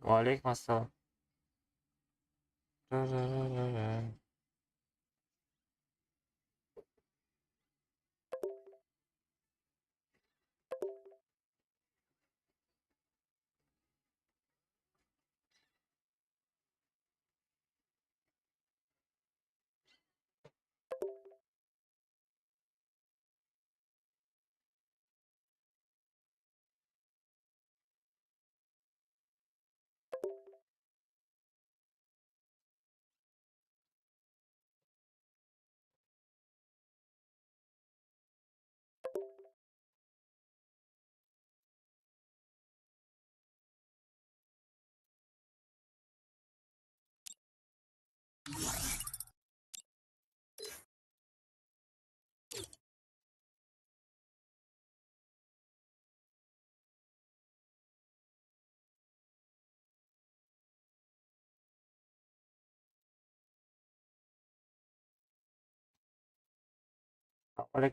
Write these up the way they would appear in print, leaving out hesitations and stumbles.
Ва алейкум ассалом.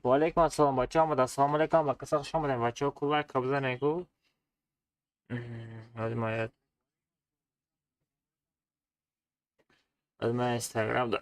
Ва алейкум ассалом, бачаҳо омада. Ассалому алейкум, ба каса хуш омадем, бачаҳо. Ку лайк бизанед ку. Ҳозир ман Инстаграм да.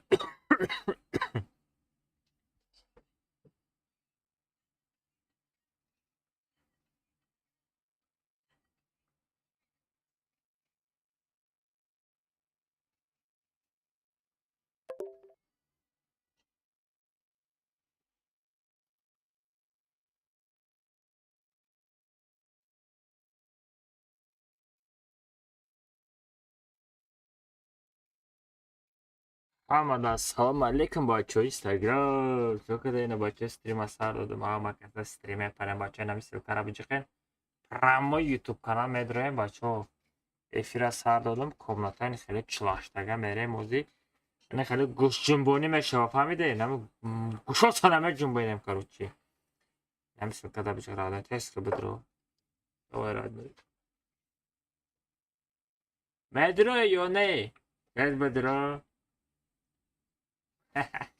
Ҳамада ассалому алейкум, бачаҳо, Инстаграм. Чо када ина, бачаҳо, стрима сар додам, ҳама каса стрим мепарем, бачаҳо, инами ссылкара биҷиқем. Прямо YouTube канал медроем, бачаҳо. Эфира сар додам, комнатаи хеле чилаштага мерем ози. Ина хеле гӯшҷунбонӣ мешава, фаҳмиде? Нами гӯшотона меҷунбонем, короче. Нами ссылкада биҷиқ, родной, тест бидро. Давай, родной. Медроe ё не? Тез бидро.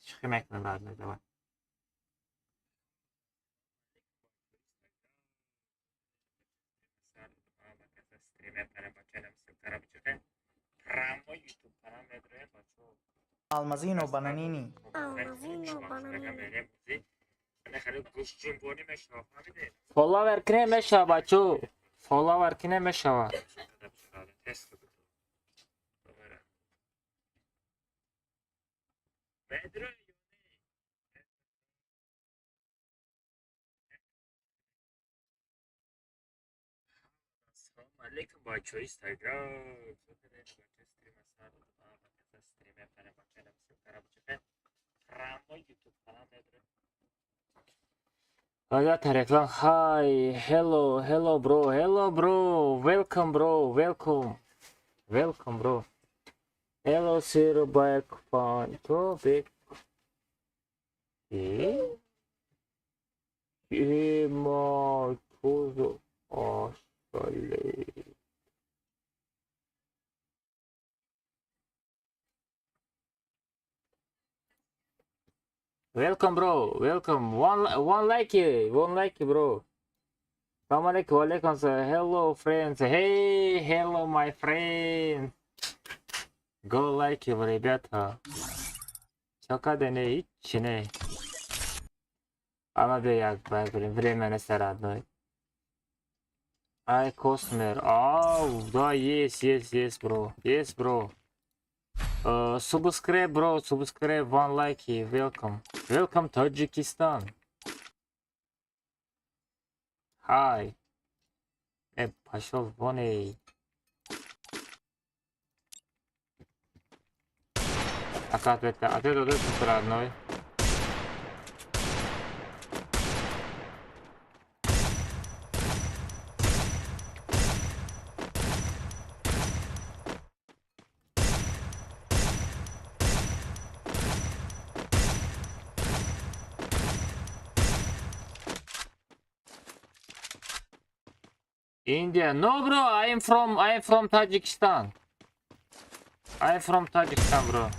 Шӯхӣ мекунам, родной, давай. Almazino Bananini. Almazino Bananini. Фолловер ки намешава, бачо. Фолловер ки намешава. Алейкум, бачо, Инстаграм. Ребята, реклам. Hi, hello, hello, bro, hello, bro. Welcome, bro, welcome. Welcome, bro. Hello, sir, back fun topic. Eh? Ема, чё за. Ашале. Welcome, bro. Welcome. One like, one like, bro. Салам алейкум, алейкум. Hello, friends. Hey, hello, my friend. Go like, ребята. Чакаде ҳичи не. Ама бе як блин, время нест, родной. Ай, Космер. Ау, да, есть, есть, есть, bro. Есть, bro. Subscribe, bro. Subscribe, one like. Welcome. Welcome, Tajikistan. Hi. Пошел вон, эй. Ака, ответ, ответ, ответ, родной. India. No, bro. I am from Tajikistan. I am from Tajikistan, bro.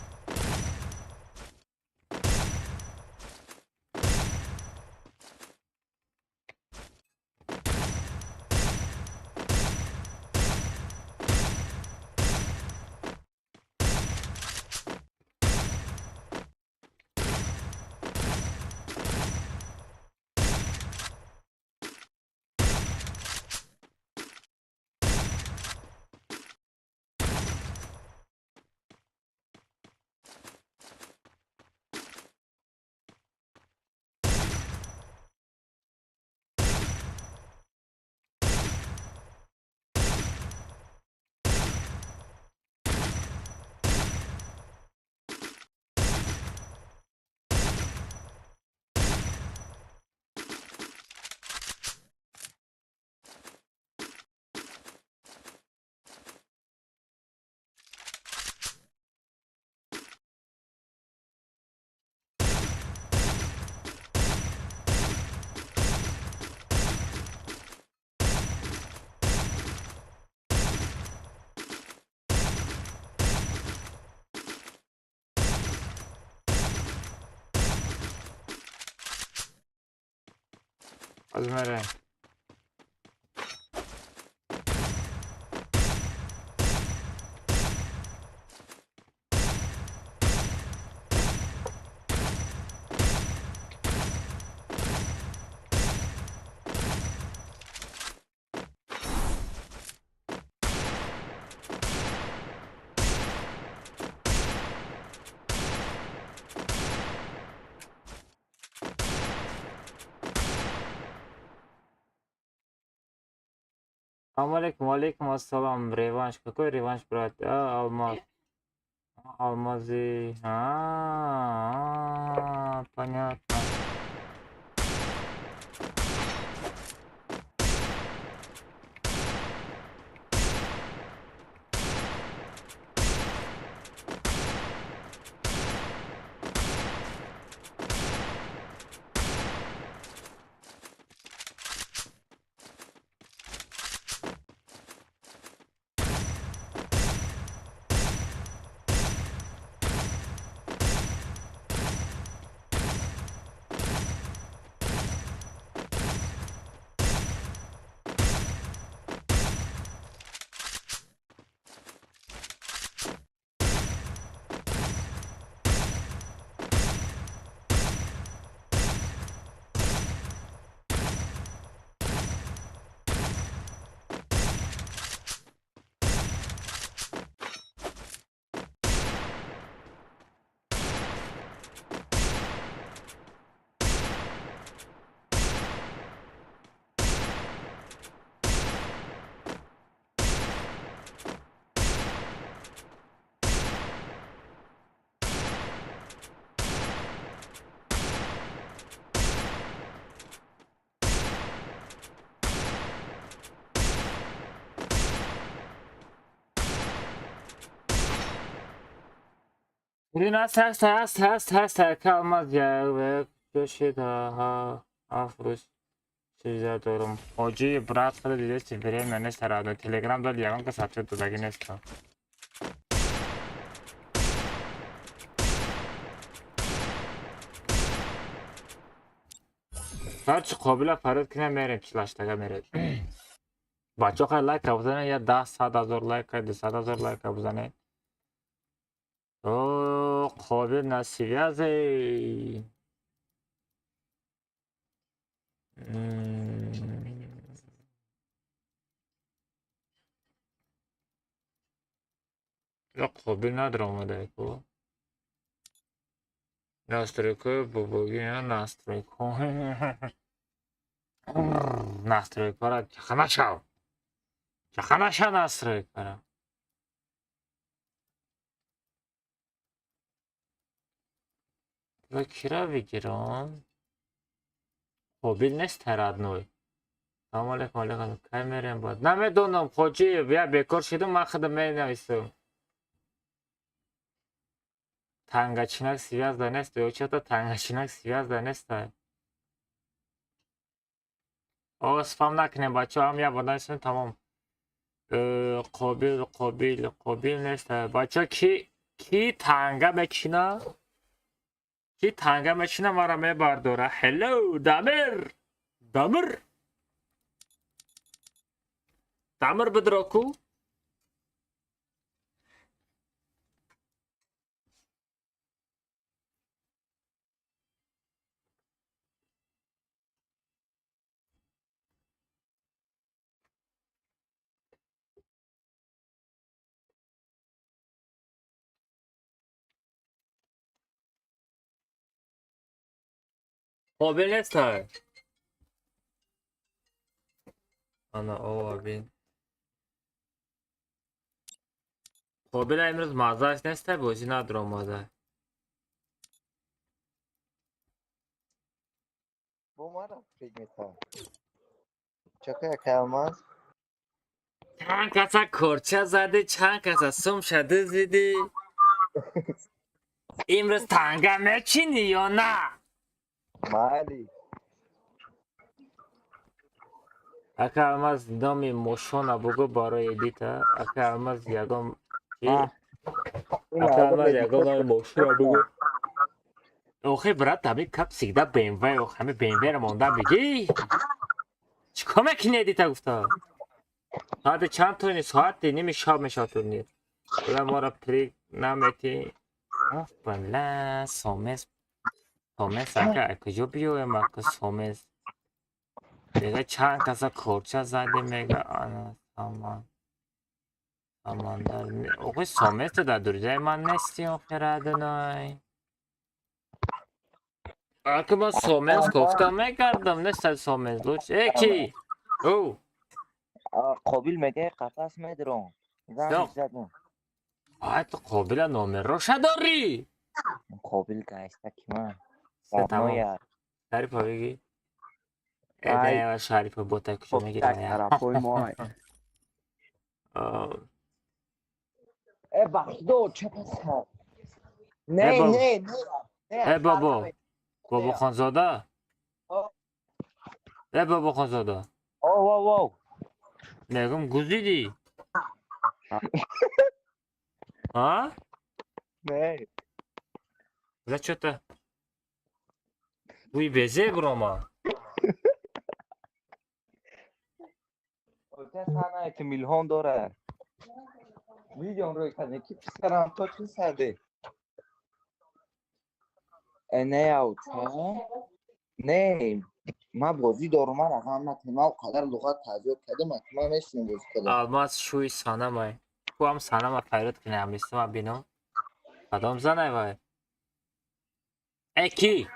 Боз мерем. Салом алейкум, алейкум ассалам. Реванш. Какой реванш, брат? А, алмаз. А, алмазы. А, понятно. Bugün هست هست هست هست هست kalmaz ya ve köşe daha afroş чиза дорум. Ҳоҷи брат худа дидеси время нест радо. Телеграм дод ягон кас ответ додагӣ нест. Короче, қобила парод кина мерем, чилаштага мерем. Бачо хай лайка бизанед, я 10 сад ҳазор лайка, 200 ҳазор лайка бизанед. О, Қобил на связи. Я Қобил надромада ку. Настройка бобоги, настройка. Настройкара чахана шав. Чахана ша настройкара. Ва кира бигирам? Қобил нест родной. Салом алейкум, алейкум. Кай мерем бояд? Намедонам, хоҷи, я бекор шудам, ман худам менависам. Тангачинак связь да нест, ё чата тангачинак связь да нест. О, спам накунем, бачаҳо, ҳам як бор нависем, тамом. Қобил, Қобил, Қобил нест. Бачаҳо, ки танга мекина? Ки танга мечина мара мебардора. Hello, Дамир! Дамир! Дамир бидроку? Қобил нест. Ана ова бин. Қобила имрӯз маззааш нест, бозӣ надромада. Бо мара предмета. Чакая калмаз. Чанд каса корча задӣ, чанд каса сум шады зидӣ. Имрӯз танга мечинӣ ё на? Майли. Ака Алмаз, номи мошона бугӯ барои эдита. Ака Алмаз, ягон чи? Ака Алмаз, ягон номи мошона бугӯ. Охи, брат, ҳами кап всегда БМВ, охи, ҳами БМВ-ро монда бигӣ. Чикор мекунӣ эдита гуфта? Соати чанд турнир? Соати ними шаб мешавад турнир. Бля, мора прик наметӣ. Оф, бля, сомес. Сомес ака, куҷо биёем ака сомес? Мега чанд каса корча задем, мега ана саман. Самандар. Охи сомес ту дар дурҷаи ман нести охи радунай. Ака ман сомес гуфта мекардам, нест сомес. Луч. Э ки? О. Қобил мега қафас медрон. Зан задам. Ай ту Қобила номероша дорӣ? Қобил гашта ки ман. Тамом. Шарипа бигӣ. Э, Шарипа бота куҷо мегирам? Тарафҳои мо. Э бахтдо чапас. Не, не, не. Э бобо. Бобохонзода? Э Бобохонзода. О, о, о. Мегум гузидӣ? А? Не. За чё-то? Буй безе брома. Ота сана ки милҳон дора. Видеон рӯй кардем ки писарам то чӣ саде? Э не авча. Не, ма бозӣ дорум, ман рақам натем, ман қадар луғат тазёд кардам, ман мешинам бозӣ кардам. Алмаз шӯи санамай. Ку ҳам санама файрод кунам, мистама бинам. Кадом занай вай? Э ки?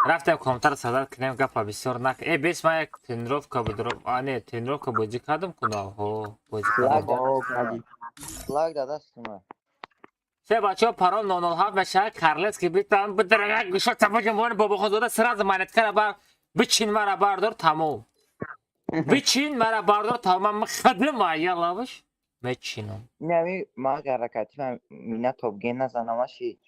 Рафтем компютер садат кунем, гапа бисёр нак. Э бес ман як тренировка буд. А не, тренировка бозӣ кардам кунам. Ҳо, бозӣ кардам. Лаг да дастума. Се бачаҳо парол 007 мешавад, Карлецки битам бидарак гӯша табаҷам вон Бобохонзода сразу монеткара бар бичин мара бардор тамом. Бичин мара бардор тамом, ман хадим аялавш мечинам. Инами ма гаракати ман мина тобген назанамаши.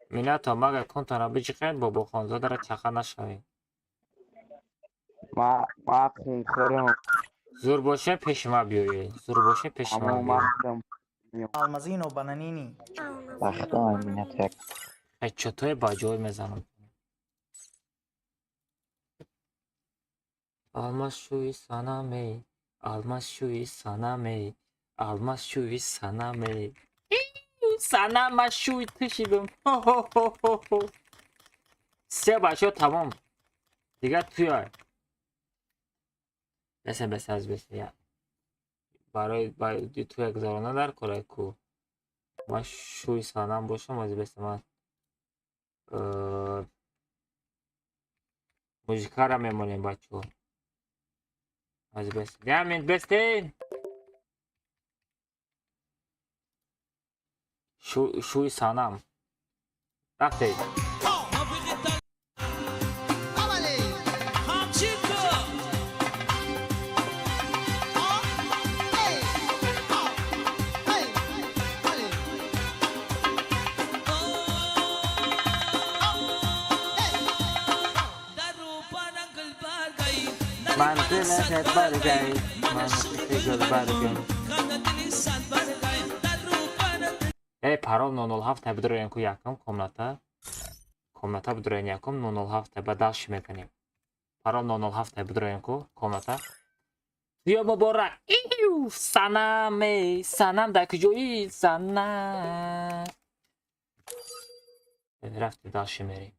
Мина то мага кунтона биҷиқед Бобохонзодаро чақа нашавед. Ма хунхӯрам. Зур боше пеши ма биёед. Зур боше пеши ма биёед. Алмазино бананини. Бахто мина то як. Ҳеччотое ба ҷой мезанам. Алмаз шӯи санаме, алмаз шӯи санаме, алмаз шӯи санаме. Санама шӯи ту шидум. Хо-хо-хо-хо. Се бачаҳо тамом. Дигар туяй. Бесе, бесе, аз бесе. Я. Барои туя гузарона дар корай ку. Ман шӯи санам бошам, аз бесе ман музикара мемонем бачаҳо. Аз бесе. Ямин бестин. Шӯи санам. Рафтед. من دلت برگی، من دلت برگی. Э парол 007 бидроен ку якум комната. Комната бидроен якум 007 ба дальше мекунем. Парол 007 бидроен ку комната. Ё муборак. Иу санаме, санам дар куҷои санам. Рафти дальше мерем.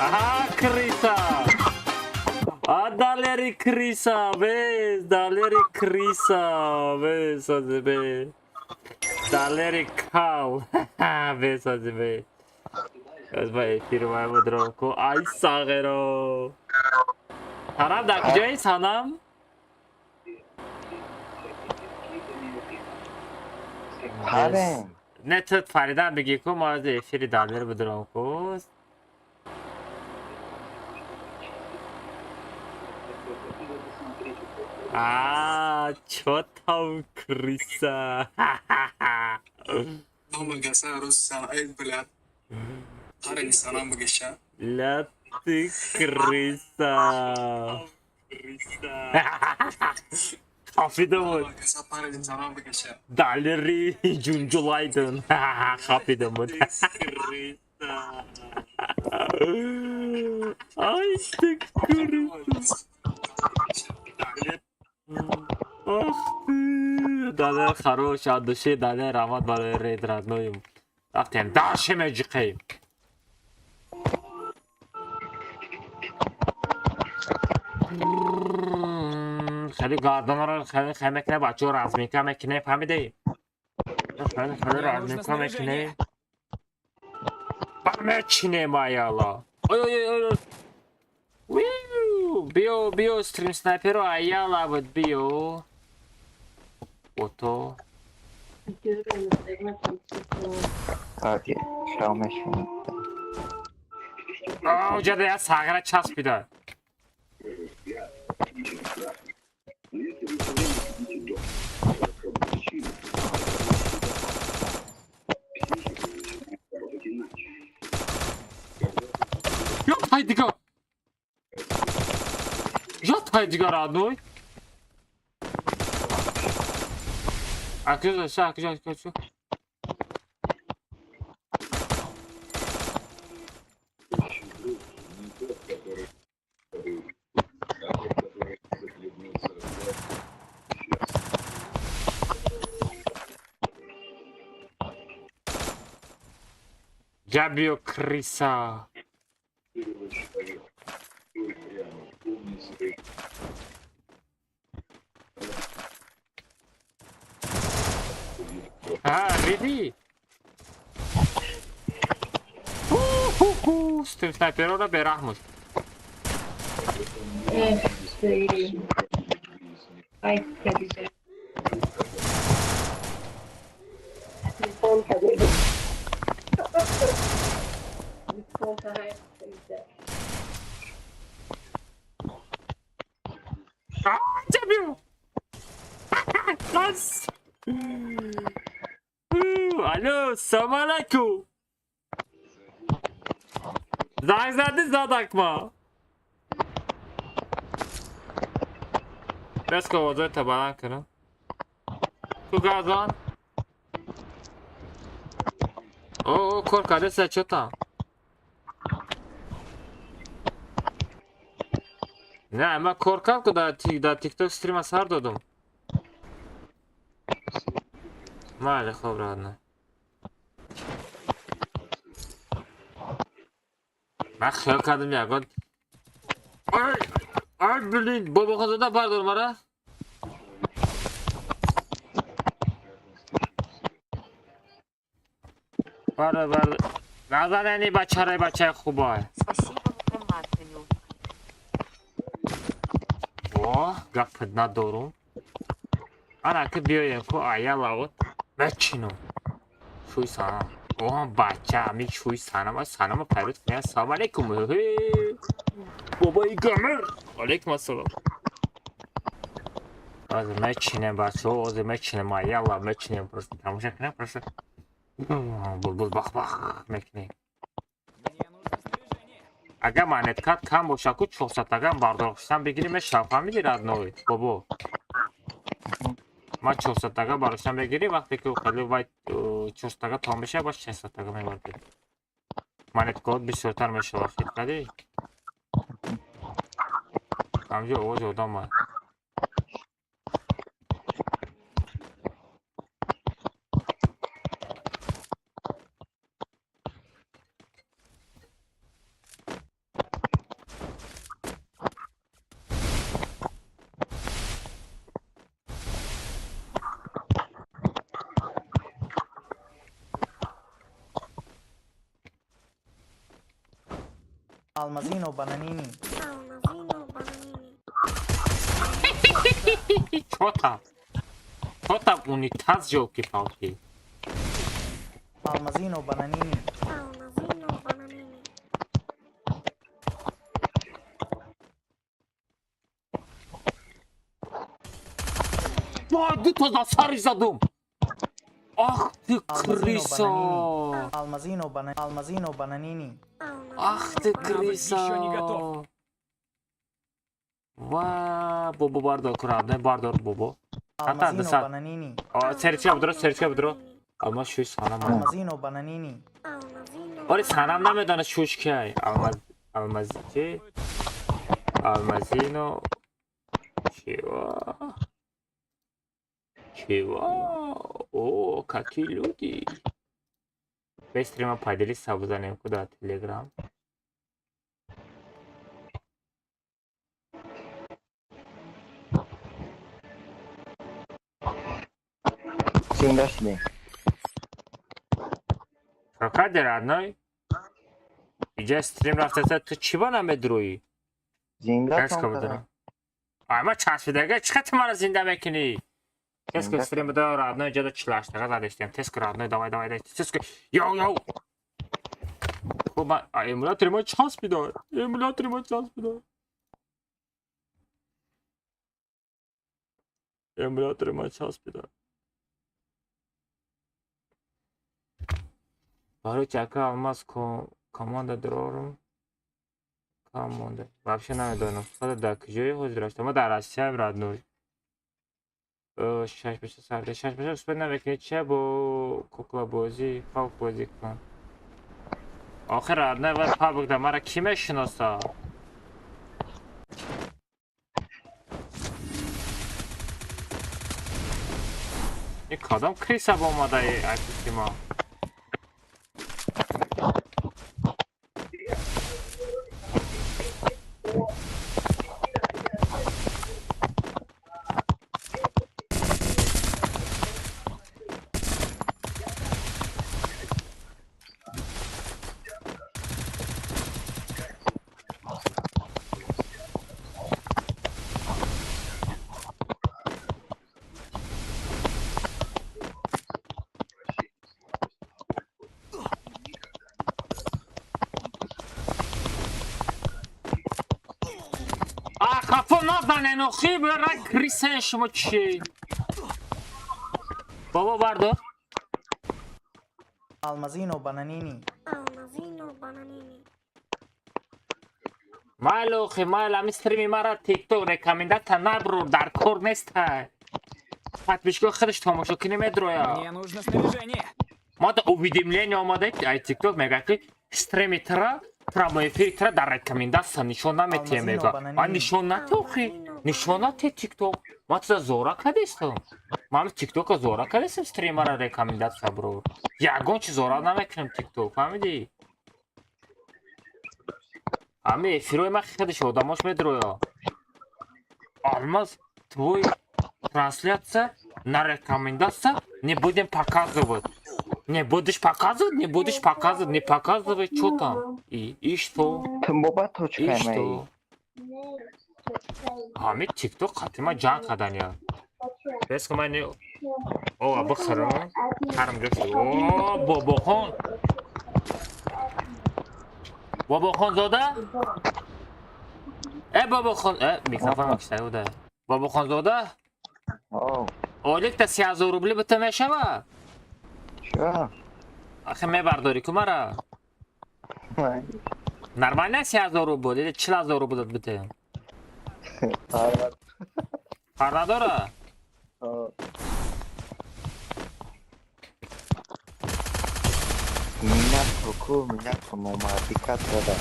Аҳа, крыса! А Далери крыса, бес, Далери крыса, бес, бес. Далери кал, бес, бес. Аз ба эфир вай будром ку, ай сағеро. Санам дар куҷои Санам? Парем. Не, ту Фаридан бигӣ ку, мо аз эфири Далер будром ку. А, чё там крыса? Ля ты крыса. Хафидамон. Далери Джунджулайден. Хафидамон. Ай ты крыса. Ах ты. Далер хорош, от души, Далер Рамат барои рейд родной. Рафтем, дальше меҷиқем. Хеле гардонро хеле хеле мекунем, бачаҳо разминка мекунем, фаҳмидӣ? Хеле хеле разминка мекунем. Мечинем, аяла. Ой ой ой ой. Биё, биё, стрим снайперо аяла буд, биё. Ото. Оҷада як сағира часпида. Ят дигар. Ят дигар родной. Акҷо, акҷо, акҷо. Ҷабио крыса. А, риди. Ху-ху-ху, стрим снайперора бераҳмуш. Ҷабио. Нас. Алло, салом алайкум. Занг зади задакма. Бес овозои та баланд кунам. Ку газон? О, кор кардеса чо там? Не, ман кор кард ку дар тикток стрима сар додум. Майли, хоб родной. Ман хиёл кардам ягон. Ай, ай, блин, бобохонзода бардор мара. Бардор, бардор. Назан ини бачараи бачаи хубай. Спасибо за командную. О, гап надорум. Ана ки биёем ку ая лавот. Мечинум. Шӯи санам. О, бача, ми шӯи санам, санама пайрод кунем. Ассалому алайкум. Бобои гамир. Алайкум ассалом. Ҳозир мечинем, бачаҳо, ҳозир мечинем, ая мечинем, просто тамоша кунем, просто булбул бах-бах мекунем. Агар монеткат кам боша ку 400 агам бардоштан бигирӣ мешавад, фаҳмидӣ, родной, бобо? Ман 400 ага бардоштан бигирӣ, вақте ки хеле вай 400 ага том мешавад, баъд 600 ага мебардӣ. Монеткаот бисёртар мешавад, хит кардӣ? Ҳамҷо овози одам омад. Алмазино Бананини. Алмазино Бананини. Чё там? Чё там унитаз, ёлки-палки? Алмазино Бананини. Алмазино Бананини. Вай, дута за сари задум! Ах ты крыса! Алмазино Алмазино Бананини. Ах ты крыса! Еще не готов. Ва, бобо бардор, курадне бардор бобо. Алмазино Бананини. Серчка бидро, серчка бидро. Ама шуй санам. Алмазино Бананини. Оре санам намедона шуш кай. Алмаз чи? Алмазино чего? Чего? О, какие люди. Без стрима поделись бузанем куда Телеграм. Зинда шудем. Какаде родной? Иҷа стрим рафтаса ту чӣ ба намедурӯӣ? Зинда там. Ай ма часпидага чӣ қадр маро зинда мекунӣ? Теска стрим да родной иҷа да 48 задестем. Теска родной давай давай давай. Теска йоу йоу. Хуб ма эмулятори ма часпида. Эмулятори ма часпида. Эмулятори ма часпида. Барои чака алмаз команда дорум. Команда. Вообще намедонам. Худо дар куҷои ҳозир аст? Ма дар Россияам родной. 6 беша сарде 6 беша успед намекунӣ че бо куклабозӣ пабг бозӣ кун. Охир родной ва пабг да мара кӣ мешиноса? Ин кадом криса ба омадаи айписи ма? Хафо назанен охи бара крисен шумо чи? Бобо бардор. Алмазино Бананини. Алмазино Бананини. Майл охи майл ами стрими мара тикток рекомендата наброр дар кор неста. Подписчикҳо худаш тамошо кунӣ медроя. Мне нужно снаряжение. Ма да уведомление омада ай тикток мега ки стрими тра прямой эфир тра дар рекомендация нишон наметиҳем мега. А нишон натохи, нишон нате тикток. Ма туда зора кадестам. Ман тиктока зора кадестам стримара рекомендация бро. Ягон чи зора намекунам тикток, фаҳмидӣ? Ами эфирои ма худаш одамош медроя. Алмаз, твой трансляция на рекомендация не будем показывать. Не будешь показывать, не будешь показывать, не показывай, что там. И что? И что? Ами тикток хатима ҷанг каданя. Бес кумани. О, бихӯрам. Ҳарм гирифт. О, бобохон. Бобохонзода? Э, бобохон, микрофон киштай буда. Бобохонзода? Оликта 3000 рубли бита мешава? Чё? Ахи мебардорӣ ку мара? Нормально 3000 рубл или 40000 рубл бите? Фарқ надора? Минат ку, минат ку номардӣ кард дада.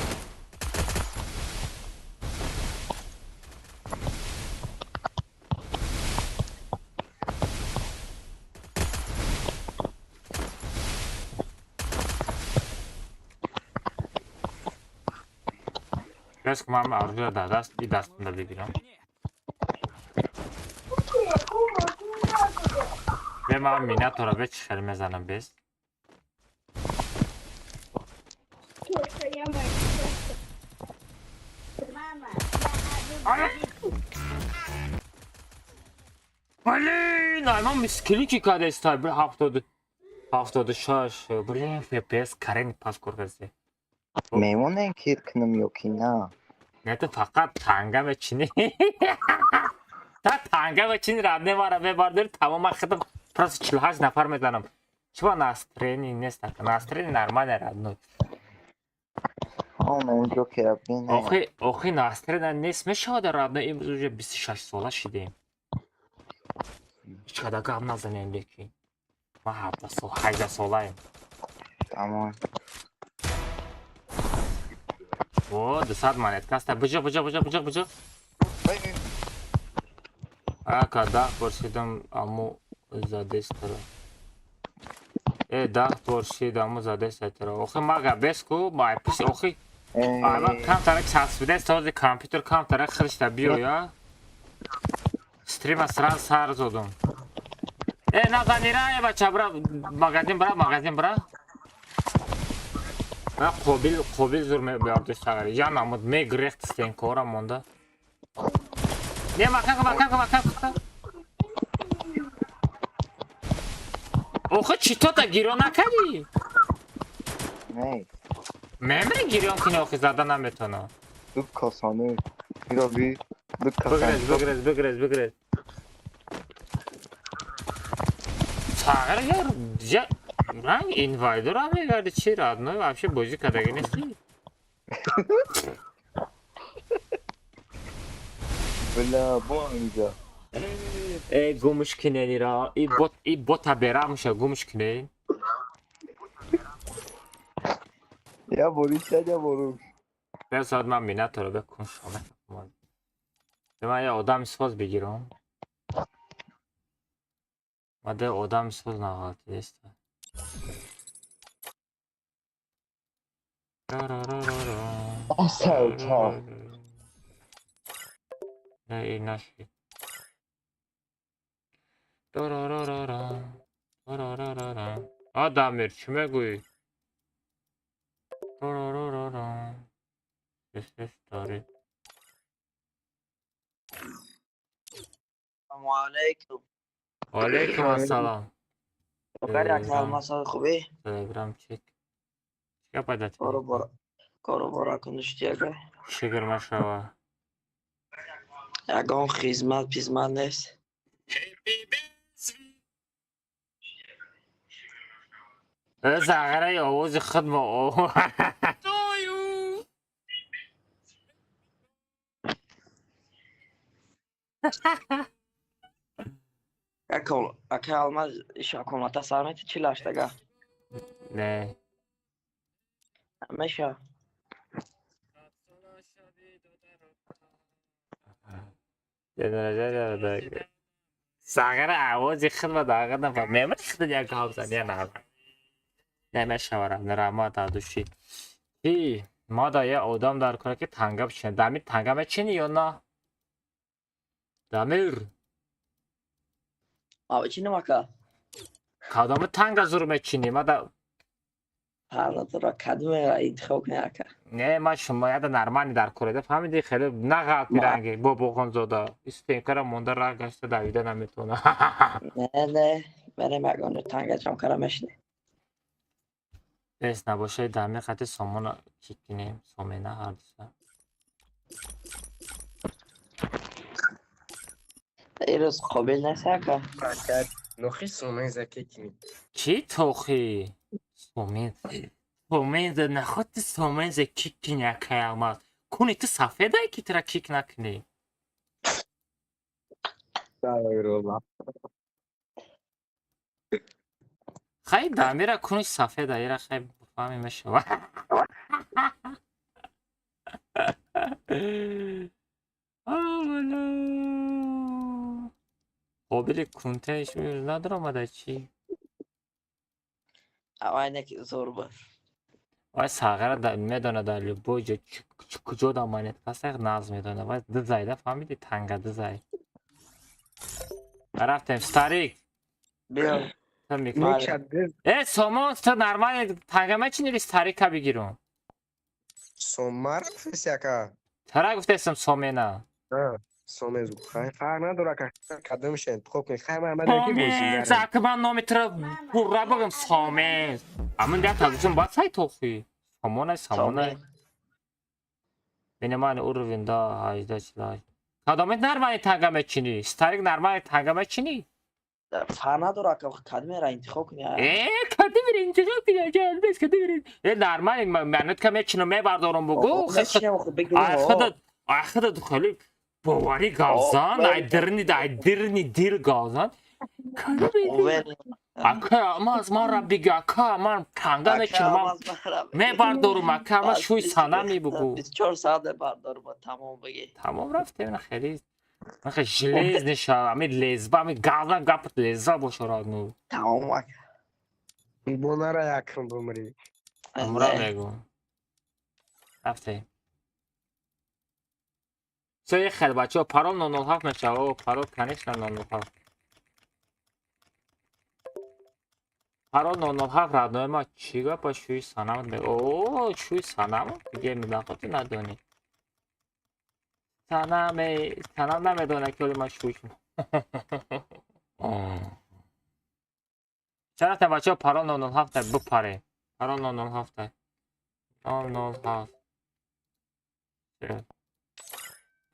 Бес ки ман оружие дар даст и дастамда бигирам. Бе ман минатора бе чӣ хел мезанам бес. Блин, ай ман мискили кадестай, бир 70 76. Блин, FPS карени пас кор кардестай. Мемонем кир кунам ё ки на? Не, ту фақат танга мечини. Та танга мечини, родной, мара мебардори, тамом. Ман худам просто 48 нафар мезанам. Чиба настроение нест, настроение нормально, родной. Он онҷо ки бинем. Охи, настроение нест мешавад, родной. Имрӯз уже 26 сола шидем. Ҳеҷ қадар гап назанем, лекин ман 17 сол, 18 солаем. Тамом. О, 200 монетка аста. Биҷа, биҷа, биҷа, биҷа, биҷа. Ака, 10 бор шидам, аму задестара. Э, 10 бор шид, аму задестара. Охи, мага бес ку, май пиш, охи. Ама камтара часпидест, ҳозир компютер камтара хиришта биёя. Стрима сразу сар зодум. Э, назанира, э, бача, бра, магазин бра, магазин бра. Бра, қобил, қобил зур мебиёрду сагари. Я намуд, мегрехт стенкора монда. Не, мака, мака, мака, мака. Охи, читота гирё накардӣ? Не. Мемри гирён кунӣ, охи, зада наметавонам. Ду касоне. Мираби. Ду Бигрез, касоне. бигрез, бигрез, бигрез. Сағир, яр, я ранг инвайдера мегарди, чи, родной, вообще бозӣ кардаги нести? Бля, бо инҷа. Э, гумш киненира, и бот, и бота берамша гумш кинен. Я бориш, я бориш. Бесад, ман минатора бекун шома. Ман я одами соз бигирам. Маде одами соз нағалтиеста. Асалча. Не, и наши. Тарарарара. Тарарарара. А, Дамир, чӣ мегӯӣ? Тарарарара. Сес дорӣ. السلام علیکم. Алейкум ассалом. بخیر اکمل مساء خوبی؟ Телеграм чек. Чӣ гап айда? کارو بارا کارو بارا کنشتی اگه Шукр машава. یگان خدمت پیزمت نیست. Э, Зағираи овози худ мо. اکه الماس شاکومتا سرمت 48 اگه Не. میشه. Сағира овози худ ма дағир нафар. Мемри худ як гап зан, я на. Намешавара, раҳмат аз души. Ки ма да я одам дар кора ки танга бичинад. Дамир, танга мечини ё на? Дамир, آبا چی نمکا؟ кадоми танга зур мечинӣ? Ма да پرنات را کدوم را انتخاب کنی اکه؟ Не, ма шумо яда нормалӣ дар кореда, фаҳмидӣ, хеле нағалти ранги бобохонзода. Истенкара монда, ра гашта давида наметавона. نه نه بریم اگه تنگه جمع کردم میشنه. Эс набошад, дамир қати сомона кик кинем, сомена ҳардуса. این روز قابل نیست اکه. Нохи сумен заке кини. Чӣ тохи? Сомен. Соменза наход ти соменза кик кини, акай Алмаз. Куни ту сафедай ки тура кик накунӣ. Астағфируллоҳ. Хай, дамира куни сафеда, ира хай фаҳми мешава. Авала. Қобили кунтаиш надаромада чӣ? اما اینه که زور بود. Вай сағира медонад, дар любой ҷо куҷо да монетка аст, нағз медонад. Вай дизайда, фаҳмидӣ, танга дизай. Рафтем, старик. بیا. Ту микро. Э, Сомон, ту нормально танга мечини или старика бигирум? Сомара фесяка. Тара гуфтесам, сомена. Сомез хай фарқ надорад кадомша интихоб кунӣ. Хай ман омадам ки Сомез, ака ман номи туро пурра бигӯм Сомез. Амин дар таҷикистон баъд сай тохӣ. Сомонай, сомонай. Бина ман уровень да 18 48. Кадомет нормали танга мечинӣ? Старик нормали танга мечинӣ? Фарқ надорад ака, кадомеро интихоб кунӣ. Кадомеро интихоб кунӣ, ака Алмаз кадомеро. Нормали манут ка мечинам мебардорам бугу. Ай худат, хеле боварӣ гавзан, ай дирни дил гавзан. Ака Алмаз манро биги, ака ман танга мечинам, мебардорум, ака ман шӯи сана мебугу. 24 соат мебардорум, тамом биги. Тамом рафтем, хеле хеле железный ша, ами лезба, ами гавзан гапат лезба бошорад ну. Тамом ака. Бонара якм бумри. Амра мегу. Рафтем. Все, хел бачаҳо, парол 007 мешава. Парол, конечно, 007. Парол 007 родной ма чӣ гапа шӯи санамат ме. О, шӯи санамат диге милақоти надонӣ. Санаме, санам намедона ки оли ман шӯи. Чара та бачаҳо парол 007 бипаре. Парол 007. 007.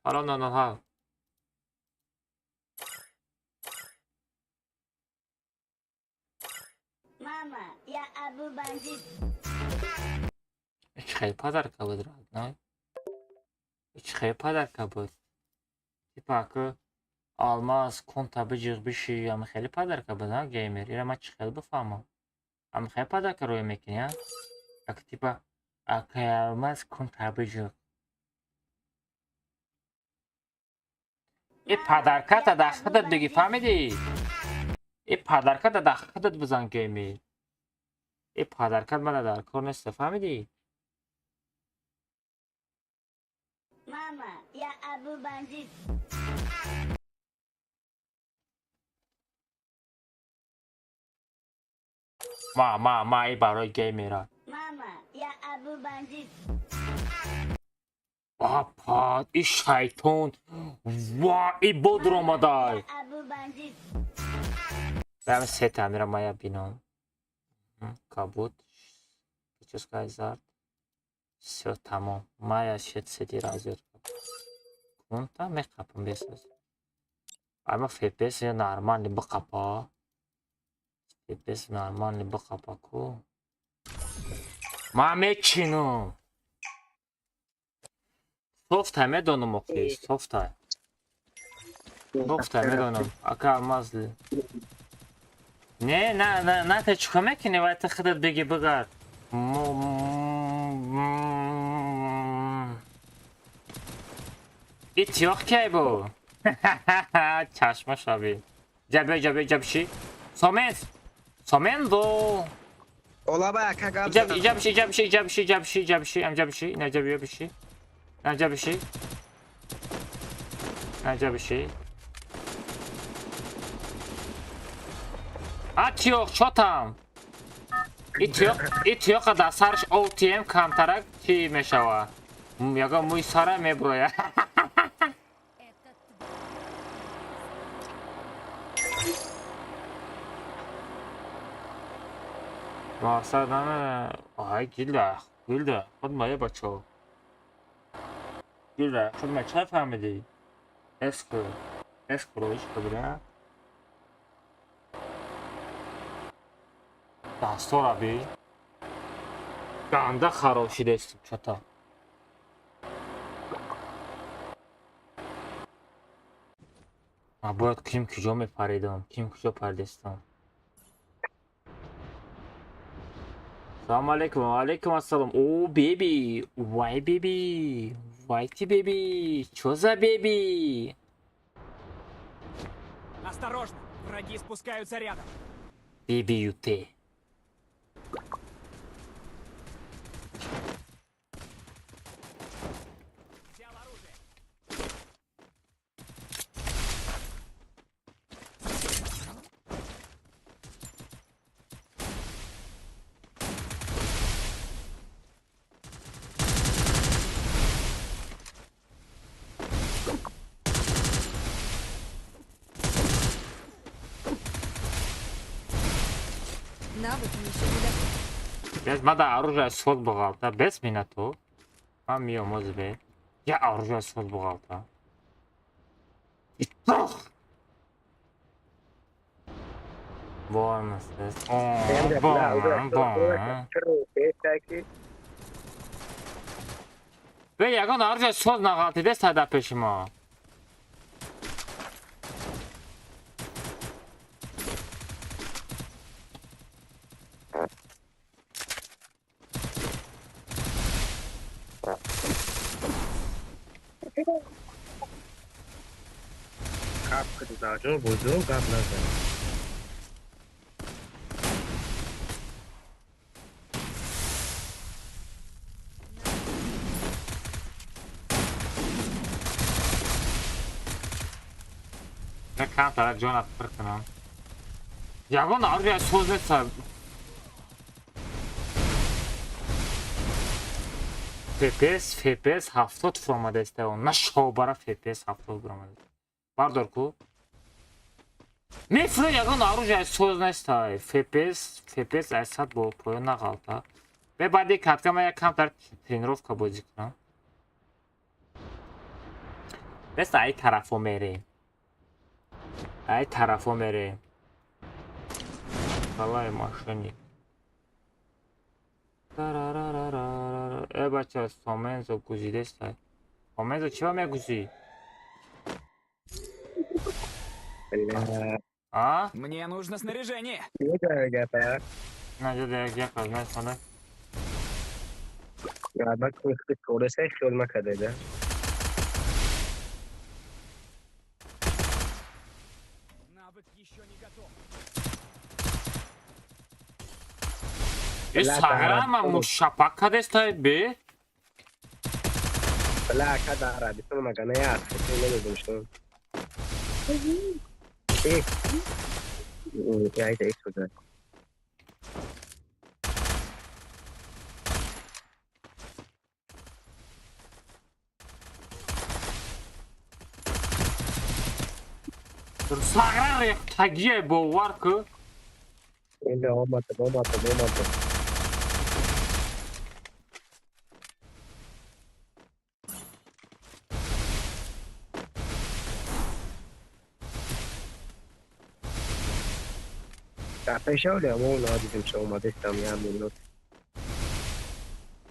Парол 007. Мама, я Абу бандит. Чӣ хеле подарка буд, родной? Чӣ хеле подарка буд? Типа ака Алмаз конта биҷиғ биши, ами хеле подарка буд, а геймер? Ира ман чӣ хеле бифаҳмам? Ами хеле подарка рӯй мекунӣ, а? Ака типа ака Алмаз конта биҷиғ. И подарката дар худат бигӣ, фаҳмидӣ? И подарката дар худат бизан геймер. И подаркат мана дар кор нест, фаҳмидӣ? Мама, я Абу бандит. Ма, и барои геймера. Мама, я Абу бандит. Апа, и шайтон. Ва, и бодр омадай. Прямо се амира моя бином. Кабут. Прическа зард. Всё, тамом. Моя шет сети разъёт. Кунта меқапам бесоз. Ама FPS нормальный бақапа. FPS нормальный бақапа ку. Ма мечинум. Софта медонам охи, софта. Софта медонам. Ака Алмаз. Не, на, на, ты чӣ мекунӣ? Вай ты худат бигӣ бигард. И тиёх кай бу? Чашма шаби. Ҷабе, ҷабе, ҷабши. Сомез. Сомендо. Олаба ака гап. Ҷаб, ҷабши, ҷабши, ҷабши, ҷабши, ҷабши, ам ҷабши, на ҷаб биши. На ҷабши. На ҷабши. А тиёх чо там? И тиёха дар сараш OTM камтарак чӣ мешава? Ягон мӯи сара мебурояд. Мақсад ана ай гилда, гилда, худ мая бачо. Гилда, худ ма ча фаҳмидӣ? Эску, эску роиш кабира. Дастора би. Ганда хароб шидест чата. Ма бояд ким куҷо мепаридам, ким куҷо паридестам. Салом алейкум, ва алейкум ассалом. О, беби, вай беби, вай ти беби, чё за беби? Осторожно, враги спускаются рядом. Беби юте. Взял оружие. Навык еще не готов. Без мада оружие соз буғалта. Без минато. Ман миём озбе. Я оружие соз буғалта. Бонус. Бон, бон. Бе ягон оружие соз нағалтиде сада пеши мо. Гап бузург гап назан. На камтара ҷона пир кунам. Ягон оружие соз нест. FPS, FPS 70 фуромадааст. На шобара FPS 70 буромадааст. Бардор ку. Мефро ягон оружие соз нест. FPS, FPS 100 бо поён нағалта. Бе баъди катка ман як камтар тренировка бозӣ кунам. Бес ай тарафо мерем. Ай тарафо мерем. Балай машини. Тарарарарара. Э бача, Сомензо гузидест. Сомензо чӣ ба мегузӣ? А? Мне нужно снаряжение. На, я знаю, смотри. Навык еще не готов. Э, саграма мушапак кадестай бе? Бля, када арабистон магана я, намедонистам. Я это сюда. Сагра рехтагие бовар ку. Инда омад, омад, омад.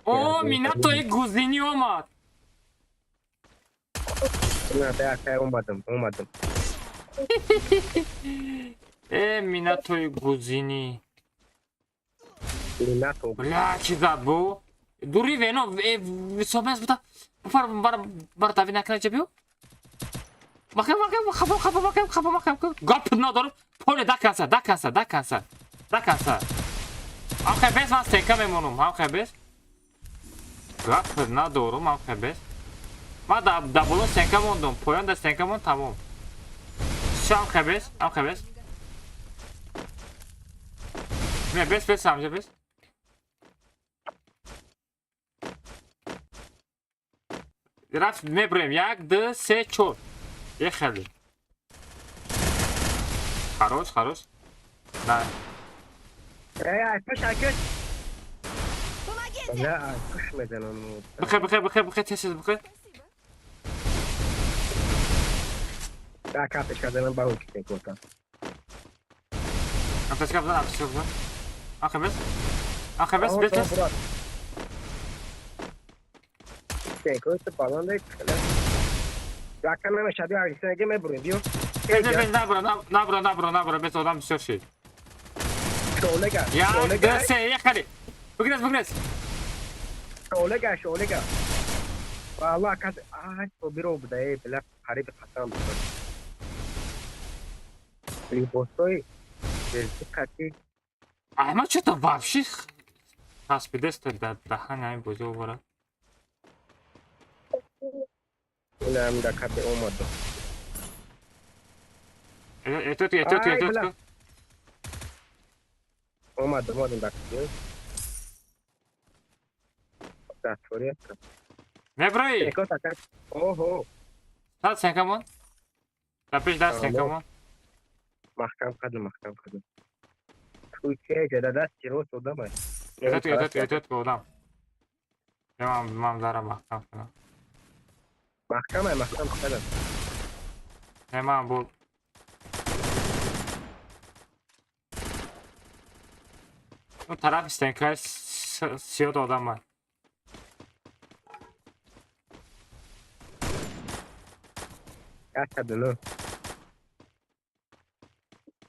О, минато и гузини омад. Омадам. Э, минато и гузини. Минато. Бля, чи зад бу? Дури вено, э, собес бута. Бар бар бар тави накна чебио? Макам макам хафа хафа макам хафа макам. Гап надорам. Поле да канса, да канса, да канса. Да канса. Амхе бес ман стенка мемонум, амхе бес. Гап надорам, амхе бес. Ма да да боло стенка мондум, поён да стенка мон тамом. Всё, амхе бес, амхе бес. Не, бес бес амже бес. Рафт мебрем, як, ду, се, чор. Ехали. Хорош, хорош. Да. Эй, пуш, акеш. Помогите! Бля, пуш меданам. Бихе, бихе, бихе, бихе, тез, бихе. Да, капечка, да нам баруки текота. Аптечка бзан, аптечка бзан. Ахе бес. Ахе бес, бес, бес. Текота, балон дек. Рака намешади, агисеге мебурем, биё. Без, без, набро, набро, набро, набро, без одам всё шид. Шолега, Я, да, се, ехали. Бигрез, бигрез. Шолега, шолега. Валла, каз, ай, собиро буда, эй, бля, хариб хатам. Либосой, кати. Ама что-то вообще хаспидест да дахани ай бозӣ овара. Инам да кабе омад. Это, это, это, это. Омад, омад да кабе. Да, твория. Меброи. Охо. Да, сенкамон. Да пеш да сенкамон. Маҳкам кардам, маҳкам кардам. Уйче, да дасти рост одамай. Этот одам. Ман дарам маҳкам кунам. Маҳкамай, маҳкам кардам. Не, ман бу он тараф стенкаи сиёд одамай. 109.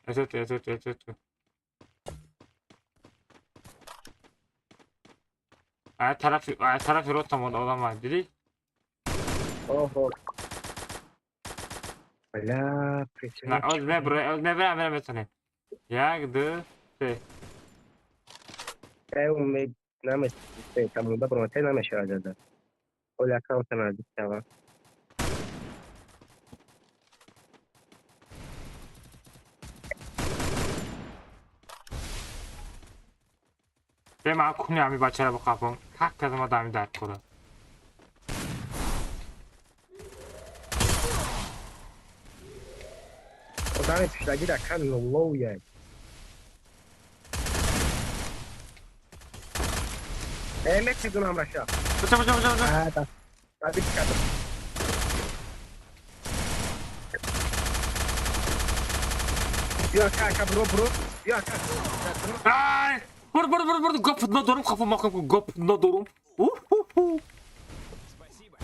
Этот. Ай тарафи ротам одамай, дидӣ? Оҳо. Бля, На, оз мебра метонем. 1, 2, 3. Э, намеш, тамуда бромате намешава зада. Оля аккаунта наздик шава. Бе ман куни ҳами бачаро биқапам. Как кардам ма дами дард кора. Одами пиштагӣ ракам лоуяй. Э, мекидунам раша. Бача, бача, бача, бача. А, да. Абит кардам. Биё, ака, ака, бро, бро. Биё, ака. Ай! Бур, бур, бур, бур, гап надорам, хафа махам, гап надорам. Уху. Спасибо.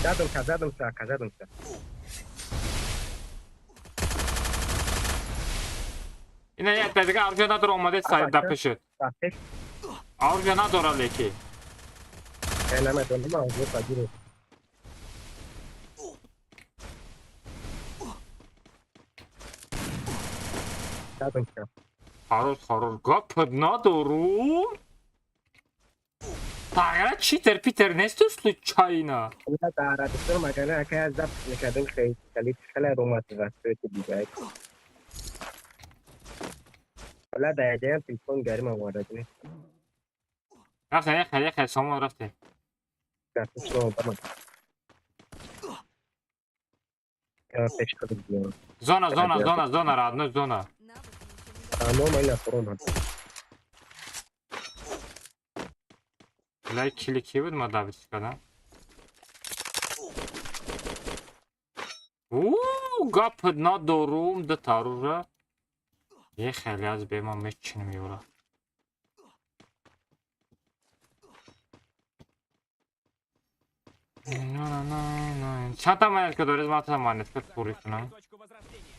Задумка, задумка, ака, задумка. Ина як дақиқа оружие надора омаде сайд дар пешет. Дар пеш. Оружие надора леки. Э, намедонам, ман оружие пагирам. Задумка. Хорош, хорош. Гап надорум. Тағира читер питер несту случайно. Ина дар Арабистон магана ака аз запис мекардем хеле хеле хеле омад васоити дига. Ҳола дар яҷаям телефон гарим овард не. Рафтем, як хеле хеле сомон рафтем. Дар пеш одамам. Я пеш кардам. Зона, зона, зона, зона, родной зона. Навык еще не готов. Амо ман нафурон. Лай кили ки буд ма давид кардам. У гап надорум да тарура. Е хеле аз бе ман мечинам ёра. На на на. Чанд та монетка дорез ман та монетка пури кунам. Точку возрождения.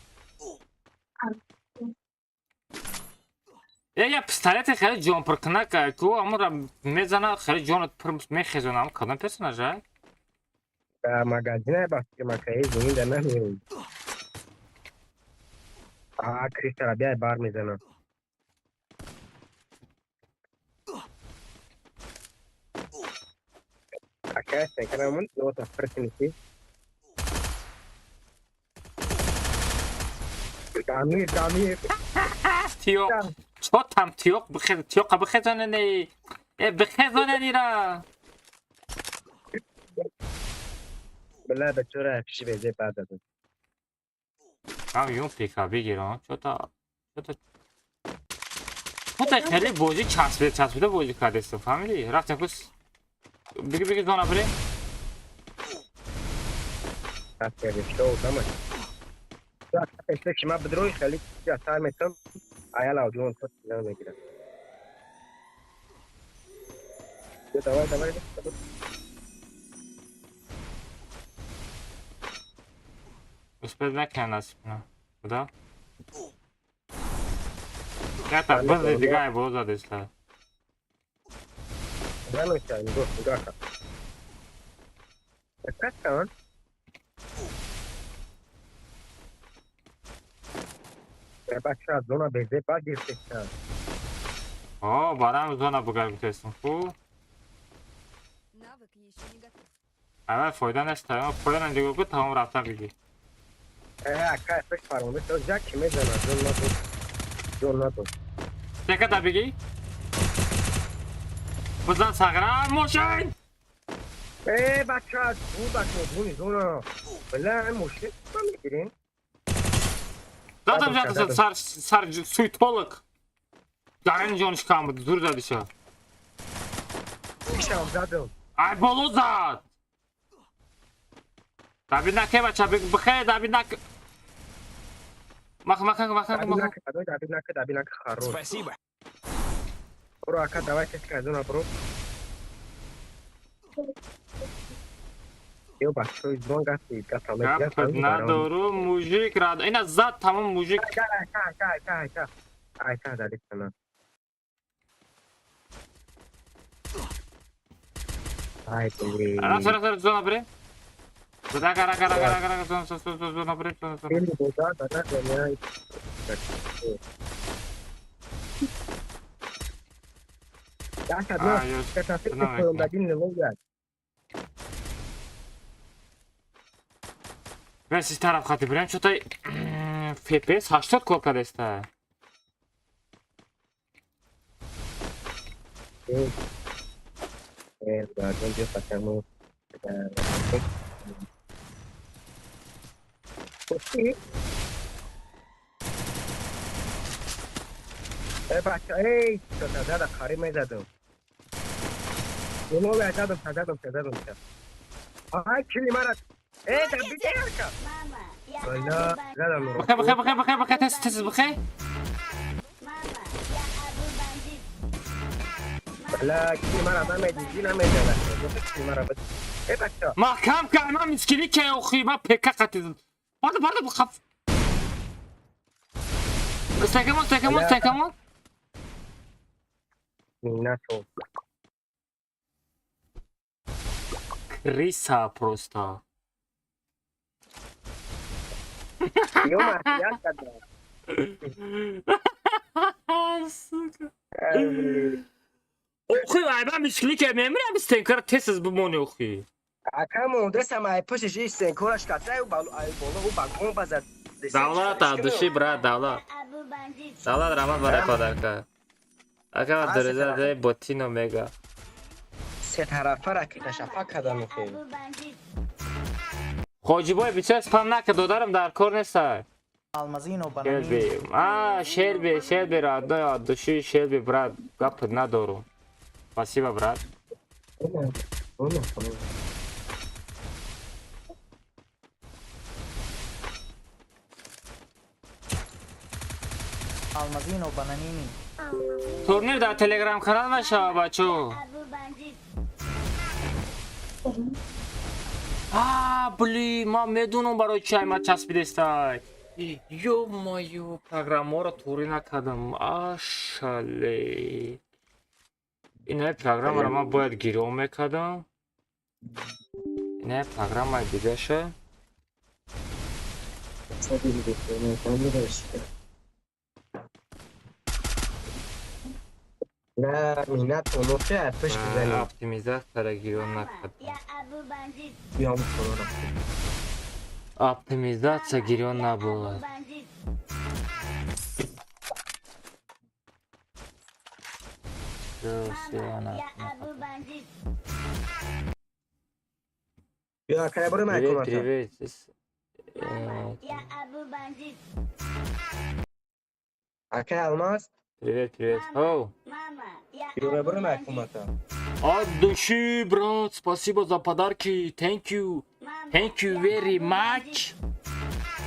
Е я пистолети хеле ҷон пур кунак ку амура мезана хеле ҷонат пур мехезонам кадом персонажа? Дар магазина басти макаи зумин дар намеои. А, кристалла биай бар мезанам. Ака, стенкарамон, нота пресинити. Дамир, дамир. Тиёқ. Чотам тиёқ бихез тиёқа бихезоне не. Э бихезоне нира. Бля, бечора пиши безе бад дадам. Ам юн пика бигирам. Чота чота чота хеле бозӣ часпида часпида бозӣ кардестам фаҳмидӣ? Рафтем кус биги биги зона бирем. Что одамай. Пеши ма бидрои хеле асар метам. Аяла аудион то сигнал мегирам. Давай, давай, давай. Успел накунам насиб кунам. Куда? Ята бизди дига боло задесла. Намеша, нигоҳ, нигоҳ кун. Касан. Бача зона безе ба гирифтан. О, барам зона бугар гуфтестам ку. Навык еще не готов. Аввал фоида нест, фоида нигоҳ ку тамом рафта биги. Э, ака пеш фармонда шуд, як ки мезанад, ҷон надод. Ҷон надод. Тека да биги. Бизан сағра мошин. Э, бача, бача, зони, зона. Бля, мушки мегирем. Задам, задам, сар, сар, суетолог. Дарин ҷониш кам буд, зур задиша. Ишам задам. Ай, боло зад. Дабид наке, бача, бихе, дабид наке. Мах, мах, мах, мах. Дабид наке, дабид наке, хорош. Спасибо. Бро, ака, давай тезка зона, бро. Ё бачаҳои зон гасти, гап надору, мужик рад. Ина зад тамом мужик. Айка, задик сана. Ай, блин. Раз, раз, раз, зона бре. Рака, рака, рака, рака, рака, зона, зона, зона бре, зона, зона. Веси тараф хати бирем, чё-то FPS 80 кор кардеста. Эй, зада хари мезадам. Задам, задам, задам. Ай, кили мара. Эй, да битяка. Задам. Бахе, бахе, бахе, бахе, бахе, тез, тез, бахе. Бля, кили мара намедиди, намедиди. Кили мара. Эй, бача. Маҳкам кар, ман мискини ке охи, ман пека қатидам. Бада, бада, хаф. Стекамон, стекамон, стекамон. Минато. Криса просто. Сука. Охи, ай ман мискини ке мемирам, стенкара тез бимони охи. Ака мондесам, ай пушиш иш стенкораш катай, ай боло, у балкон базад. Давлат, от души, брат, давлат. Давлат, Рамат, барай подарка. Ака, дореза, дай ботино мега. Се тарафа ракета шафа кадам охи. Хоҷибой, бисёр спам нака, додарам дар кор нестай. Алмазино бананини. Шелби, а, Шелби, Шелби, родной, от души, Шелби, брат, гап надору. Спасибо, брат. Алмазино бананини. Турнир дар телеграм канал мешава, бачо. А, блин, ман медунам барои чай ма часпидестай. Ё-моё, программаро тури накардам. Ашале. Инаи программаро ман бояд гирён мекардам. Инаи программаи дигаша. На, минат онохе, пеш бизанем. Оптимизатора гирён накардам. Биём хонора. Оптимизация гирён набуд. Привет, привет. Акай Алмаз. Привет, привет. Оу. От души, брат, спасибо за подарки. Thank you. Thank you very much.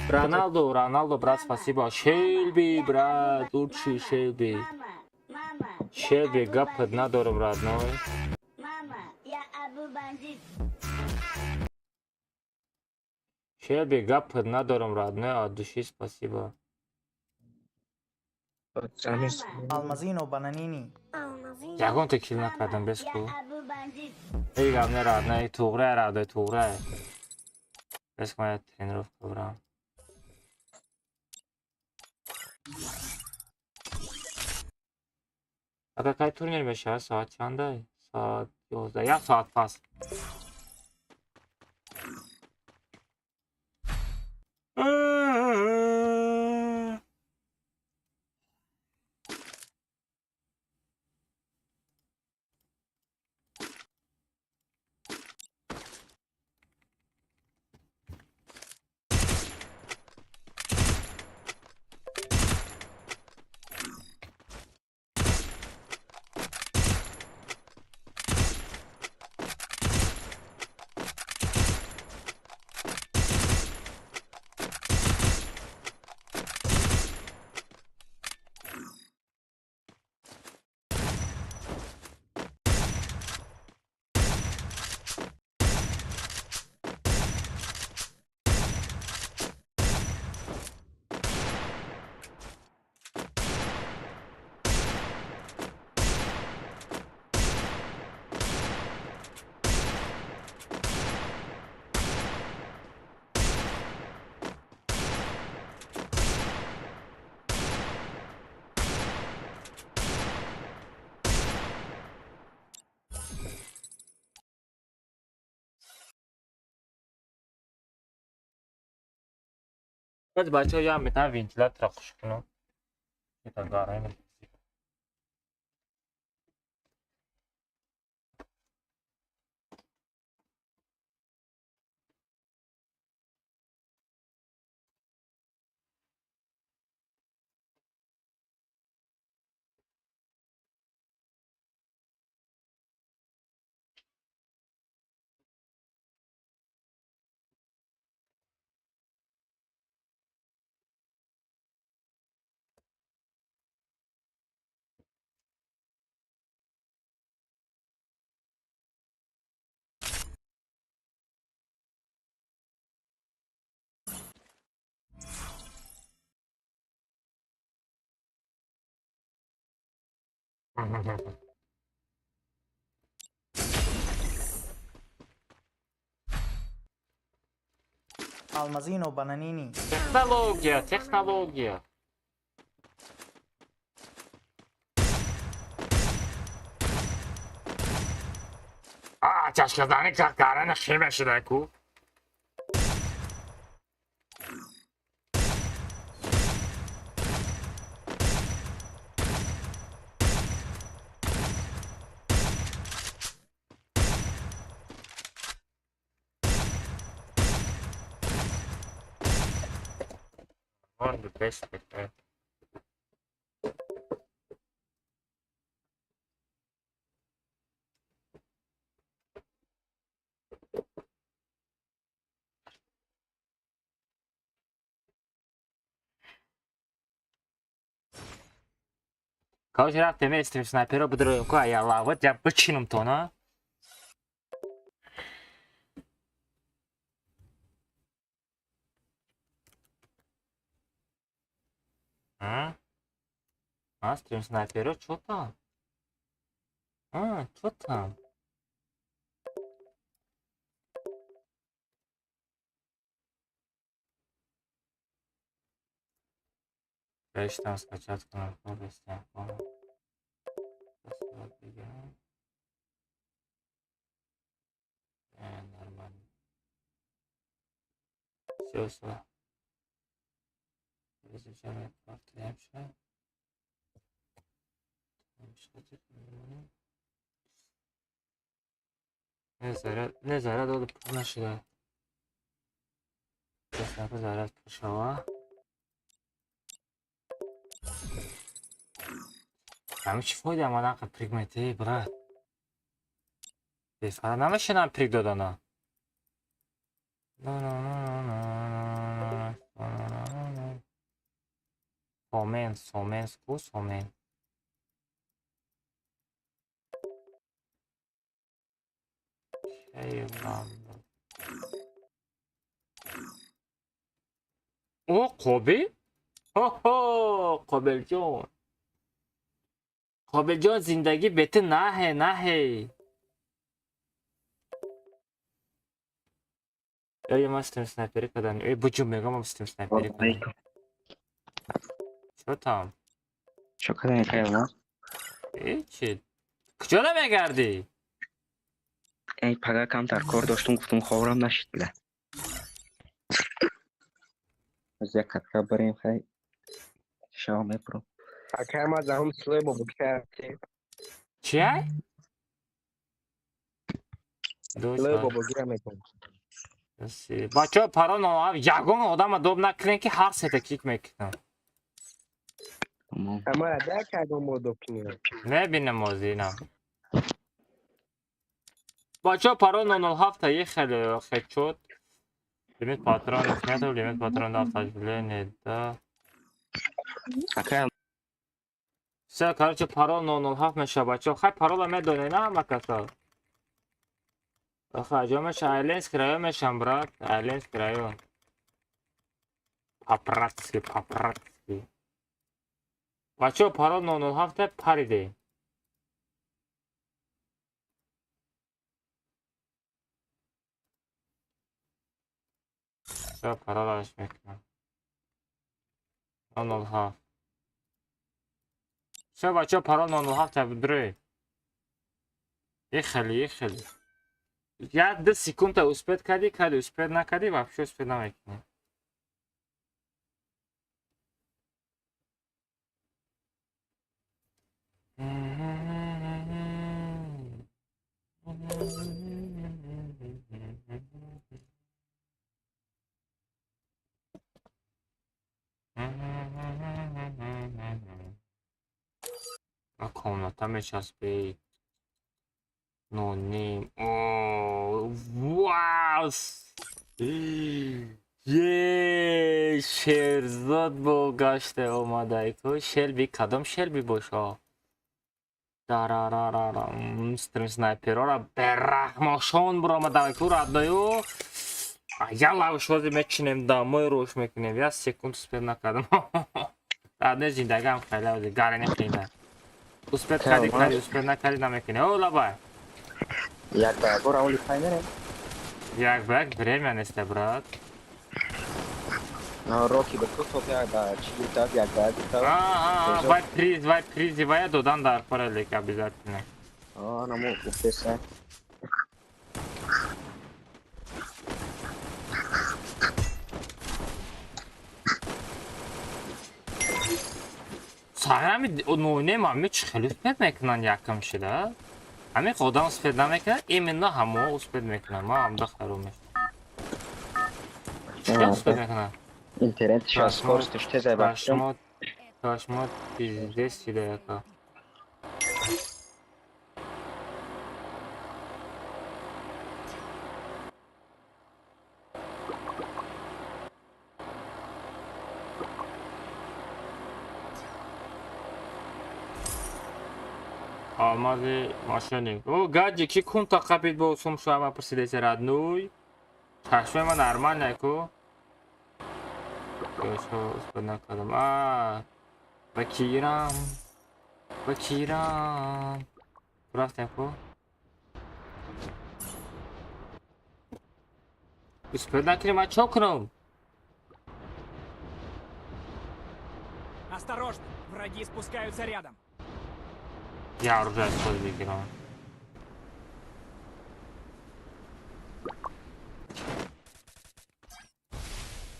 Роналду, Роналду, брат, спасибо. Шелби, брат, лучший Шелби. Шелби, гап надором, родной. Шелби, гап надором, родной, от души спасибо. Алмазино бананини. Ягон та кил накардам, бес ку. Эй, гап не родной, туғра, родной, туғра. Бес моя тренировка, брат. А какая турнир мешава? Соат чанда? Соат 11. Як соат пас. Бачаҳо, я метавонам вентилятора хуш кунам. Это гарм. Алмазино Бананини. Технология, технология. А, чашказани карана химе шуда ку. On the best right. Короче, рафтем стрим снайперо бидроем ку ая лават я бичинум тона. А, стрим снайперо, чё там? А, чё там? Там скачать кнопку, нормально. Все, все. Изучаем карту. Не заряд дода пур нашуда. Заряд пур шава. Ҳами чӣ фоида ман ақа приг метаи, брат? Бефара намешинам приг додана. Сомен, сомен, ку сомен. О, Қобил? Ҳо-ҳо, Қобилҷон. Қобилҷон, зиндагӣ бе ту наҳе, наҳе. Эй, ман стрим снайперӣ кардам. Эй, буҷум мегӯям, ман стрим снайперӣ кардам. Чё там? Чё кардани кайла? Ҳечи. Куҷо намегардӣ? Эй, пага камтар кор доштум, гуфтум ховрам нашид била. Аз як катка барем, хай. Шава мепурам. Акай ма заҳум слой бобокита. Чия? Слой бобогира мекунам. Бачаҳо, парол ягон одама доб накунем, ки ҳар сета кик мекунам. Амара дар кардом мо доб кунем. Мебинам озинам. Бачаҳо, парол 007 е хеле хечот. Лимит патронов нету, лимит патронов автоотделение, да. Акай Все, короче, парол 007 меша, бачаҳо. Хай, парола медонед, на ҳама каса? Охай, ҷо меша, Айленск район мешам, брат. Айленск район. По-братски, по-братски. Бачаҳо, парол 007 париде. Все, паролаш мекунам. 007. Все, бачаҳо, парол 007 бидроед. Ехали, ехали. Як ду секунда успеть кардӣ, кардӣ, успеть накардӣ, вообще успеть намекунӣ. Комната мечаспи. Ну ним. О, вау! Е, Шерзод бо гаште омадай ку. Шелби кадом Шелби боша? Дарарарара. Стрим снайперора бераҳмошон буромадай ку родной. Я лавшози мечинем домой рош мекунем. Я секунд успел накардам. Родной зиндагам хеле гарени хина. Успел кардӣ кардӣ, успел накардӣ намекунӣ. О, лабай. Як ба як бор аули пай мерем. Як ба як время нест, брат. Роки ба ту топ як ба чӣ гуфтад, як ба як гуфтад. А, вай приз, вай призи, вай додан дар кора лек обязательно. А, наму гуфтеса. Сарами нойнем ами чӣ хеле успел мекунанд якам шида? Ҳамин одам успел намекунад, именно ҳамо успел мекунанд. Ман ҳамда харом мешавам. Чӣ успел мекунанд? Интернет сейчас скорость тезай бахшам. Кашмот пиздец шида яка. Алмази мошенник. О, гаджи, ки кунта қапид бо сум шуама пурсидеси родной? Чашмаи ман нормальная ку? Ё, успел накардам. А, ба кирам. Ба кирам. Рафтем ку? Успел накунем, ман чо кунам? Осторожно, враги спускаются рядом. Я оружие аз худ бигирам.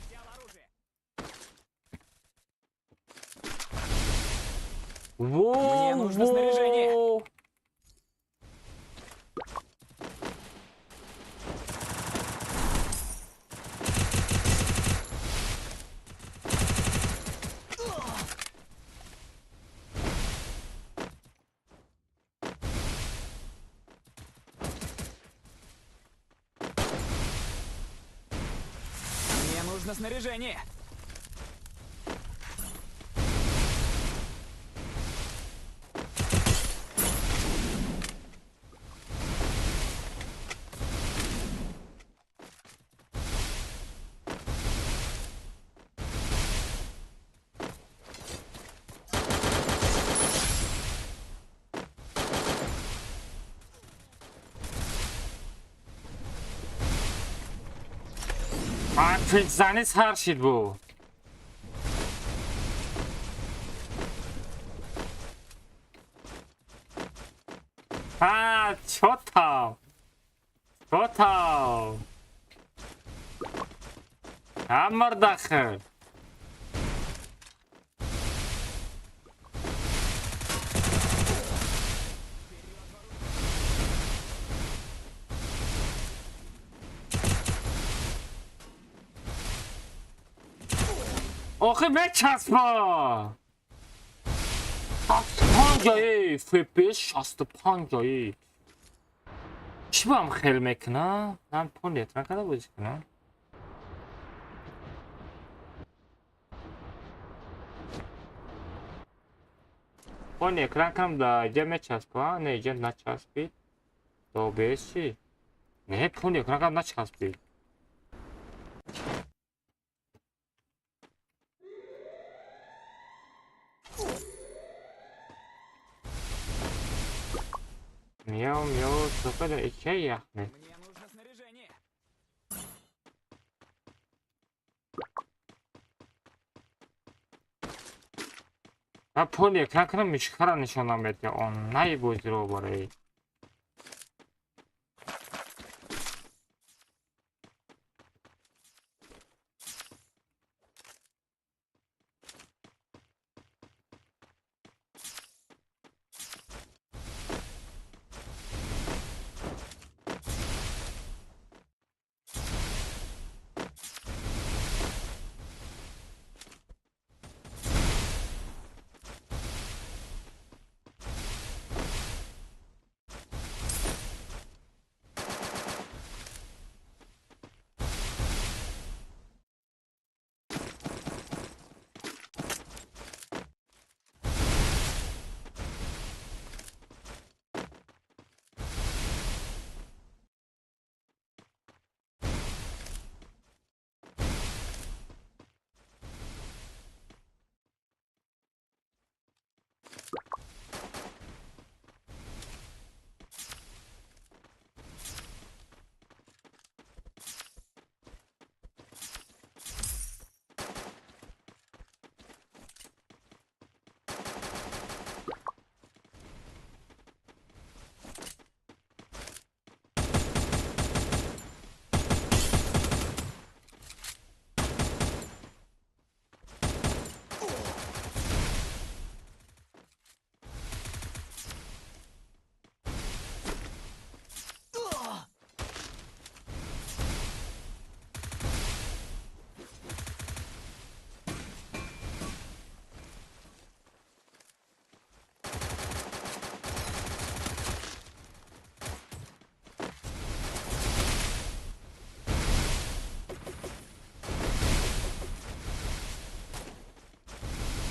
Взял оружие. Во, Мне нужно снаряжение. Мне нужно снаряжение. Пиззани сар шид бу. А, чё там? Чё там? А, мардахр. Охи мечаспа! 65 FPS 65. Чӣ ба ҳам хел мекуна? Ман пул экран карда бозӣ кунам? Пол экран кардам да иҷа мечаспа? Не, иҷа начаспид. До OBS чӣ? Не, пул экран кардам начаспид. Мяу, мяу, сука, ичай яхне. Мне нужно снаряжение. А пол экран кардам мишкара нишонам медиҳад. Он най бозиро барои.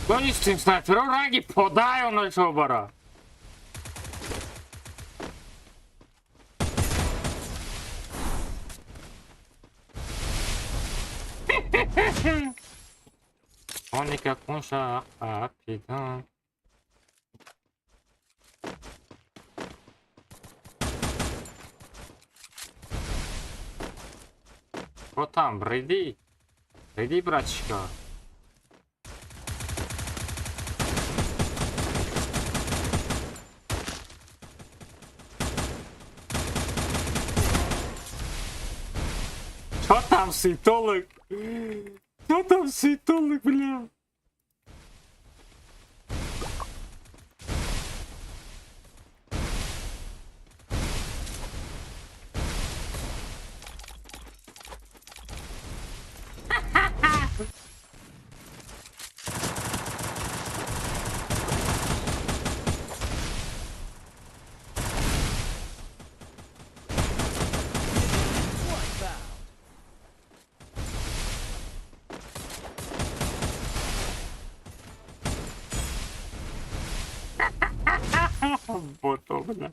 Донистем снайперо ранги подай оно бара. Оника кунша апидан. Вот там, бреди. Бреди, братчика. Что там, суетолог? Что там, суетолог, бля? Бото, бля.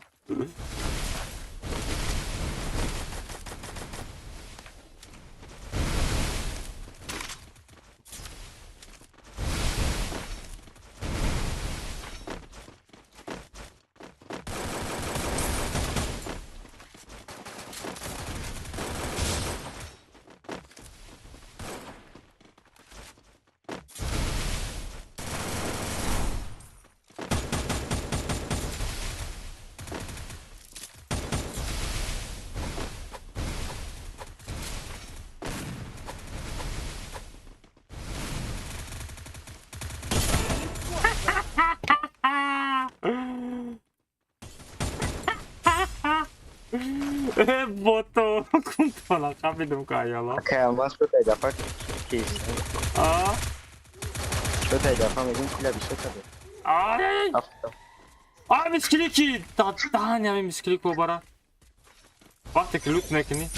Бото, кунтона қабидум каяла. Акай, ман шуд ай дафъа кист. А? Шуд ай дафъа мегӯм куля бисёр кардем. Ай! Ай, мискилики! Даҳани ҳамин мискилико бара. Вақте ки лут мекунӣ.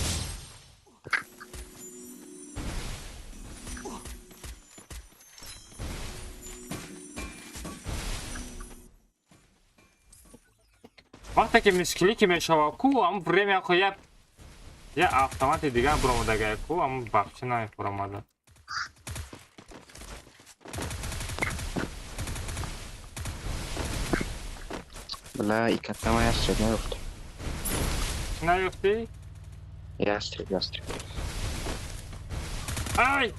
Вақте ки мискилики мешава ку, ам время ко я автомати дигар буромадагай ку, ам бахча намефуромада. Бля, икатама ястреб наёфтам. Чӣ наёфтӣ? Ястреб, ястреб. Ай!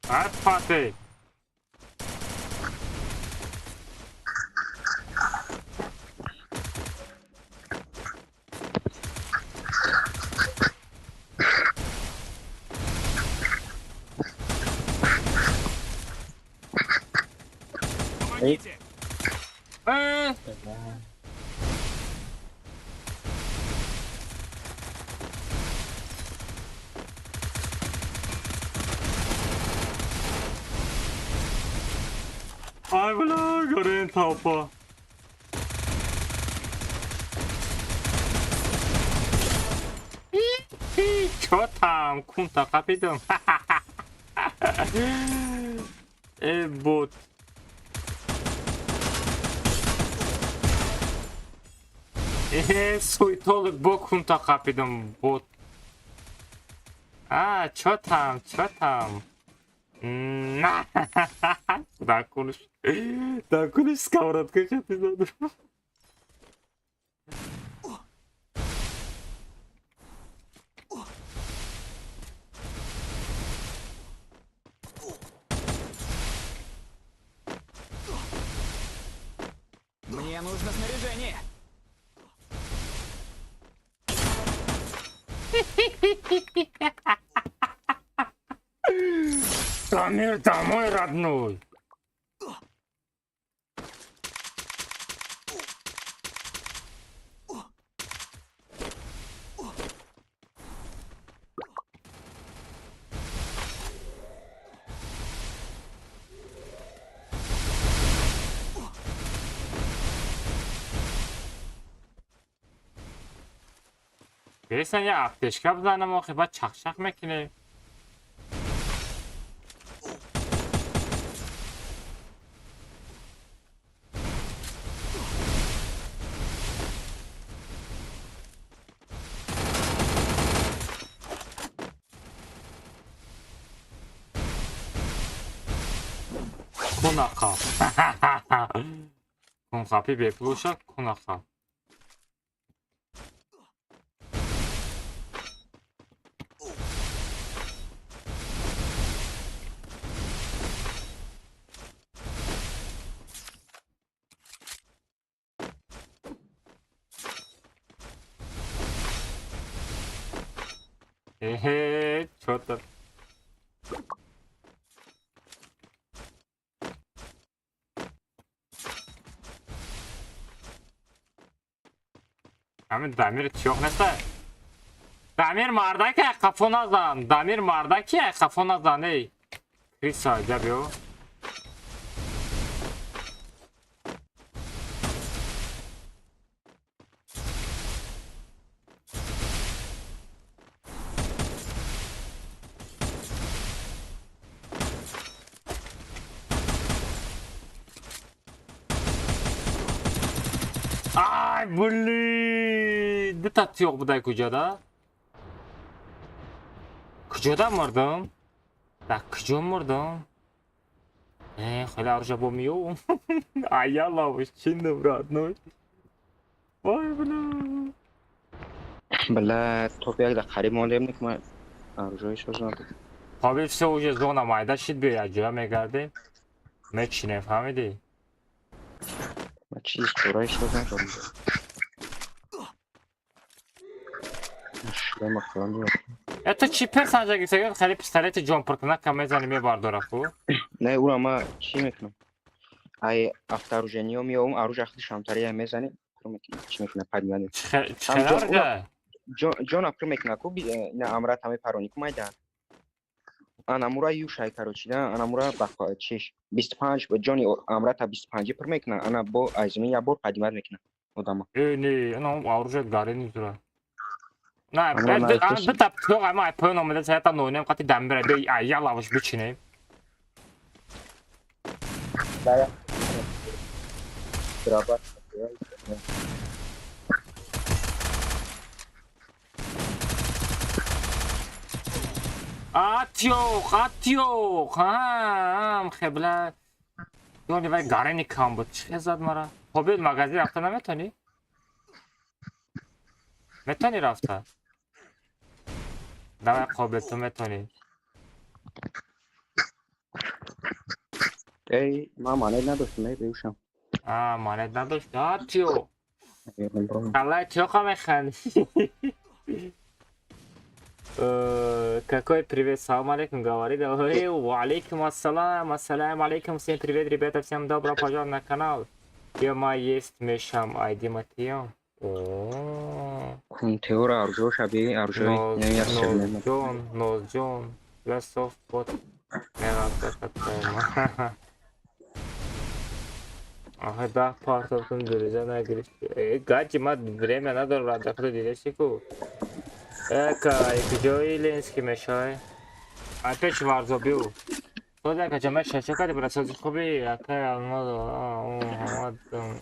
Ай, Помогите! Ай, бля, горин толпа. Чё там, кунта қапидум? Э, бот. Э, суетолог бо кунта қапидум, бот. А, чё там, чё там? На! Да, куниш. Да, куниш сковородка хати задум. Мне нужно снаряжение. Дамир, домой, родной! Бесан я аптечка бизанам охи, баъд чақчақ мекунем. Кунақа. Кунқапи бепулоша кунақа. Эхе, чё-то. Ҳамин Дамир чиёқ неста? Дамир мардаки қафо назан. Дамир мардаки қафо назан, эй. Криса, ҷа биё. Ай, блин! Дута тиёқ будай куҷода? Куҷода мурдам? Дар куҷо мурдам? Э, хеле аржа бо миёвам. Ая лавш чиндам, родной. Вой, бля. Бля, топ як дар қариб мондаем, ки ман аржои соз надорам. Қобил всё уже зона майда шид, биё якҷоя мегардем. Мечинем, фаҳмидӣ? Ман чизи сураи соз надорам. Шлема қилам. Это чӣ персонажа гирифта? Хеле пистолети ҷонпуркунака мезани мебардора ху? Не, ура ма чӣ мекунам? Ай автооружениё меовам, оружие худиш ҳамтария мезани, пур мекунам, чӣ мекунам, падмани. Чӣ хеле? Ҷона пур мекуна ку, на амрата мепарони ку майда. Анамура юшай, короче, да, анамура ба чиш 25 ҷони амрата 25 пур мекуна, ана бо айзми як бор падимат мекуна одама. Э, не, ана оружие гари низура. На, дута птиёқ ама ай поён омада саята нонем қати дамбира бе ай як лавш бичинем. Атёқ, атёқ, ҳам хебла. Ёни вай гарени кам буд. Чӣ зад мара? Хоб магазин рафта наметонӣ? Метонӣ рафта? Давай қобил ту метонӣ. Эй, ман монет надоштам, эй, беушам. А, монет надошт. Атёқ. Аллай тёқа механдӣ. Какой привет, салам алейкум, говори, говори, ва алейкум ассалам, ассалам алейкум, всем привет, ребята, всем добро пожаловать на канал. Ё есть мешам, айди матио. Кунтеора аржо шаби, аржо, Нозджон, Нозджон, лесов бот, Ага, да, партовтун дуриза нагирифт. Гаджи, ма время надорам, радахта дидеши ку. Эка, куҷои Ленский мешавай? Ай пеш варзобиу. Соз ака ҷамъа шаша кардӣ брат, сози хуби акай алмаз омадам.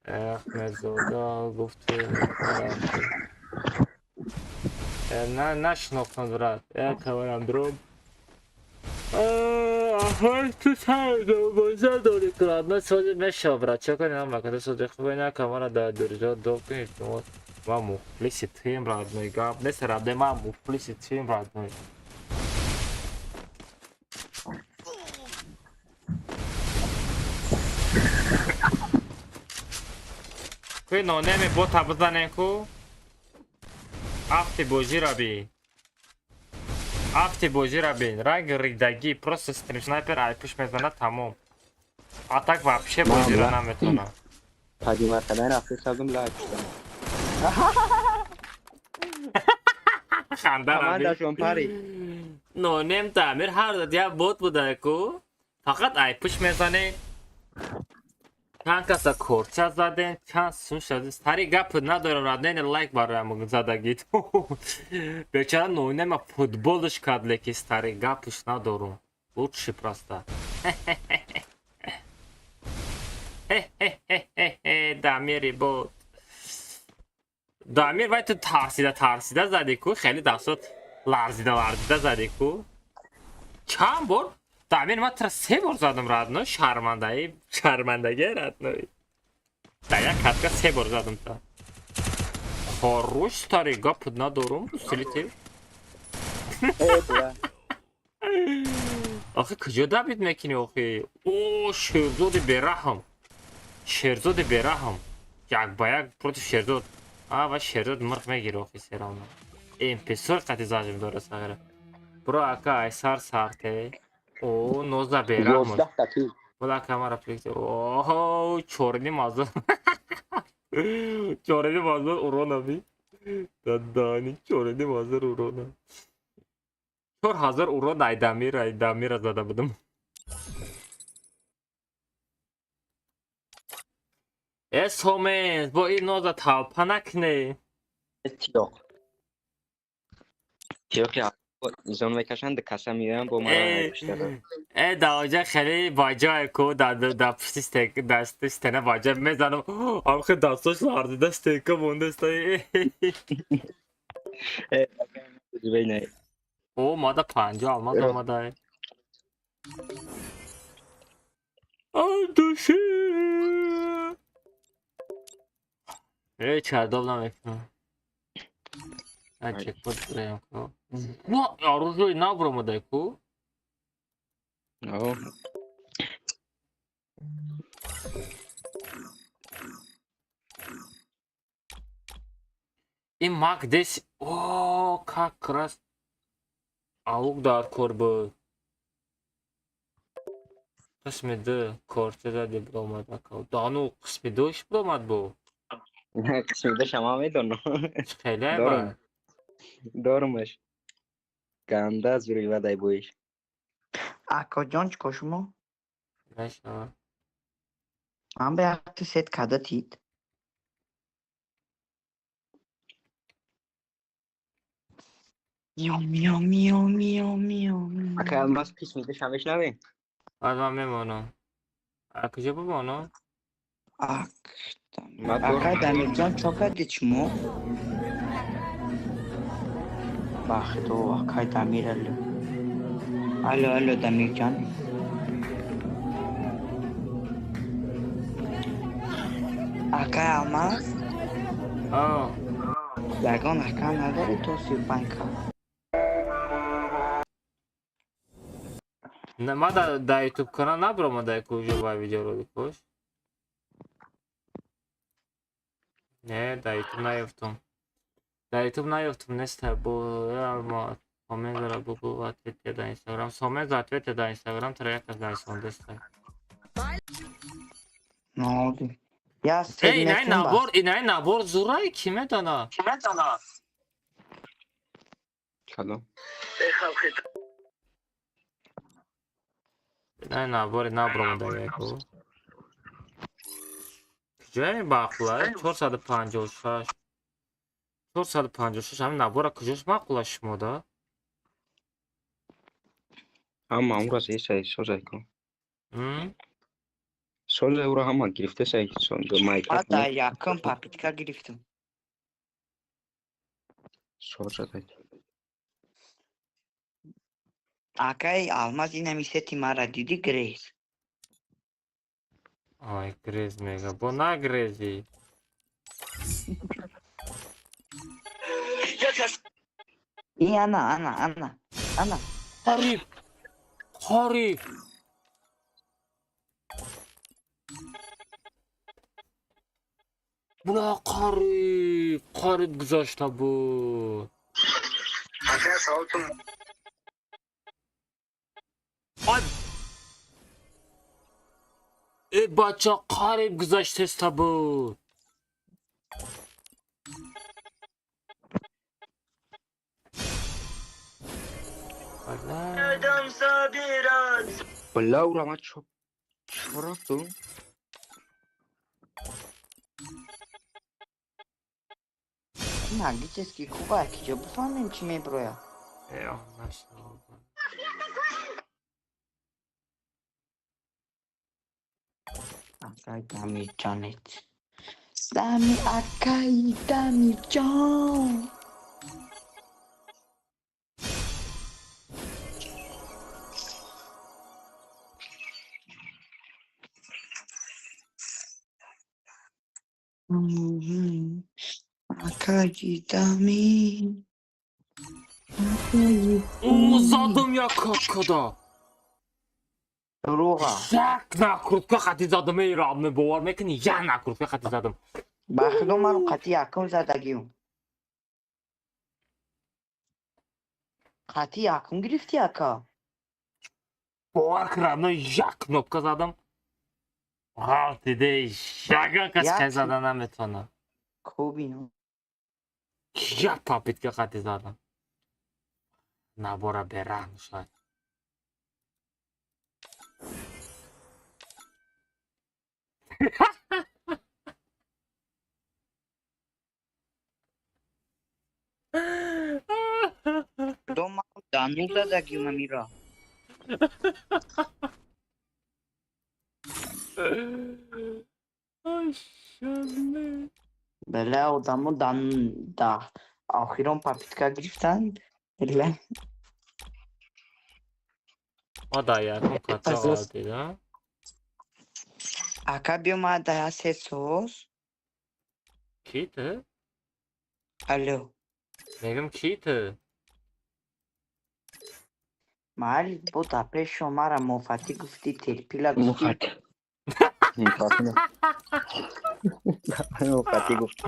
Ахмедзода гуфту. На нашинохтам брат. Эка варам дроб. Ахай ту сардо боза дори крадна сози мешава брат. Чӣ кунем макада сози хуби на камара дар дуриза доб кунед. Ма мухлиси туем, родной, гап нест, родной, ма мухлиси туем, родной. Куи нонеми бота бизанем ку? Афти божира би. Афти бозиро бин. Ранги ридагӣ, просто стрим снайпер айпуш мезанад, тамом. А так вообще бозиро наметавонам. Падима кадан рафта садум лайк шудам. Ханда. Командашон пари. Нонем Дамир ҳар дад як бот буда ку. Фақат айпуш мезанед. Чанд каса корча задем, чанд сум шуд. Сари гап надорам, раднени лайк бароям задагид. Бечара нонема футболш кард, леки стари гапш надорум. Лучше просто. Дамири бот. Дамир вай ту тарсида тарсида зади ку, хеле дастот ларзида ларзида зади ку. Чанд бор? Дамир ман тура се бор задам радно, шармандаи, шармандаги радно. Дар як катка се бор задам та. Хорош стари гап надорум, слити. Охи куҷо дабид мекунӣ охи? О, Шерзоди бераҳм. Шерзоди бераҳм. Як ба як против Шерзод. А ва Шерзод мирқ мегири охи серавно. МП40 қати зажим дора сағира. Бро ака айсар сарте. О, нозда бераҳм. Була камера пликти. Оҳо, чорини мазор. Чорини мазор урона би. Дадани чорини мазор урона. 4000 урон ай Дамир, ай Дамира зада будам. Э Сомез, бо ин ноза талпа накне. Тиёқ. Тиёқи зон мекашанд, каса меоянд бо мара. Э даоҷа хеле баҷое ку дар пушти стек дасти стена баҷа мезанам. Амхи дастош ларзида стека мондаста. Э О, мада 50 алмаз омада. Души. Э чардоб намекунам. А чекпот бираем ку. Ва, оружие набуромада ку. О. Ин мак дес. О, как раз аук дар кор буд. Қисми ду корча зади биромад ака. Дану қисми душ биромад бу. Қисми душ ҳама медонам. Хеле ба. Дорумаш. Ганда зури вадай боиш. Акоҷон чӣ кор шумо? Нашава. Ман ба якта сет када тид. Мио мио мио мио мио. Ака алмаз қисми душ ҳам мешнавем? Аз ман мемонам. А куҷо бимонам? Ака Дамирҷон чо кардед шумо? Бахто акай Дамир алло. Алло алло Дамирҷон. Акай Алмаз? О. Ягон ака надоред то 35 ка? Ма дар ютуб канал набуромада куҷо ба видеороликош? Не, дар ютуб наёфтум. Дар ютуб наёфтум, неста бо алма Сомезара бугу ответе дар Инстаграм. Сомеза ответе дар Инстаграм тара як аз нарисондаста. Наоди. Я Эй, инаи набор, инаи набор зурай ки медона? Ки медона? Кадом? Инаи набори набуромада яку. Куҷое маъқула? 456. 456 ҳамин набора куҷош маъқула шумода? Ҳама онро сесай созай ку. Созай уро ҳама гирифта сай майка. Ма дар якум попитка гирифтам. Созай. Акай Алмаз инами сети мара диди грез. Ай, грез мега. Бо нагрези. И ана, ана, ана, ана. Қариб. Қариб. Була қариб, қариб гузашта буд. Э, бача, қариб гузаштеста буд. Бля, ура, ма чо чо рафту? Магический кубак, ҷо бифаҳмем чӣ меброяд. Э, машалло. Акай Дамирҷонет. Дами акай Дамирҷон. Акай Дамир. Акай Ӯ, задам як када. Дурӯға. Як накрутка хати задам, эй раб, бовар мекунӣ? Як накрутка хати задам. Ба худо маро қатъи якум задагиюм. Қатъи якум гирифтӣ, ака? Бовар кун, раб, як кнопка задам. Ғалтиде, ягон кас Як хай зада наметавонад. Кубино. Як попытка хати задам. Набора бераҳм шояд. Худо маро дану задагиюм амира. Бела одамо дан да охирон попытка гирифтанд. Бела. Ма дар якум ката ғалтида. Ака биё ма да се соз. Ки ту? Алло. Мегӯм ки ту? Майли бо дар пешо мара муфатӣ гуфтӣ, терпила гуфтӣ. Муфатӣ. Муфатӣ. Муфатӣ гуфт.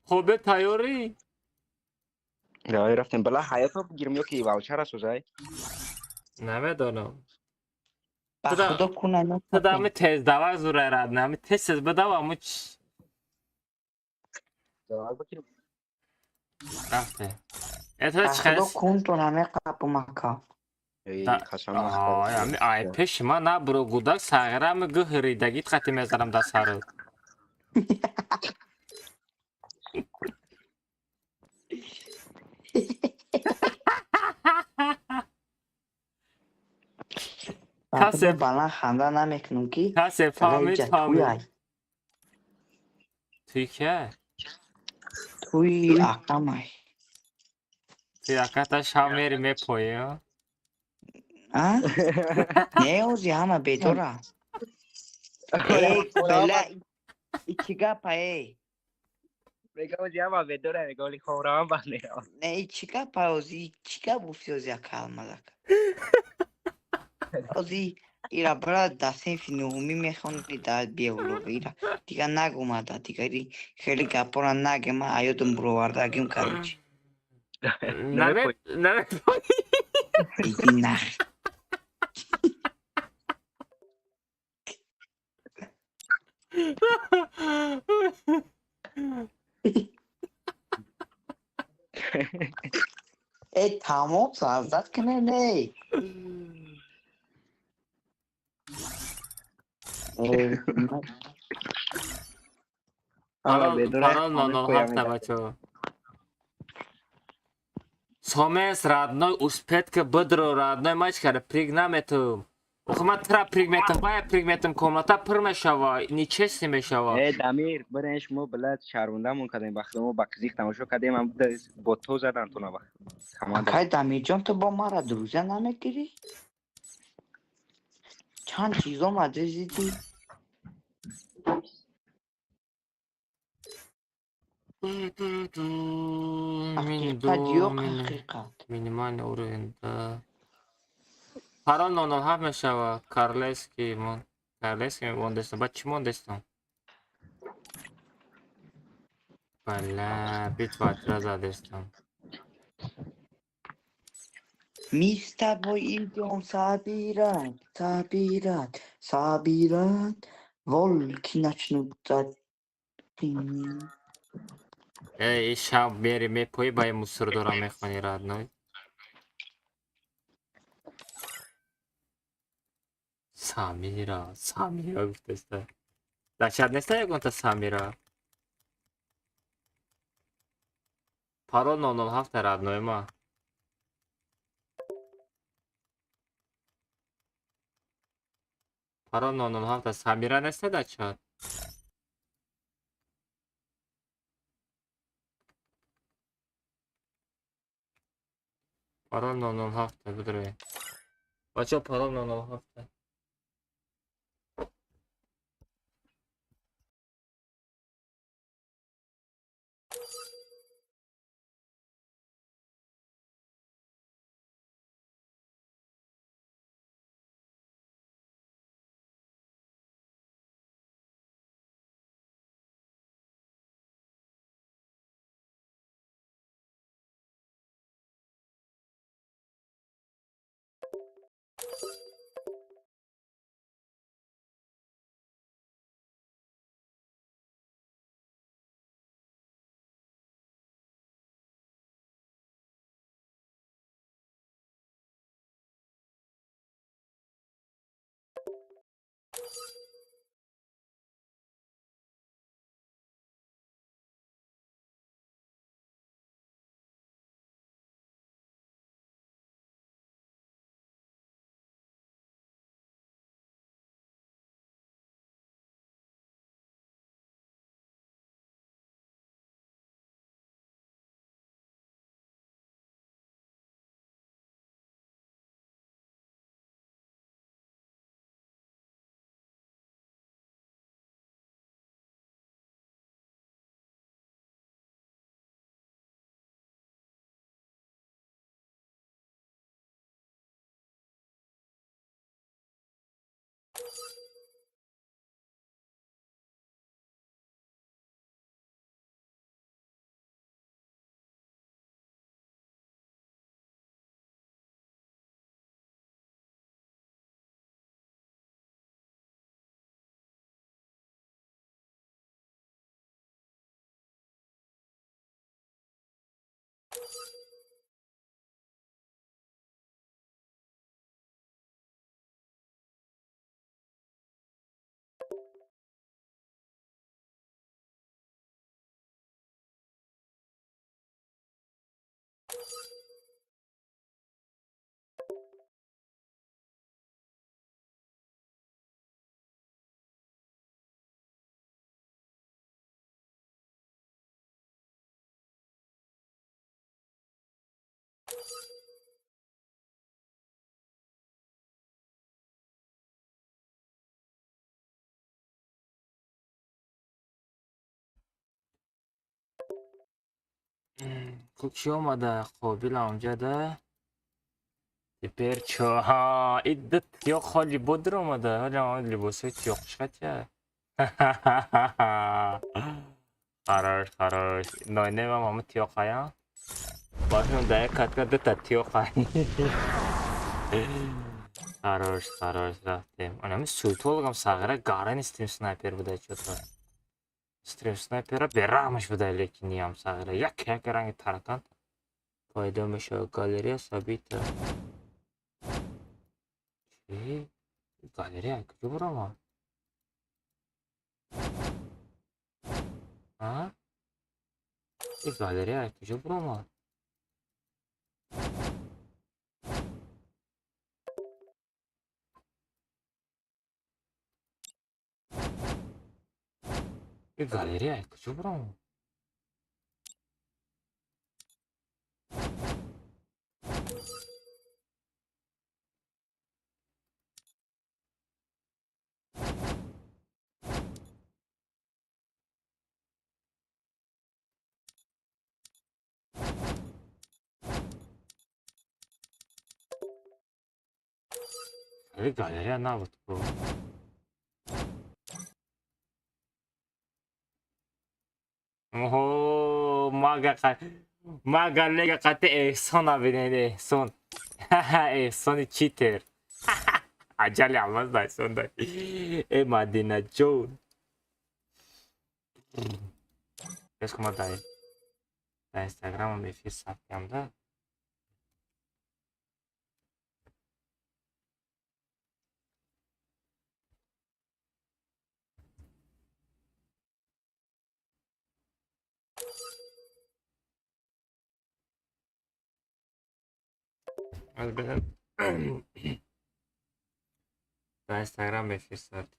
Хобе тайёрӣ? Давай рафтем. Бала ҳаёто бигирем ё ки ваучара созай? Намедонам. Ба худо куна Ту дами тездава зура рад, нами тез тез бидава, аму ч. Давай бигирем. Рафте. Это Ба худо чӣ хел? кунтон ҳамеқапум ака. Эй, Да- қасам Ай, ами ай пеши ман набуро гудак сағира ми гӯ ҳиридагит қати мезанам дар сарат. Ба Касе худо баланд ханда намекунам ки касе бала фаҳмид иҷа фаҳмид. туй ай. Туй ке? Туи акамай. Туй аката шав мери мепоӣ, а? А? Не, ози ҳама бедора. Эй, бела и чӣ гапа, эй? Мегам ҷама бедора, мегам ли ховрам банд меравам. Не, и чӣ гапа ози? Чӣ гап гуфти ози ака Алмазака? Ози ира брат да синфи нуҳумӣ мехони да биолог ира. Дигар нагумада, дигари хеле гапора наге, ман аёдам буровардагим, короче. Наме намепоӣ. Иди нах. Э, тамом создать кунем, эй. Э, Ама бедора. Парол 007 бачаҳо. Сомес родной успеть ка бидро родной мач кара прыг наметум. Охи ман тра прыг метам, бая прыг метам, комната пур мешава, нечестно мешава. Э, Дамир, бирен шумо билад шармондамон кардем, ба худо мо ба қизиқ тамошо кардем, ам бо то задан тона ба команда. Акай Дамирҷон, ту бо мара друзья намегирӣ? Чанд чиз омада зидӣ? Ҳақиқат ёқ ҳақиқат. Минимальный уровень, да. Парол 007 мешава. Карлески мон. Карлески мондестам. Баъд чӣ мондестам? Бала, битва тра задестам. Мы с тобой идем собирать, собирать, собирать. Волки начнут. Эй, шаб мери мепои ба мусордора мехони родной. Самира, Самира гуфтаста. Дар чат неста ягонта Самира? Парол 007 родной ма. Парол 007 Самира неста дар чат? Парол 007 бидроед. Бачаҳо, парол 007. Хуб, чӣ омада? Қобил амҷада. Теперь чё? Ҳа, ид тиёқ холи бодр омада. Ҳоли либосҳои тиёқшатя. Хорош, хорош. Нойнемам ҳама тиёқая. Бошам да як катка дута тиёқа. Хорош, хорош, рафтем. Анами суетологам сағира гарани стрим снайпер буда чё-то. Стрим снайпера бераҳмаш буда, лекин ниям сағира. Як як ранги таракан пайдо мешавад. Галерея сабита. Чӣ? Галерея куҷо баромад? А? И галерея куҷо баромад? И галерея куҷо баромад? Галерея набуд ку. Оҳо, мага лега қати эҳсон набинед, эҳсон. Эҳсони читер. Аҷали алмаз да эҳсон да. Э Мадинаҷон. Бес кума дай. Дар Инстаграмам эфир сабт да. Аз бедем. Дар Инстаграм эфир сабт.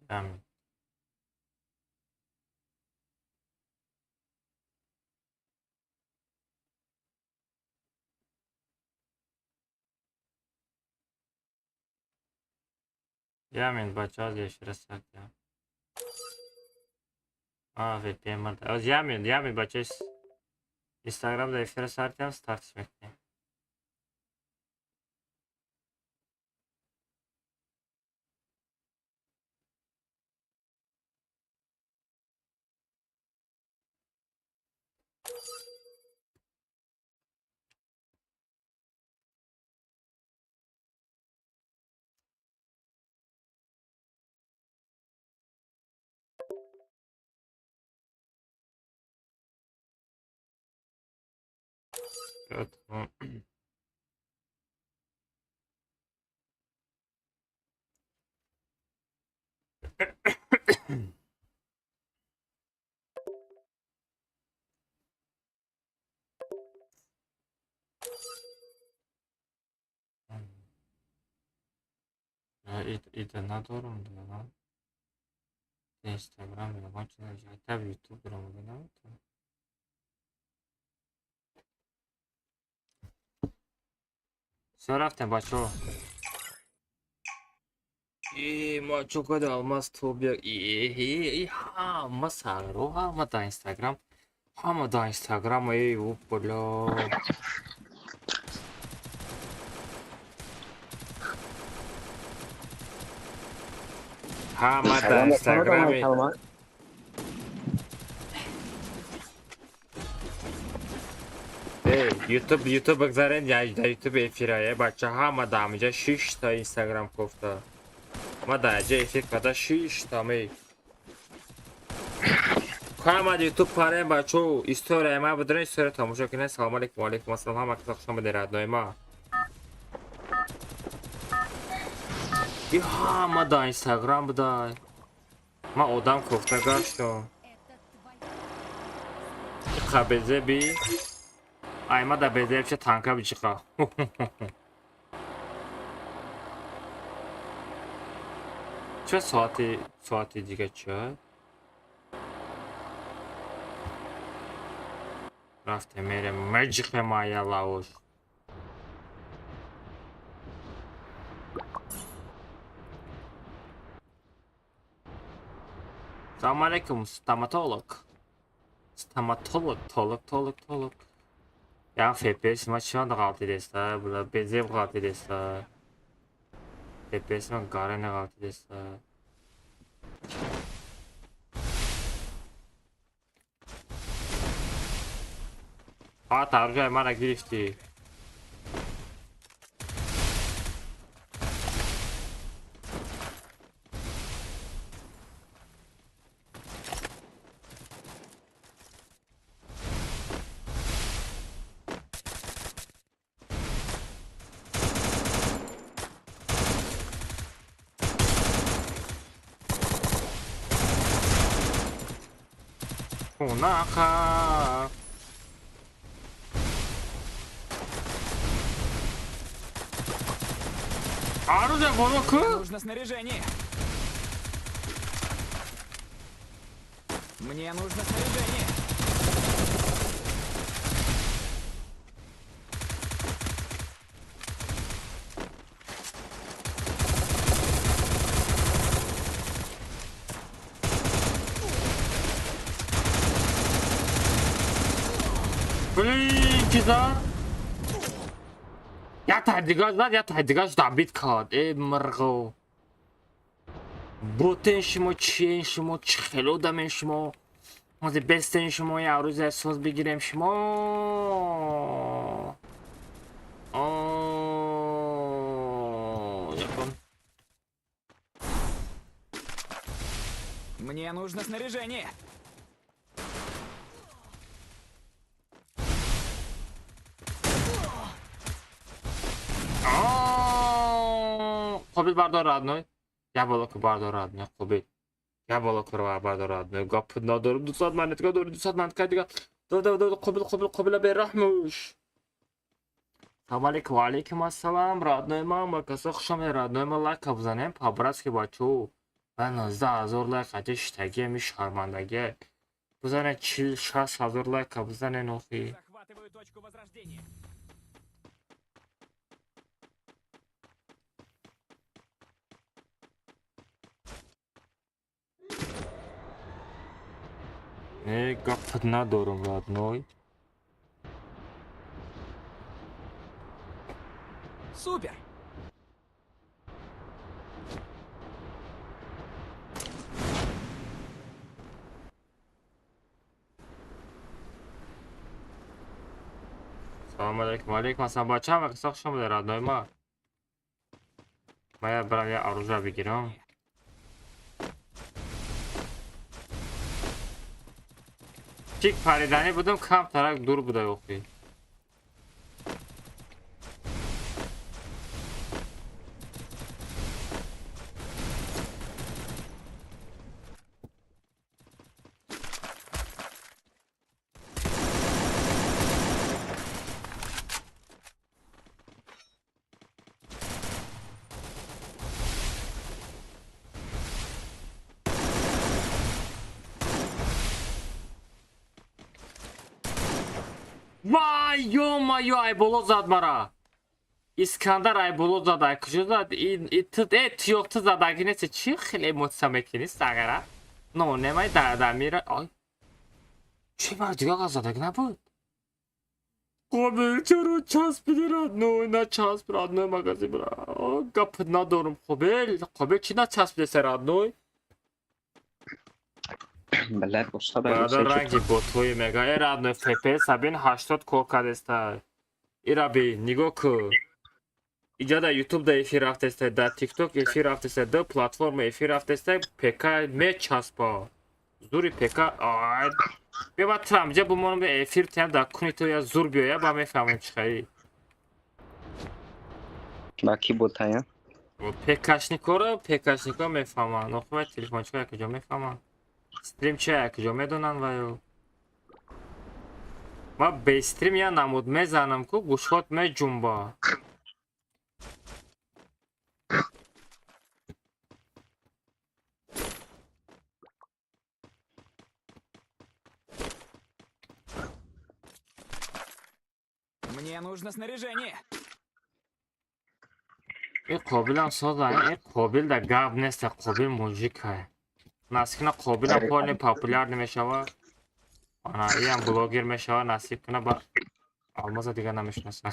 Амин. Ямин бачаҳо эфира сабт. А, VPN марда. Аз ямин, ямин бачаҳо Инстаграм дар эфира сабт стартш мекунем. Tamam. Ида надорум да. Инстаграм ягон чиз ҷайта Ютуб даромада наметавонам. Всё рафтем бачаҳо. Э, ма чо када алмаз тобия. Э, ҳама сарро, ҳама дар Инстаграм. Ҳама дар Инстаграм, эй, бля. Ҳама дар Инстаграм. Ютуб, Ютуб бигзарен, дар Ютуб эфирае, бача ҳама дар ҳаминҷа 6 та Инстаграм кофта. Ма дар ҷа эфир карда 6 та ме. Ҳама Ютуб парем бачо, историяи ма бидорен, история тамошо кунед. Салом алейкум, ва алейкум ассалом, ҳама каса хуш омадед родной ма. И ҳама дар Инстаграм буда. Ма одам кофта гаштам. Қабезе би. Ай, ма да безебча танка бичиха. Ча соати дига ча? Рафтем мерем меҷихем ая лауш. Салом алейкум, стоматолог. Стоматолог, толог, толог, толог. Я FPS ма чанд ғалтидаста, була безеб ғалтидаста. FPS ма гарена ғалтидаста. А тарҷай мана гирифтӣ. Хонаха. Оружие боло ку? Нужно снаряжение. Мне нужно снаряжение. Блин, чиза? Я таҳдигаш зад, я таҳдигаш добит кард. Э, мирғо. Ботен шумо чиен шумо чӣ хеле одамен шумо. Ҳозир бестен шумо як рӯзе соз бигирем шумо. Мне нужно снаряжение. Қобил бардор родной. Я болоку бардор родной, қобил. Я болоку бардор родной. Гап надорам, 200 монетка дорам, 200 монетка дига. До қобил қобил қобила бераҳмуш. Салом алейкум, ва алейкум ассалом, родной ма, марказа хуш омадед, родной ма, лайк бизанем, по-братски бачо. Ва 19000 лайк ҳаҷи штаги ми шармандаги. Бизанед 40 60000 лайк бизанед охи. Захватываю точку возрождения. Не, гап надорам, родной. Супер! Салом алейкум, алейкум ассалом, бача, ва қисоқ шумо родной ма. Ма я брам я оружие бигирам. Чик париданӣ будам, камтарак дур буда охи. Вай, ё-моё, Айболо зад мара. Искандар Айболо зад, ай куҷо зад? Тиёқти задаги нест, чӣ хеле эмоция мекунӣ, сағира? Но, немай дар мира. Ай. Чӣ мара дигар задаги набуд? Қобил, чаро часпиди родной, начасп родной магазин бра. Гап надорам, Қобил, Қобил чӣ начаспидеса родной? Блядь, устада. Бародар ранги ботҳои мега. Э родной FPS абин 80 кор кардеста. Ира би нигоҳ ку. Иҷа дар YouTube да эфир рафтеста, дар TikTok эфир рафтеста, дар платформа эфир рафтеста, ПК мечаспа. Зури ПК. Ай. Биё ба трам ҷа бимонам эфир тиям дар куни ту я зур биёя, ба мефаҳмем чӣ хаи. Ба ки ботая? ПКшникоро, ПКшнико мефаҳманд. Охир телефончико як ҷо мефаҳманд. Стрим чия як ҷо медонанд ва ё ма бе стрим я намуд мезанам ку гӯшҳот меҷумба. Мне нужно снаряжение. И қобилам соза, и қобил да гап нест, қобил мужикае. Насиб куна қобилам полни популяр намешава. Ана иам блогер мешава, насиб куна ба алмаза дигар намешинаса.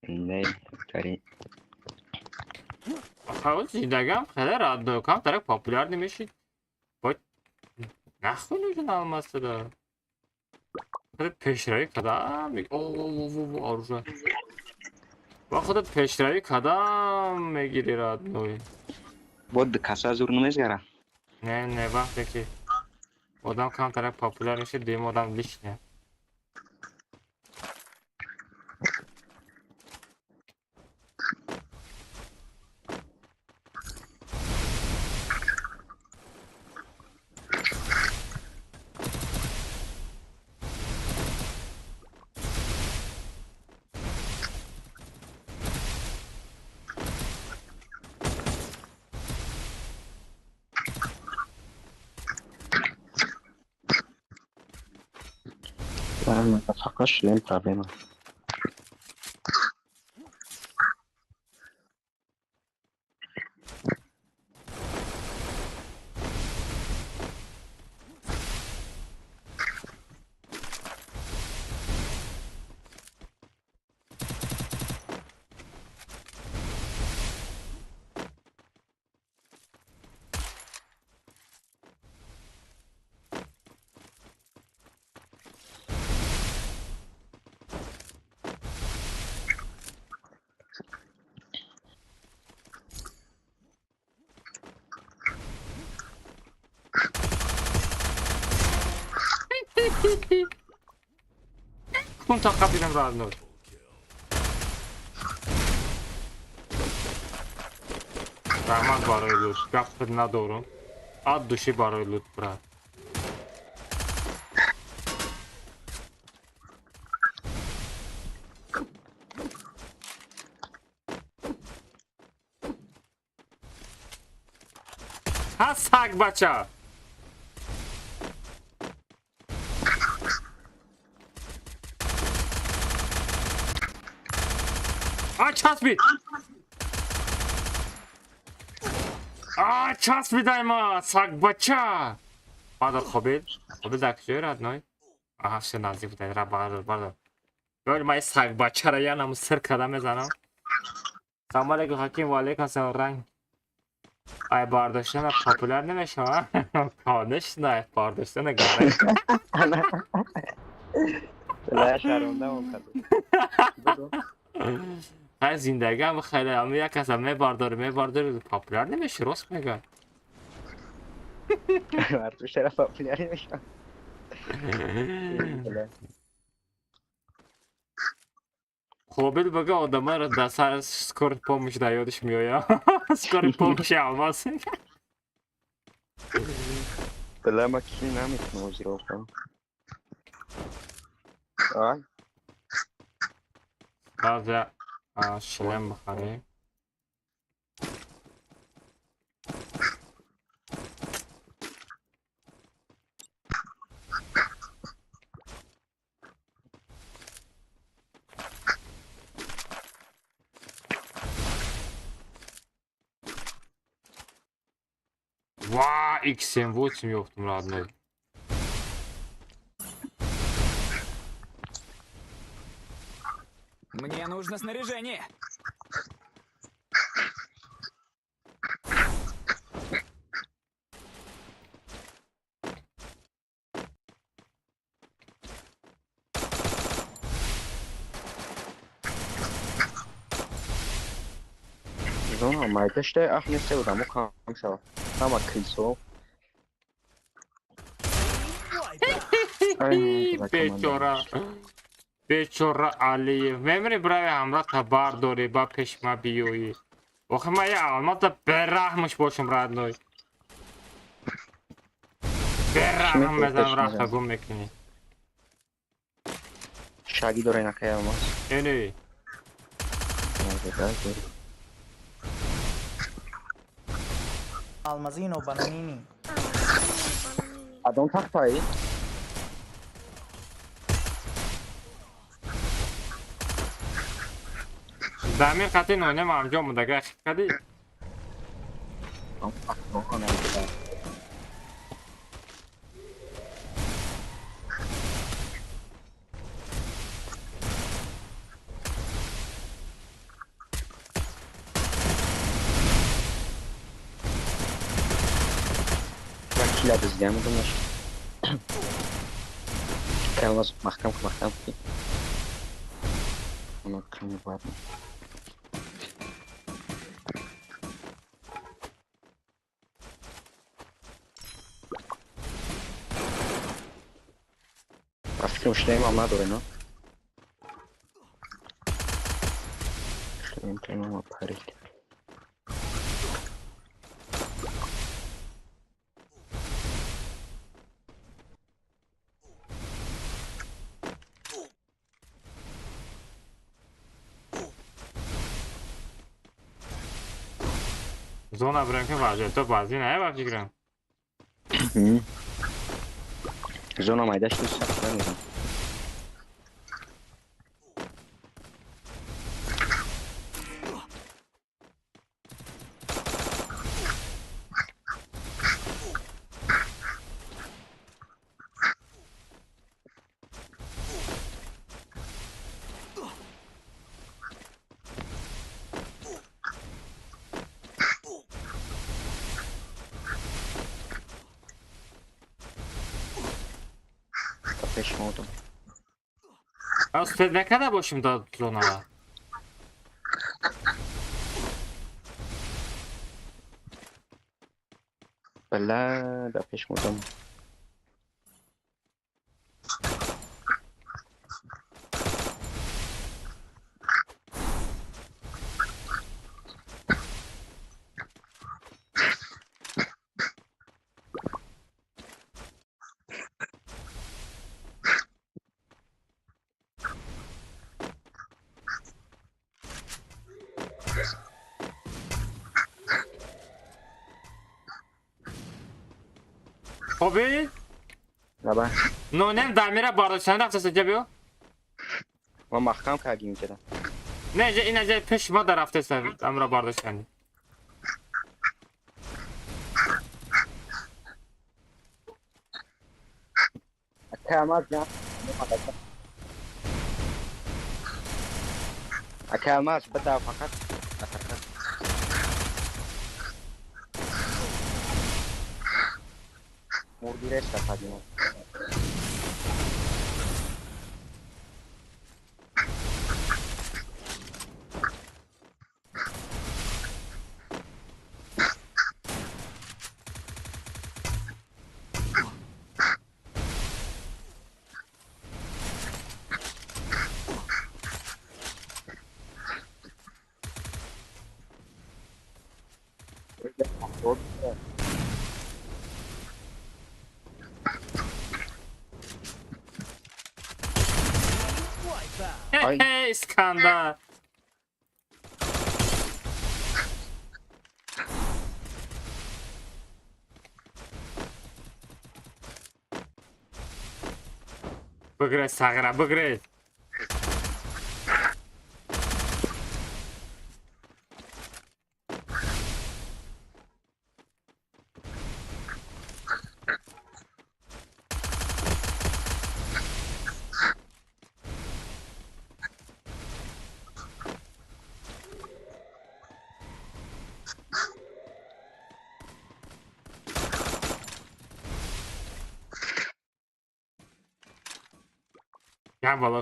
Не, тари. Ха, зиндагиам хеле родной, камтарак популяр намешид. Бо нахуй нужен алмаз да. Хеле пешравӣ кардам. О, оружие. Ба худат пешравӣ кардам мегири родной. Вот каса зур намезгара. Не, не, вақте ки одам камтарак популяр мешид, дуюм одам лишне. Фақат шлем проблема. Кун та қапидам родной. Раҳмат барои лут. Гап надорам. От души барои лут, брат. Ҳа саг бача. А часпид. А часпидай ма саг бача. Бадор хобид. Хобид дар куҷое родной? Аҳа, всё наздик будай. Ра бардор, бардор. Бёр ма саг бачара янам сир карда мезанам. Салом алейкум ҳаким, ва алейкум ассалом ранг. Ай бардоштана популяр намешава? Конечно, ай бардоштана гарай. Ла шаронда он кадо. Ҳай зиндагиам хеле ам як каса мебардори, мебардори популяр намеши, рост мега. Бардоштана популяр намешава. Қобил бага одамаро дар сар скорый помощь дар ёдаш меояд. Скорый помощь алмаз. Бла ма ки наметунам озиро кунам. Ай. Баъзе шлем бихарем. Ва, XM8 ёфтум родной. Мне нужно снаряжение. Зона майдаштай ах несте одамо кам шава. Ҳама крисо. Бечора. Бечора Алиев. Мемри брави ҳамроҳта бардорӣ ба пеш ма биёӣ. Охи ма я алмата бераҳмш бошам родной. Бераҳм мезанам рафта гум мекунӣ. Шаги дора инакай алмаз. Эне. Алмазино бананини. Адон тахтаи? Замин қати нонем анҷом буда, хит кардӣ? Кила дуздиам думаш. Калмаз маҳкам маҳкам. Оно кам бояд. Фикрам шлемам надоре, но? Шлем шлемама парид. Зона бирем ки вазъиятҳо баъзӣ не ба фикрам. Зона майдаш нест, намедонам. Аз накарда бошем дар зонава. Бала, дар пеш модам. Хоби? Лаба. Нонем дамира бардоштан рафтаст ҷа биё. Ма маҳкам кардим инҷа. Не, ин аҷа пеш ма дар рафтаст амра бардоштани. Акамаз ҷан. Акамаз бада фақат. Мурдиреста кардим. Искандар. Бигрез, сағира, бигрез.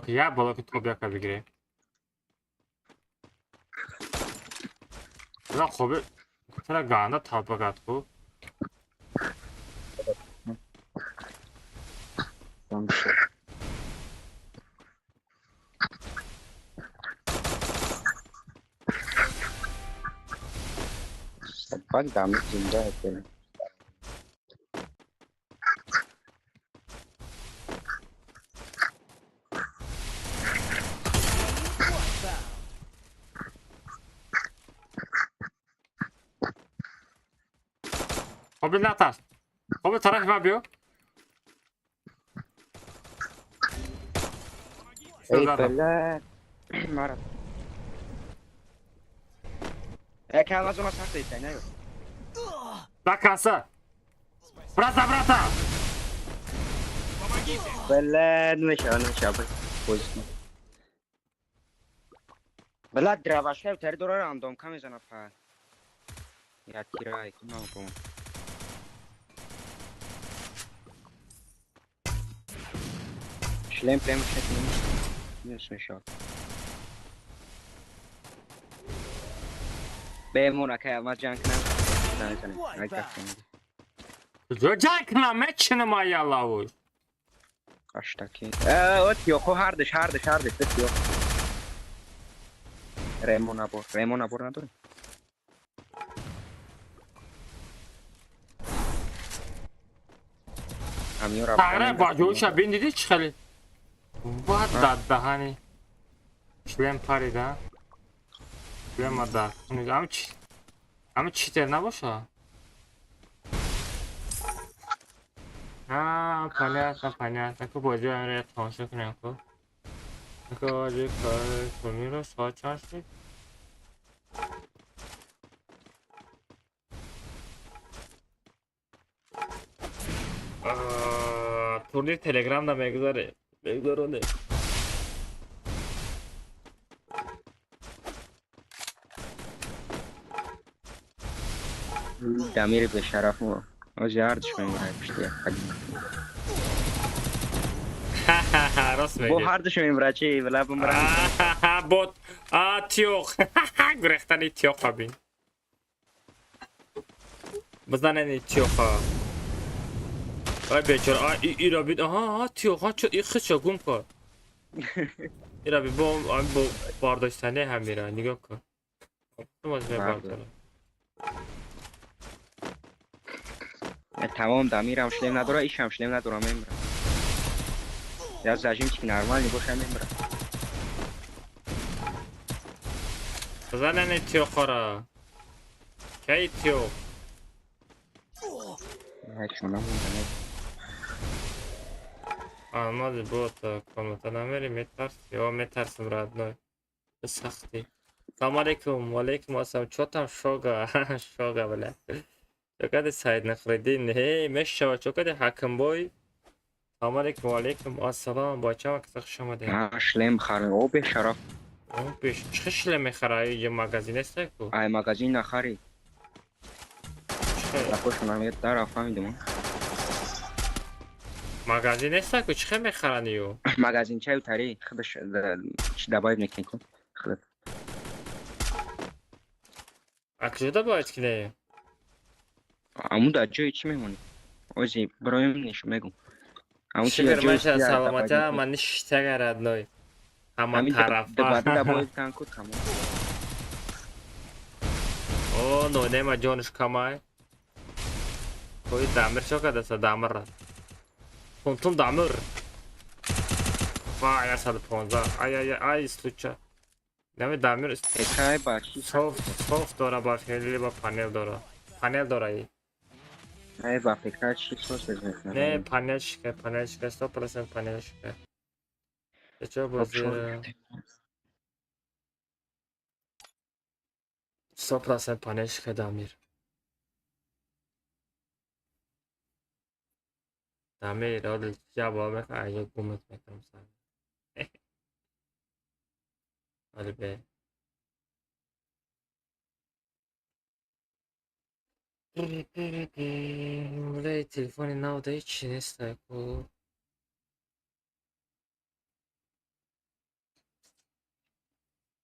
Я балаки тобяка бигирем. Ла хобе тара ганда талпагат ку. Собак дам зинда это. Хобби натас. Хобби тараф ма биё. Эй, бля. Мара. Э, зона сахта итай, не? До конца. Брата, брата. Помогите. Бля, ну еще, поздно. Бля, дровашка, территория рандом, камезана па. Я тирай, куда Шлем прямо сейчас не смешал. Бемон, акай, алмаз джанкна. Джанкна, мечена моя лавуй. Аш таки. Вот ёхо, хардыш, вот ёхо. Ремон набор надо. Тағра баҷоиша бин дидӣ чӣ хеле? Ва дадаҳани. Шлем парида. Шлема да. Ами читер набоша? А, понятно. Ку бозиро амира тамошо кунем ку. Ку бозӣ турниро соат чанд шуд? Турнир Телеграм да мегузаре. Мегузароне. Дамири бешараф мо. Ози ҳардуш мемирад пушти як қадим. Ха-ха-ха, рост мегӯ. Бо ҳардуш мемирад чи вала бимирад. Ха-ха, бот. А тиёқ. Гурехтани тиёқа бин. Бизанени тиёқа. Ай бечора, ай ира бин. Аҳа, тиёқа чо и хичо гум кар. Ира бин бо бо бардоштани ҳамира, нигоҳ кун. Тумаз мебардорам. Тамом дамирам шлем надора, ишам шлем надора, мемирам. Я зажимчик нормальный боша мемирам. Бизанени тиёқара. Кай тиёқ? Ҳай шона монда. Алмази бота комната намери, метарси? Ё метарсим, родной. Сахти. Салом алейкум, ва алейкум ассалом. Чё там шога? Шога, бля. Чё кади Саид Нахриддин? Эй, мешава, чё кади Ҳакимбой? Салом алейкум, ва алейкум ассалом. Бачаҳо, каса хуш омадед. А, шлем харем. О, бешараф. О, беш, чӣ шлем мехара? Иҷо магазин нест ку? Ай, магазин нахари. Чӣ? Такош намед дар фаҳмидум. Магазин нест ку, чӣ мехарани ю? Магазин чаю тари, худаш чи добавить мекунӣ ку? Худат. А куҷо добавить кине? Аму дар ҷои чӣ мемонӣ? Ози бароем нешу мегум. Аму чи Шукр, дар ҷои маша, чи саломатӣ, добавить ман ништага, родной. Ҳама Ҳамин тарафа. добавить кан ку тамом. О, нонема ҷониш камай. Кои дамир чо кардаса, дамир. Тунтун дамир. Вай, 115. Ай, ай, ай, случа. Нами дамир Экай ба чи? Софт дора, ба фили, ба панел дора. Панел дора и. Ай, ба фикр чи сос мекунад? Не, панел шика, панел шика, 100% панел шика. Чо бози? 100% панел шика дамир. Дамир, оли ҷавоб мекунам, айҷо гумат мекунам сар. Оли бе. Лей, телефони нав да ҳеҷ чи нест ку.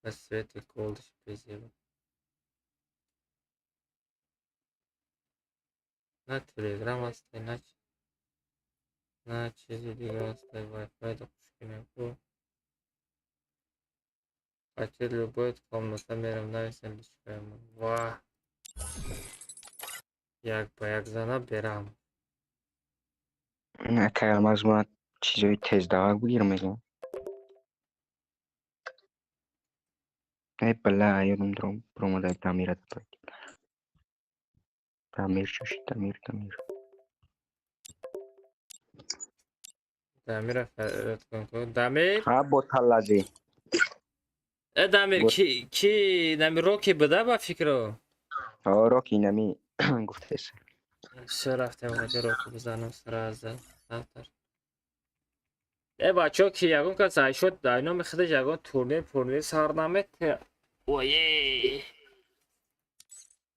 Ба свети голдиш безеба. На телеграм аст, на чи. На чизи дига аст, вайфай да хушкинем ку. Хотел любой комната мерам нависем личкаем. Ва. Як ба як зана берам. На кай алмаз ма чизои тездавак бигирам мегам. Ай бала, ёдам дром промода дамира добавить. Дамир чуши, дамир, дамир. Дамира фарёд кун ку. Дамир? Ҳа, бо таллази. Э, Дамир, ки нами Роки буда ба фикро? Ҳа, Роки нами гуфтаест. Всё, рафтем ҳоҷа Роки бизанам сразу. Завтра. Э, бачаҳо, ки ягон кас айшод дар номи худаш ягон турнир пурнир сар намете. Ое.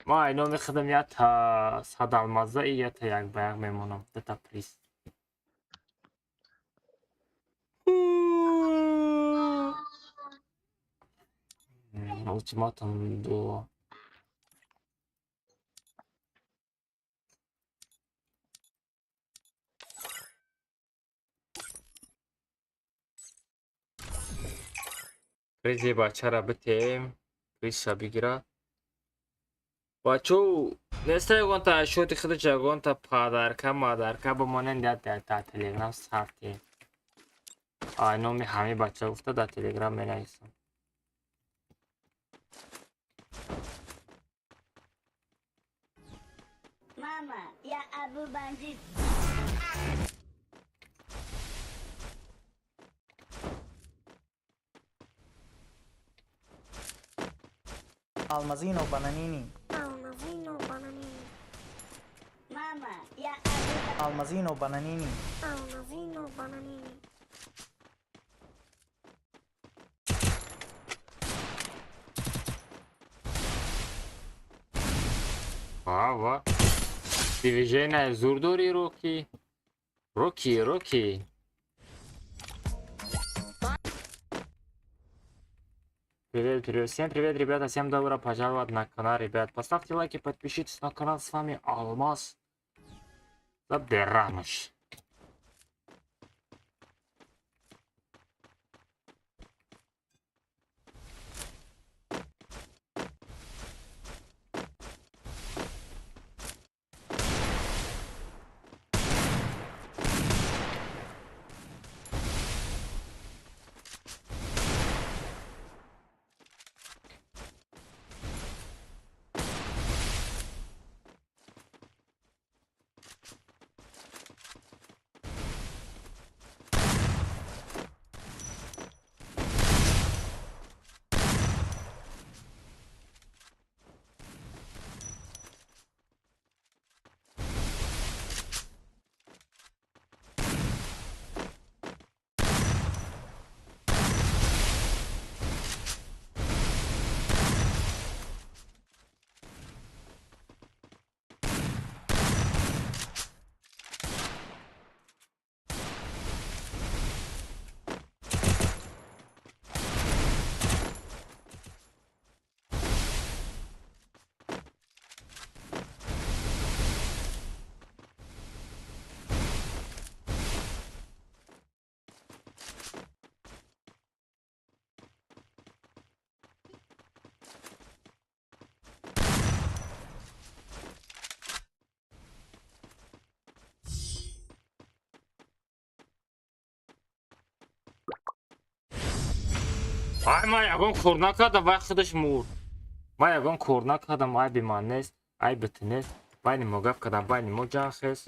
Ма ай номи худам я та сад алмаза и я та як ба як мемонам. Дута приз. Ултиматум ду. Призи бачара битем, призша бигира. Бачо, неста ягонта ашоти худаш ягонта падарка, мадарка бимонен дар телеграм сартем. Ай номи ҳамаи бача гуфта дар телеграм менависам. Мама, я Абу бандит. Almazino bananini. Almazino bananini. Мама, я Абу Almazino bananini. Almazino bananini. Ва, ва. Движение зур дори Роки. Роки, Роки. Привет, привет. Всем привет, ребята. Всем добро пожаловать на канал, ребят. Поставьте лайки, подпишитесь на канал. С вами Алмаз Заберамыш. Ай, ман ягон кор накардам, вай худаш мурд. Ман ягон кор накардам, айби ман нест, айби ту нест. Байни мо гап кардам, байни мо ҷанг хест.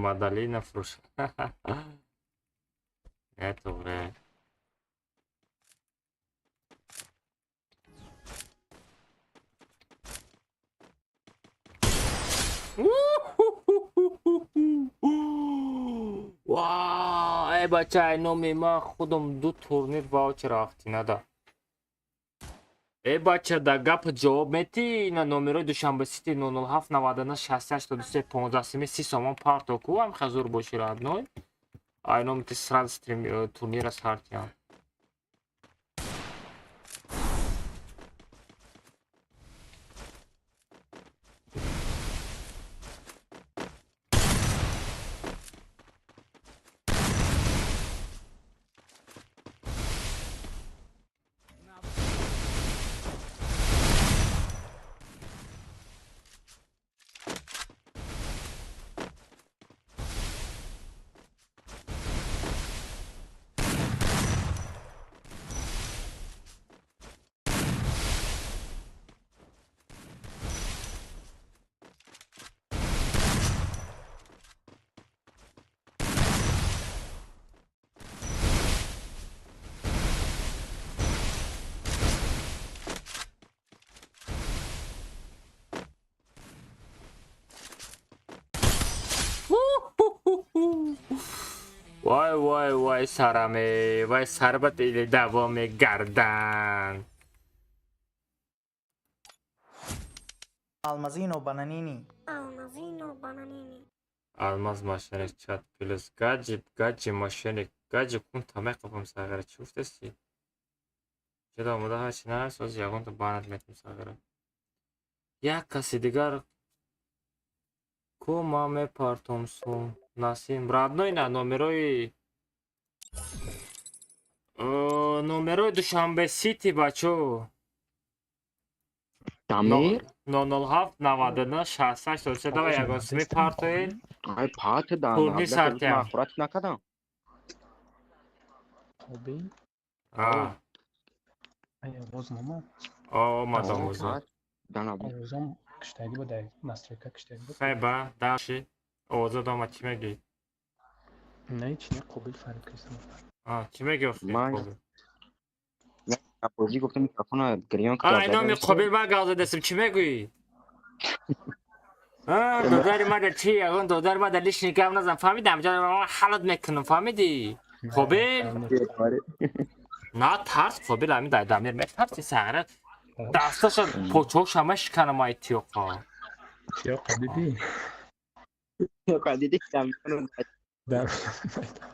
Мадалина фурӯш. Не, туғре. Ва, эй бача, номи ман худам ду турнир ваучер рафти нада. Эй бача, да гап ҷавоб метӣ на номерои Душанбе Сити 007 99 68 23 15 сими 30 сомон парто ку ам хазур боши родной. Ай номи ти сразу стрим турнира сартиям. Вай вай вай сараме, вай сарбат или давоми гардан. Алмазино бананини. Алмазино бананини. Алмаз мошенник чат плюс гаджи, гаджи мошенник, гаджи кун тамай қапам сағара чӣ гуфтасти? Чида омода ҳарчи нараст, оз ягонта банат метам сағара. Як каси дигар ку ман мепартом сум. Насим родной на номерои номерои Душанбе Сити бачо. Дамир 007 99 68 43 давай ягон сими партоед. Ай пат да. Турнир сартиям. Махурат накардам. Оби. А. Ай овоз номад. Омад овоз. Овозам киштагӣ буд, настройка киштагӣ буд. Хай ба, даши. Овоза дома чӣ мегӯӣ? Не, ҳеч не, Қобил фарид кристам. А, чӣ мегӯӣ охир? Ман бозӣ гуфтам микрофона гирён А, номи Қобил ман гап задастам, чӣ мегӯӣ? А, додари мада чӣ? Ягон додари мада лишний гап назан, фаҳмидӣ? Ҳамҷа ҳалот мекунам, фаҳмидӣ? Қобил? На тарс, Қобил ҳамин дар Дамир метарси сағира. Дасташа почоша мешиканам ай тиёқа. Тиёқа дидӣ? Тиёқа дидӣ?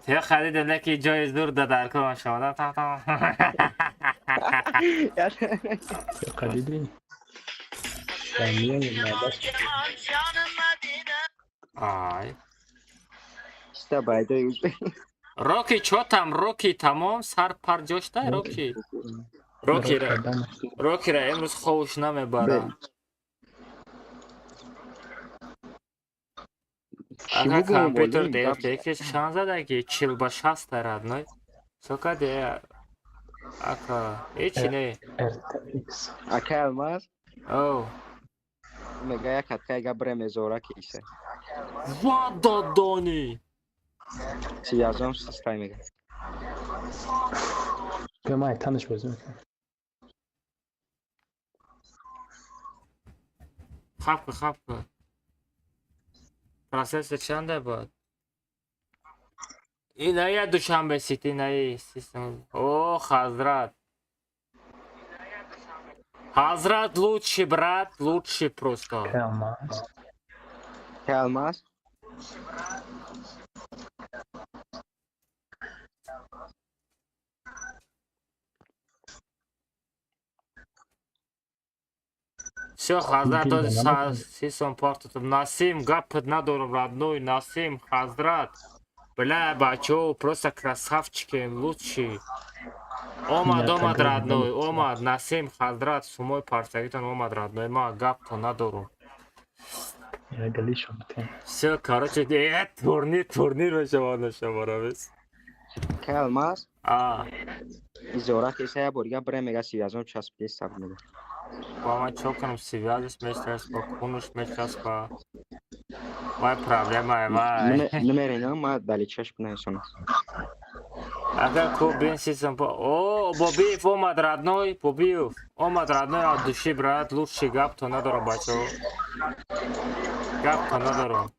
Тиёқа дидем, леки ҷои зур да дар кор шуда. Та та. Тиёқа дидӣ? Ай. Чита байдои узбек. Роки чо там, Роки тамом сар пар ҷошта Роки. Рокира. Рокира имрӯз ховуш намебарам. Ака компютер DFTX чанд задаги? 40 ба 60 родной. Сока де ака ҳечи не. RTX. Ака Алмаз? О. Мега як каткайга бремезора киса. Ва додони. Сиязом састай мега. Гамай таниш бозӣ мекунам. Хапка, хапка. Процессор чанда буд? Иная Душанбе Сити, инаи систем. О, Хазрат. Хазрат лучший брат, лучший просто. Алмаз. Алмаз. Всё, Хазрат, сисон портатум. Насим, гапат надорам, родной, Насим, Хазрат. Бля, бачо, просто красавчики, лучшие. Омад, омад, родной, омад, Насим, Хазрат, сумой партагитон омад, родной, ма гапто надорам. Всё, короче, турнир, турнир мешавад нашаваравес. Калмас? А. Изора кеса я борга бре мега сивязом часпиде саб мега. Ба ман чо кунам, сивязиш мечаспа, кунуш мечаспа. Вай проблема, вай. Номер ма дали чашп наисона. Ага, ку бин сисам по. О, Бобиев омад, родной, Бобиев. Омад, родной, от души, брат, лучший гап то надора, бачо. Гап то надора.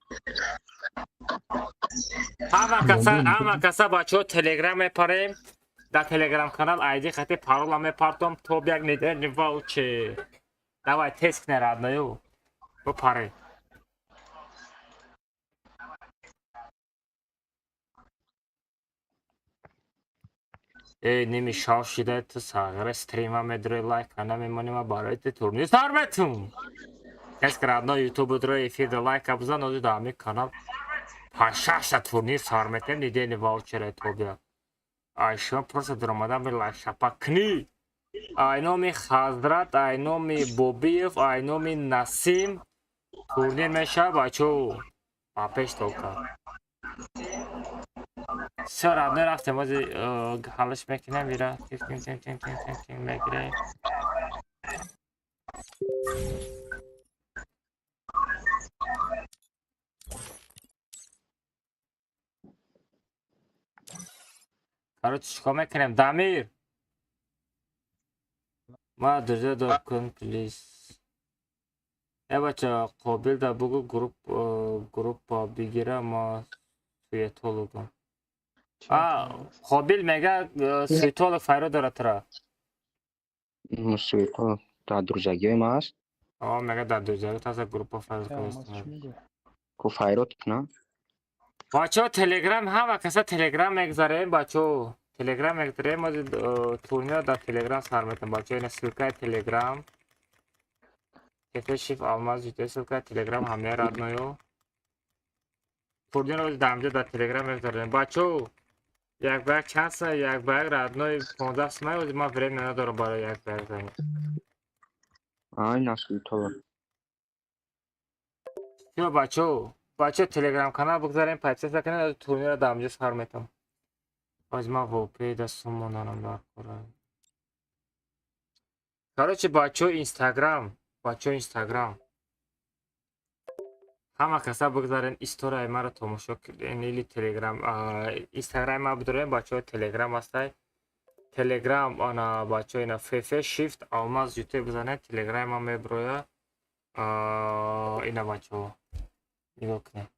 Ҳама каса бачо Телеграм мепарем. Дар Телеграм канал айди хати парола мепартом, то як недельный ваучер. Давай тест кне, родной. Бопаре. Эй, ними шав шида ту сағира стрима медрои лайк ана мемонӣ ма барои ту турнир сар метум. Тест родной ютуб дрои эфир да лайка бизан, ози дар ҳамин канал 5-6 турнир сар метем, недельный ваучер то бия. Ай шумо просто даромадан бе лайк шапак кунӣ. Ай номи Хазрат, ай номи Бобиев, ай номи Насим турнир мешавад, бачо. Ба пеш тока. Всё, родной, рафтем, ози ҳаллаш мекунем, ира тим тим тим тим тим тим тим мегирем. Короче, чикор мекунем? Дамир! Ма друзья дор кун, плиз. Э, бача, қобил да бугу группа бигира, ма суетологам. А, қобил мега суетолог файро дорад тура. Суетолог дар друзьягиҳои ма аст? О, мега дар друзьягиҳо таза группа файро кардааст. Ку файро кунам? Бачо, Телеграм ҳама каса Телеграм мегзарем, бачо. Телеграм мегзарем, ози турнир дар Телеграм сар метам, бачо. Ина ссылкаи Телеграм. Кефе шиф алмаз ҷуте ссылкаи Телеграм ҳамаи родною. Турнир ози дар ҳамҷо дар Телеграм мегзарем. Бачо, як ба як чанд са, як ба як родной 15 сумай, ози ман время надорам барои як ба як занӣ. Ай, насуитолог. Всё, бачо. Бачо, Телеграм канал бигзарем, подписка кунед, турнирро дар ҳамҷо сар метам. Боз ман вопе да сумонанам дар кора. Короче, бачо, Инстаграм, бачо, Инстаграм. Ҳама каса бигзарен историяи маро тамошо кунед или Телеграм, Инстаграми ма бидорем, бачо, Телеграм ҳастай. Телеграм ана бачо ина фф shift алмаз ютуб бизанед, Телеграми ма меброя. Ина бачо. Нигоҳ кунед.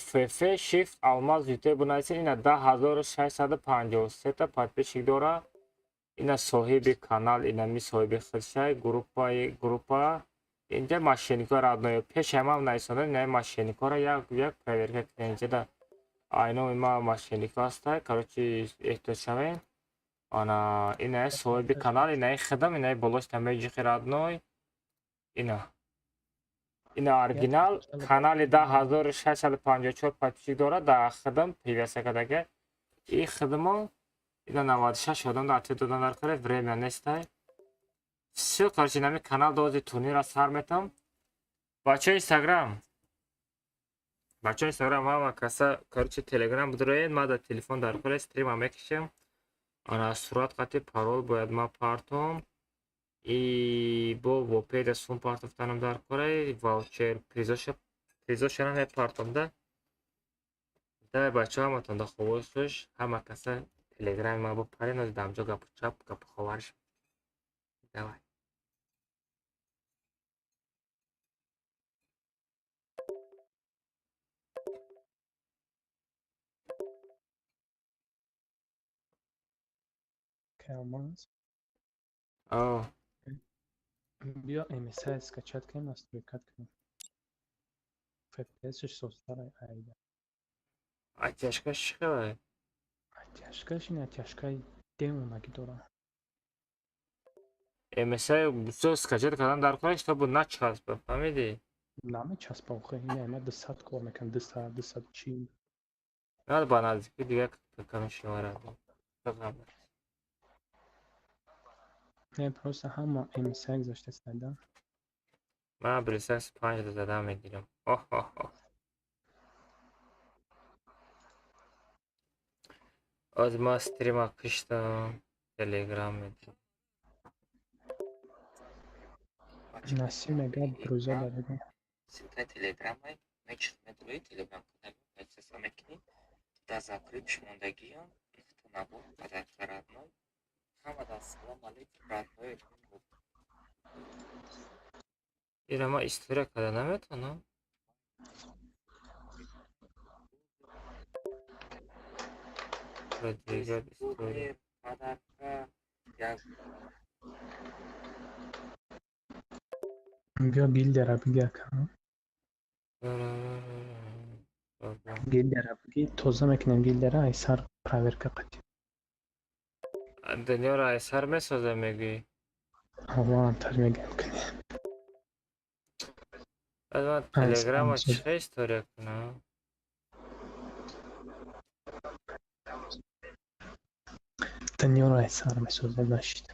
ФФ Shift Алмаз ютуб бинависед, ина 10653 та подписчик дора. Ина соҳиби канал, ина ми соҳиби худшай, группаи группа. Инҷа мошенникҳо родной пеш ҳамам нависонда, ина мошенникҳоро як як проверка кунед. Инҷа да айноми ма мошенникҳо ҳастай. Короче, эҳтиёт шавед. Ана ина соҳиби канал, ина хидам, ина болош тамеҷихи родной. Ина. Ина оригинал канали 10654 подписчик дорад, дар хидм привязка кардага. И хидмо ина 96 одам дар ответ додан дар кора, время нестай. Всё, короче, нами канал дози турнира сар метам. Бачо Инстаграм. Бачо Инстаграм ҳама каса, короче, Телеграм бидроед, ма дар телефон дар кора стрима мекишем. Ана сурат қати парол бояд ма партом. И бо вопеда сум партофтанам дар кораи ваучер призоша призошара мепартом да. Давай бачо, ҳаматон да хобош хуш, ҳама каса Телеграми ма бопарен, ози дамҷо гапу чап, гапу ховарш. Давай. Алмаз. О. Биё MSI скачать кунем, настройкат кунем. FPS-ш созтар айда. Оттяжка чӣ хеле? Оттяжкаш ин оттяжкаи демонаги дора. МС бисёр скачать кардан дар кор, чтобы начаспа, фаҳмидӣ? Намечаспа охе, ина ма 200 кор мекунам, 200, 240. На ба наздики дигар каме шаварад. Не, просто ҳама МС гузоштааст, да? Ман Брисакс 5 задам мегирам. Оҳ оҳ оҳ. Аз ма стрима киштам, Телеграм медиҳам. Насим мегӯяд друзья дарега. Ссылкаи Телеграмай мечид медрои Телеграм канал подписаться мекунӣ, дар закрепш мондагиам нухта набор подарка родной. Ҳамада ассалому алайкум родной. Ира ма история карда наметавонам? Продвигать историю. Подарка як Биё гилдера биги ака. Гилдера биги, тоза мекунем гилдера, ай сар проверка қатӣ. Дунёро ай сар месоза мегӯӣ? Ава тар мегӯям кунем. Аз ман Ай сар Телеграма месозем. чӣ история кунам? Дунёро ай сар месозем нашид.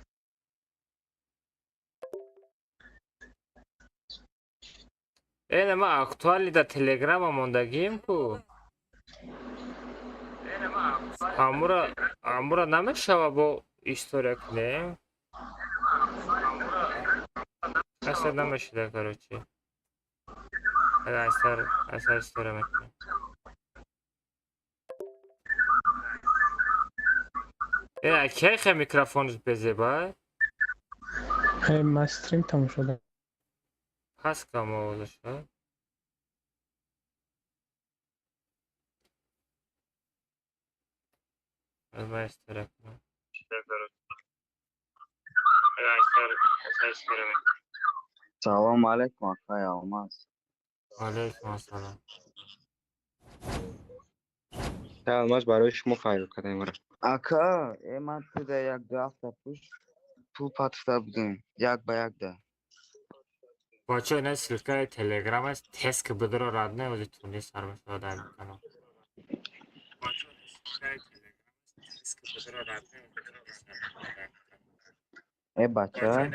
Э, ма актуальный дар Телеграма мондагием ку. Амура намешава бо история кунем? Асар намешуда, короче. Асар история мекунем. Э, кай хе микрофонаш безеба? Э, ма стрим тамошо дорам. Пас кам овозаша. Аз ман история кунам. Салом алейкум, акай Алмаз. Алейкум ассалом. Алмаз барои шумо файр кардам ора. Ака, э ман туда як ду ҳафта пеш пул патфта будем, як ба як да. Бачаҳо, ина ссылкаи Телеграм аст, тест ки бидро родной, ози турнир сар мешавад дар ин канал. Э бача,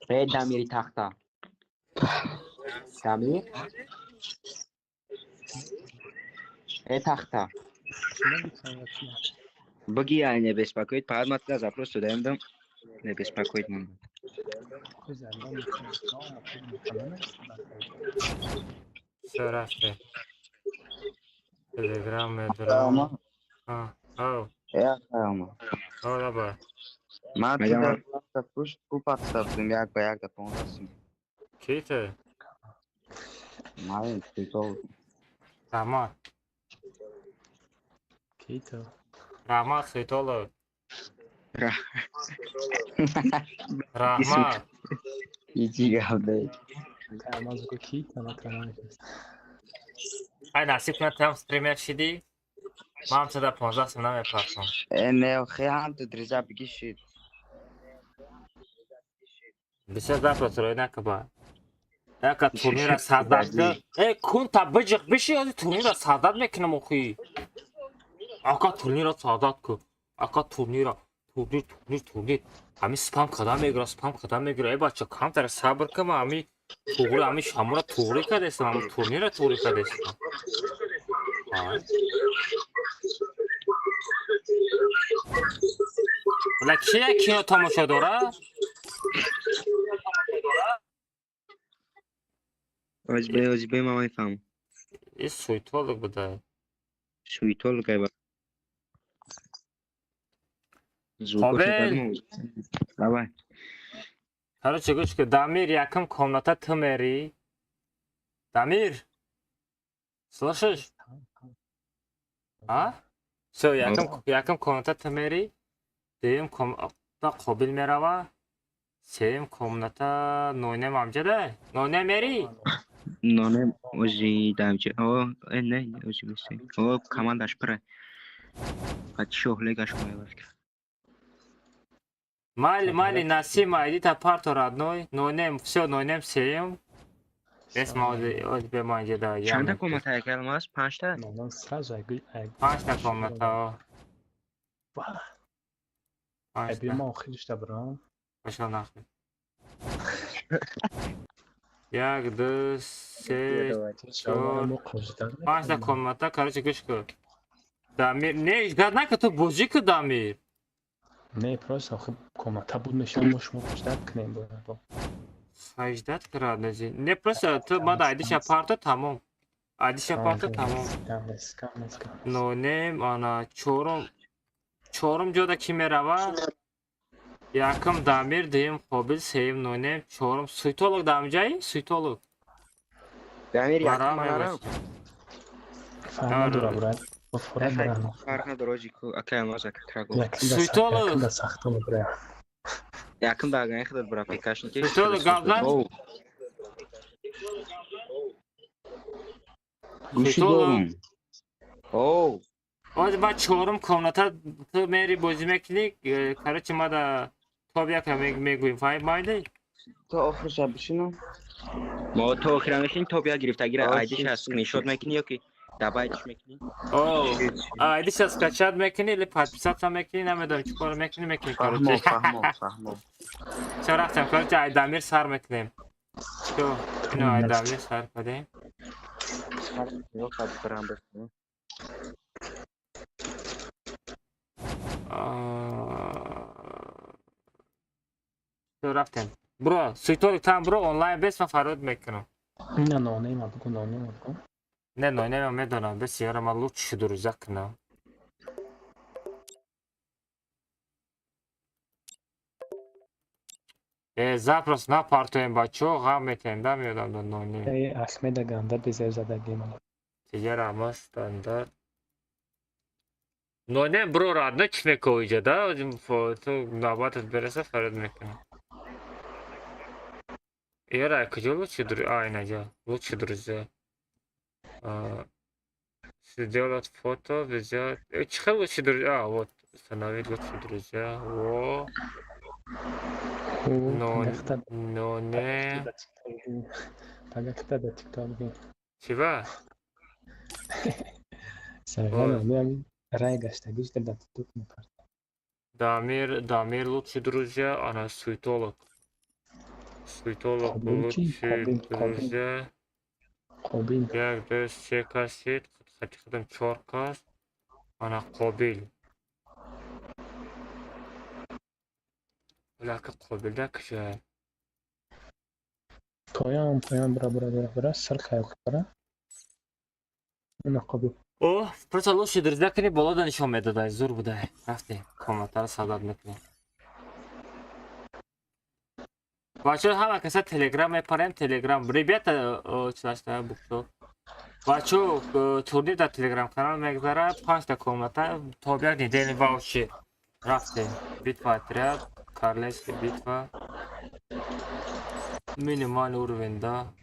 Э Дамири тахта. Дамир? Э тахта. Бги ай не беспокоить, фақат ман туда запрос додаем дам. Не беспокоить мон. Всё, рафте. Телеграм медро. А, ау, э акай Алмаз. ау лаба. Ман Мегам туда ду ҳафта пеш пул патфта будем, як ба як да 15 сум. Ки ту? Ман прикол. Раҳмат. Ки ту? Раҳмат, Суйтолов. Раҳмат. Ҳеҷи гап нест. Алмаз гуфт ки ту, ман туро намешиносам. Ай насиб кунад туам стример шидӣ? Ман ҳам туда 15 сум намепартам. Э не, охи ҳам ту друзья биги шид. Бисёр запрос рӯй накаба. Яка турнира сардад ка. Э, кун та биҷиқ биши, ози турнира сардад мекунам охи. Ака турнира сардад ку. Ака турнира, турнир, турнир, турнир. Ҳами спам када мегира, спам када мегира. Э бача, камтар сабр ка, ман ҳами туғри, ҳами шамура туғри кардестам, ҳами турнира туғри кардестам. Ай. Бла кия кино тамошо дора? Ози бе, ози бе ман мефаҳмам. Ин суйтолог буда. Суитолог ай ба. Қобил! Давай. Короче, гӯш ки, Дамир, якум комната ту мери. Дамир! Слышишь? А? Всё, якум комната ту мери. Дуюм комната Қобил мерава. Сеюм комната Нойнем амҷада. Нойнем мери? Нонем ози дамҷа. О, э не, ози бесе. О, командаш пура. Қати шоҳлегаш моя фикр. Майли, майли, Насим, айдита парто родной. Нойнем, всё, нойнем сеюм. Бес маози бе манҷа да. Чанда комната як алмаз? Панҷта? Нонам сразу айгӯй Панҷта комната. Ай биё ман охиришта бирам. Пошел нахуй. Як, ду, се, чор, панҷта комната. Короче, гӯш кун. Дамир, не, ждать нака, ту бозӣ ку, Дамир. Не, просто охир комната буд мешавам, мо шумо ждать кунем бояд. Ждать кардани. Не, просто ту мада айдиша парто тамом. Айдиша парто тамом. Нонем, ана чорум. Чорум ҷода ки мерава? Якум Дамир, дуюм Қобил, сеюм Нонем, чорум Суйтолог дамҷаи? Суйтолог. Дамир якум манарам. Фарқ надора, брат. Фарқ надора, ҷику, акай алмаз ака гуфт. Суйтолог. Якум да агани худат бра пекашники. Суйтолог гап зан. Гӯши дорум. Оу. Оз ба чорум комната ту мери бозӣ мекунӣ, короче, мада топ яка мегӯем, фаҳм майли? То охирша бишинам. Мо то охира мешинем, топ як гирифтагира айдиша скриншот мекунӣ ё ки добавить мекунӣ? О, айдиша скачать мекунӣ или подписаться мекунӣ, намедонам чӣ кор мекунӣ, мекунӣ, короче. Фаҳмо, фаҳмо, фаҳмо. Чо рафтем, короче, Айдамир сар мекунем. Чо, ино Айдамир сар кардем. Рафтем. Бро, суйтолик там бро, онлайн бес ман фарёд мекунам. Не, нонема бугу, нонема бугу. Не, нонема медонам, бес яра ман лучше друзья кунам. Запрос напартоем бачо, ғам метем, да меёдам да нонем. Э, Ахмеда ганда безер задаги ман. Тиҷара ама стандарт. Нонем бро, родной чӣ мекови иҷа, да? Ту навбатат береса фарёд мекунам. Яра, куҷо лучше друзья? А, инаҷа. Лучше друзья. Сделать фото, взять... Чӣ хел лучше друзья? А, вот, установить лучше друзья. Во. Но, но, не. Пагакта да тикток би. Чива? Саргана, рай гаштагиш да тикток мепарт. Дамир, Дамир лучше друзья, она суетолог. Суетолог лучше друзья. Қобил. Як, ду, се касет, хати худам чор кас. Ана Қобил. Лака Қобил да куҷоя? Поён, поён, бра, бра, бра, бра, сар хайр, бра. Ана Қобил. О, просто лучше друзья кунӣ боло да нишон медодай, зур будай. Рафтем, комнатаро садат мекунем. Бачаҳо ҳама каса телеграм мепарем, телеграм. Ребята, чилашта букто. Бачаҳо, турнир дар телеграм канал мегзарад, панҷта комната, то як недельный ваучер. Рафтем. Битва отряд, королевская битва. Минимальный уровень, да.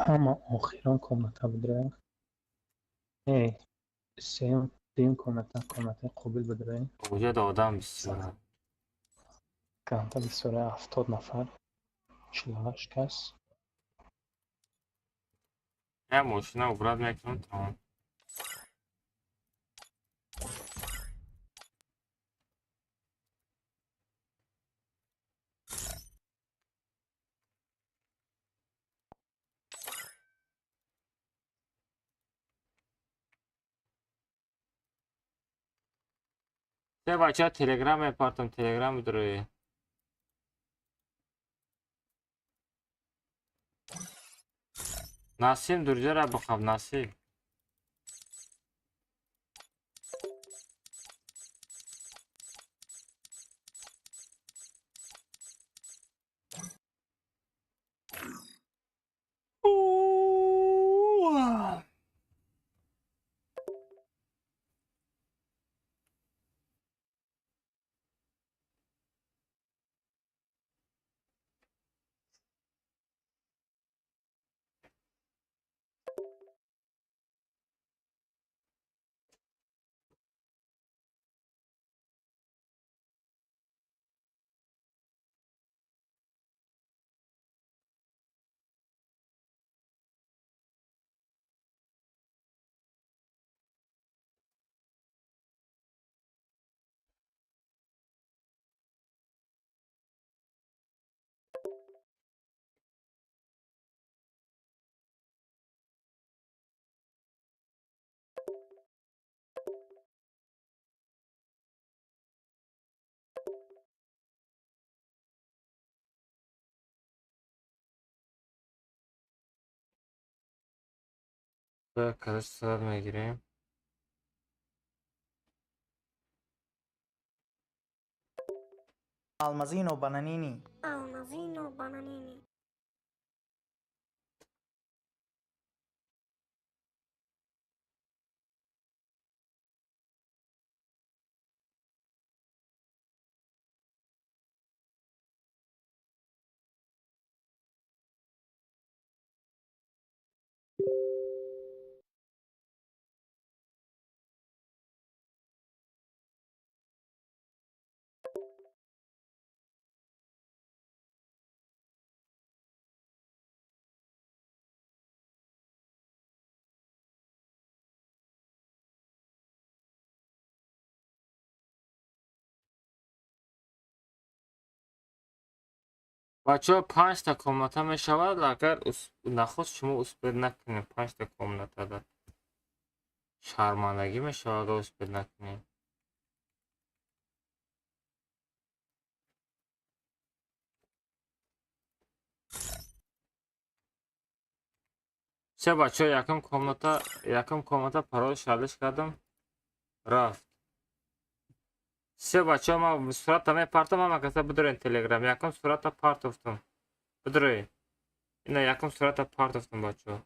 Ҳама охирон комната будра. Не, сеюм, дуюм комната, комнатаи Қобил будра. Куҷо да одам бисёр. Камта бисёра, 70 нафар, 48 кас. Я мошина убрат мекунам, тамом. Се бачаҳо телеграм мепартам, телеграм бидрои. Насим друзьяра бихаб, Насим. Короче, сурат мегирем. Алмазино бананини. Алмазино бананини. Бачаҳо, панҷта комната мешавад, агар нахуст шумо успеть накунед панҷта комнатада. Шармандагӣ мешавад, агар успеть накунед. Се бачаҳо, якум комната парол шалиш кардам, рафт. Се бачаҳо, ман сурата мепартам, ҳама каса бидурен Телеграм. Якум сурата партофтам. Бидурен. Ина якум сурата партофтам, бачаҳо.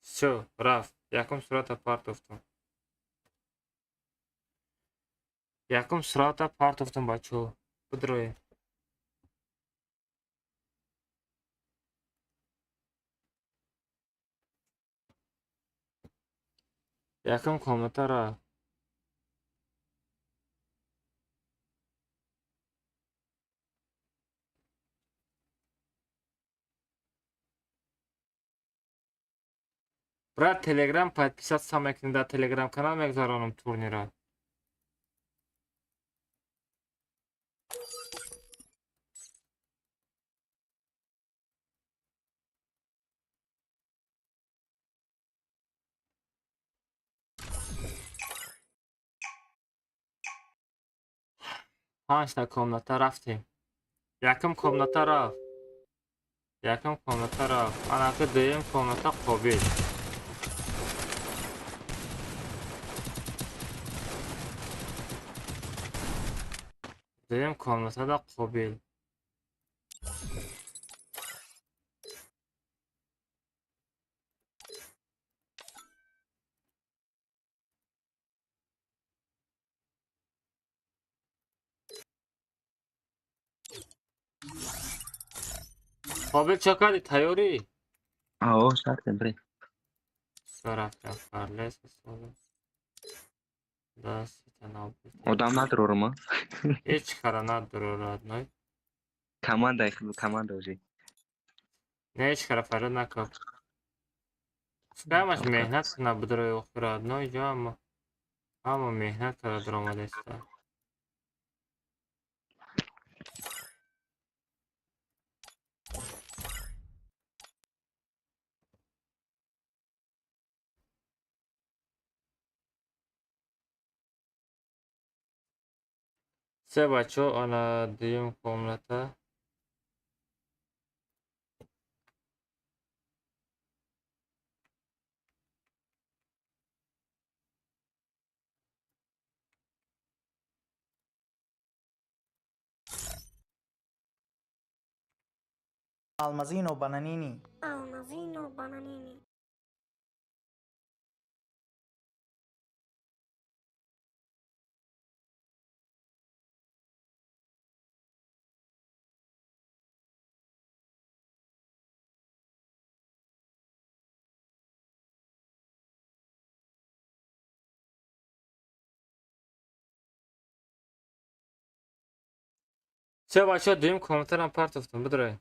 Всё, рафт. Якум сурата партофтам. Якум сурата партофтам, бачаҳо. Бидурен. Якум комната рафт. Брат, Телеграм подписаться мекунед, дар Телеграм канал мегузаронам турнира. Панҷта комната рафтем. Якум комната рафт. Якум комната рафт. Анаки дуюм комната қобил. Дуюм комнатада қобил. Қобил, чо кардӣ? Тайёрӣ? Ао, шартем, бре. Рафтам, фарлес. Одам надорорма. Ҳеҷ кара надорор, родной. Команда, команда уже. Не, ҳеҷ кара фарёд накард. Ҳамаш меҳнат набудрои охир, родной, ҷо ҳама меҳнат карда даромадаиста. Се бачаҳо, ана дуюм комната. Алмазино бананини. Алмазино бананини. Се бачаҳо, дуюм комнатарам партофтам, бидурай.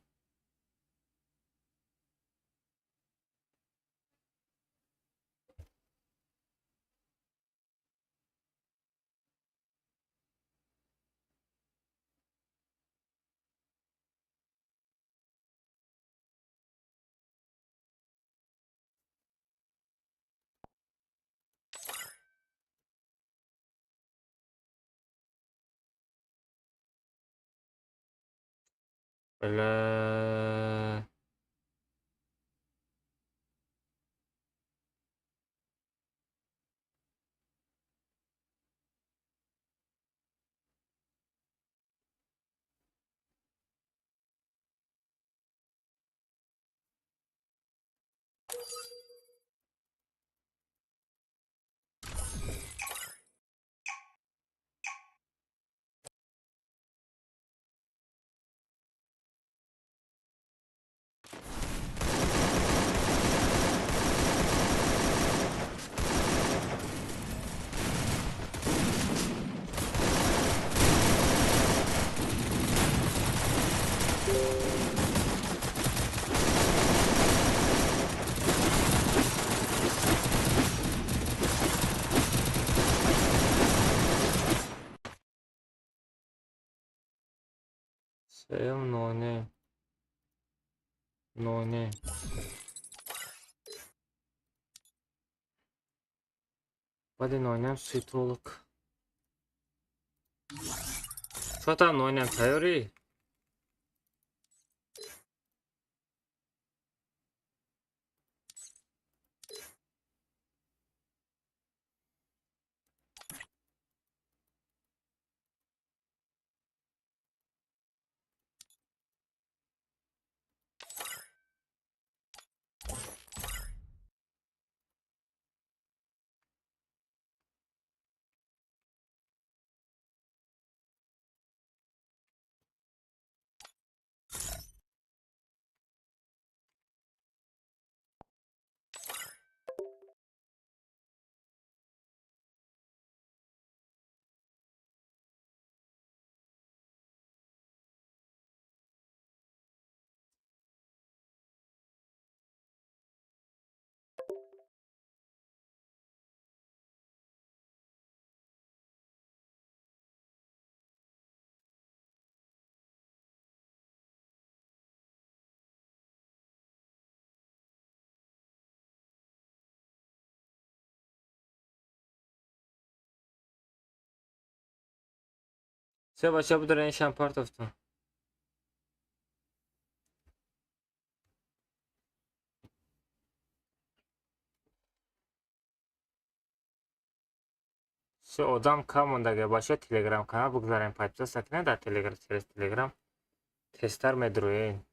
Бля. Сеюм ноне. Ноне. Баъди нонем суитолог. Чота нонем тайёрӣ? Се бача будара ин шампартовтон. Се одам кам мондага бача телеграм канал бугзарем подписаться кунед дар телеграм через телеграм тезтар медроен.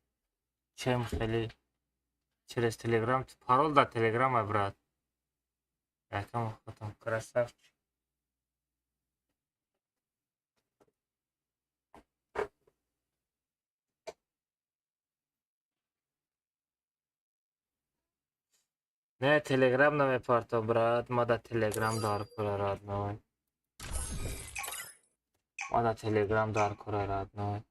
Чем хеле через телеграм парол дар телеграм ай брат. Якам хотам красавчик. Не телеграм намепартом брат, ма дар телеграм дар кора родной. Ма дар телеграм дар кора родной.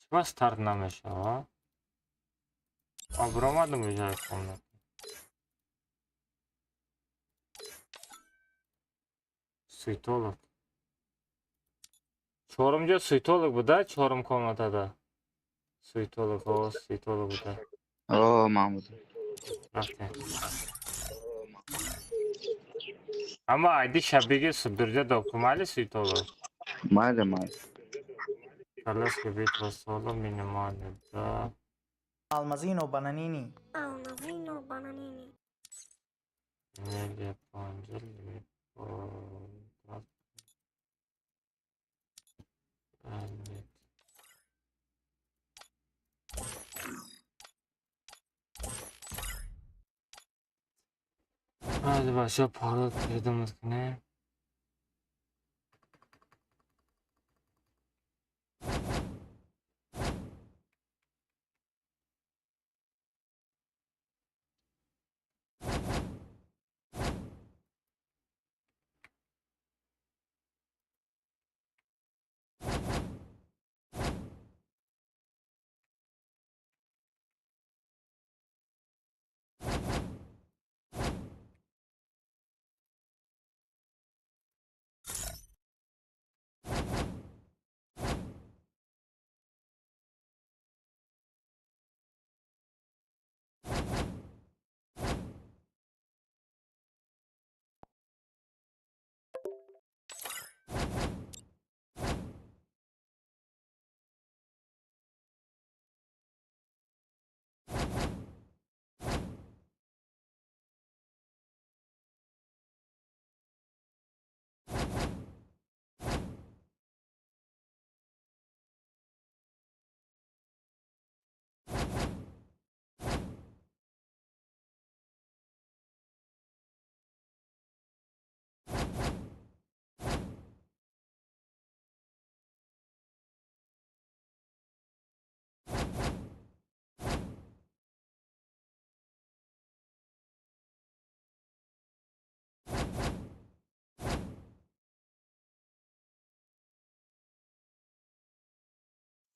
Чима старт намешава? Обромадам уже комната. Суитолог. Чорум ҷо суитолог буда? Чорум комнатада. Суитолог, о, суитолог буда. О, Маҳмуд. Рафтем. Аммо айди шабиги судурҷа докумали суитолог. Майли, майли. Королевская битва соло минимальный, да. Алмазино Бананини. Алмазино Бананини. Неле Панджели. Hadi başa parlat dedim ne?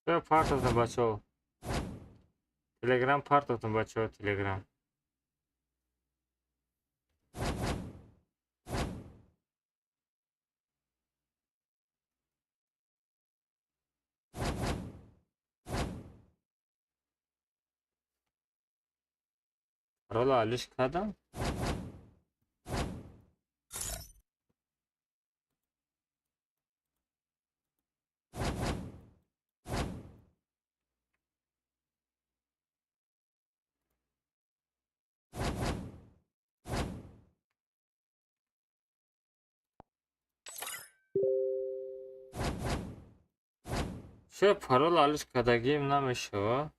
Партотон бачаҳо. Телеграм партотон бачаҳо, Телеграм. Парола алиш кардам? Чаро парол алиш кардагием намешавад?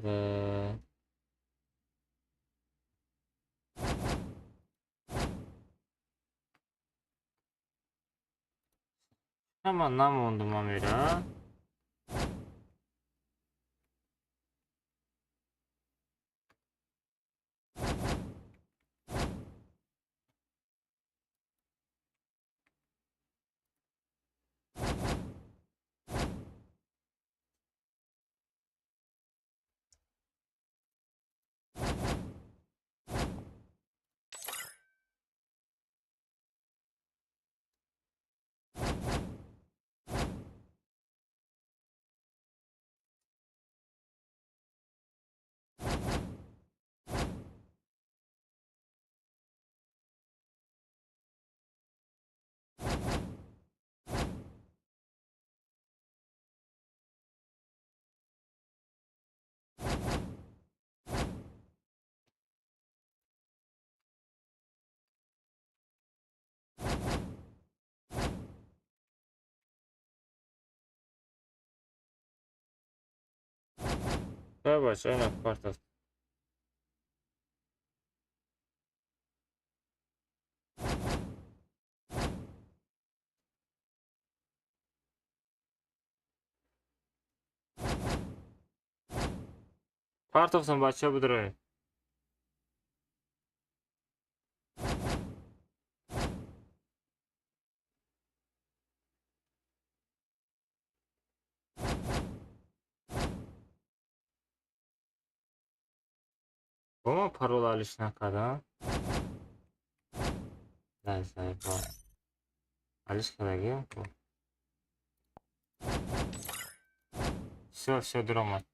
Ва ҳама намондум амира. Бача, ина партофт. Партофтам бача, бидроед. Бо ман парол алиш накардам? Лаззайбо. Алиш кардагием ку? Всё, всё, дуромад.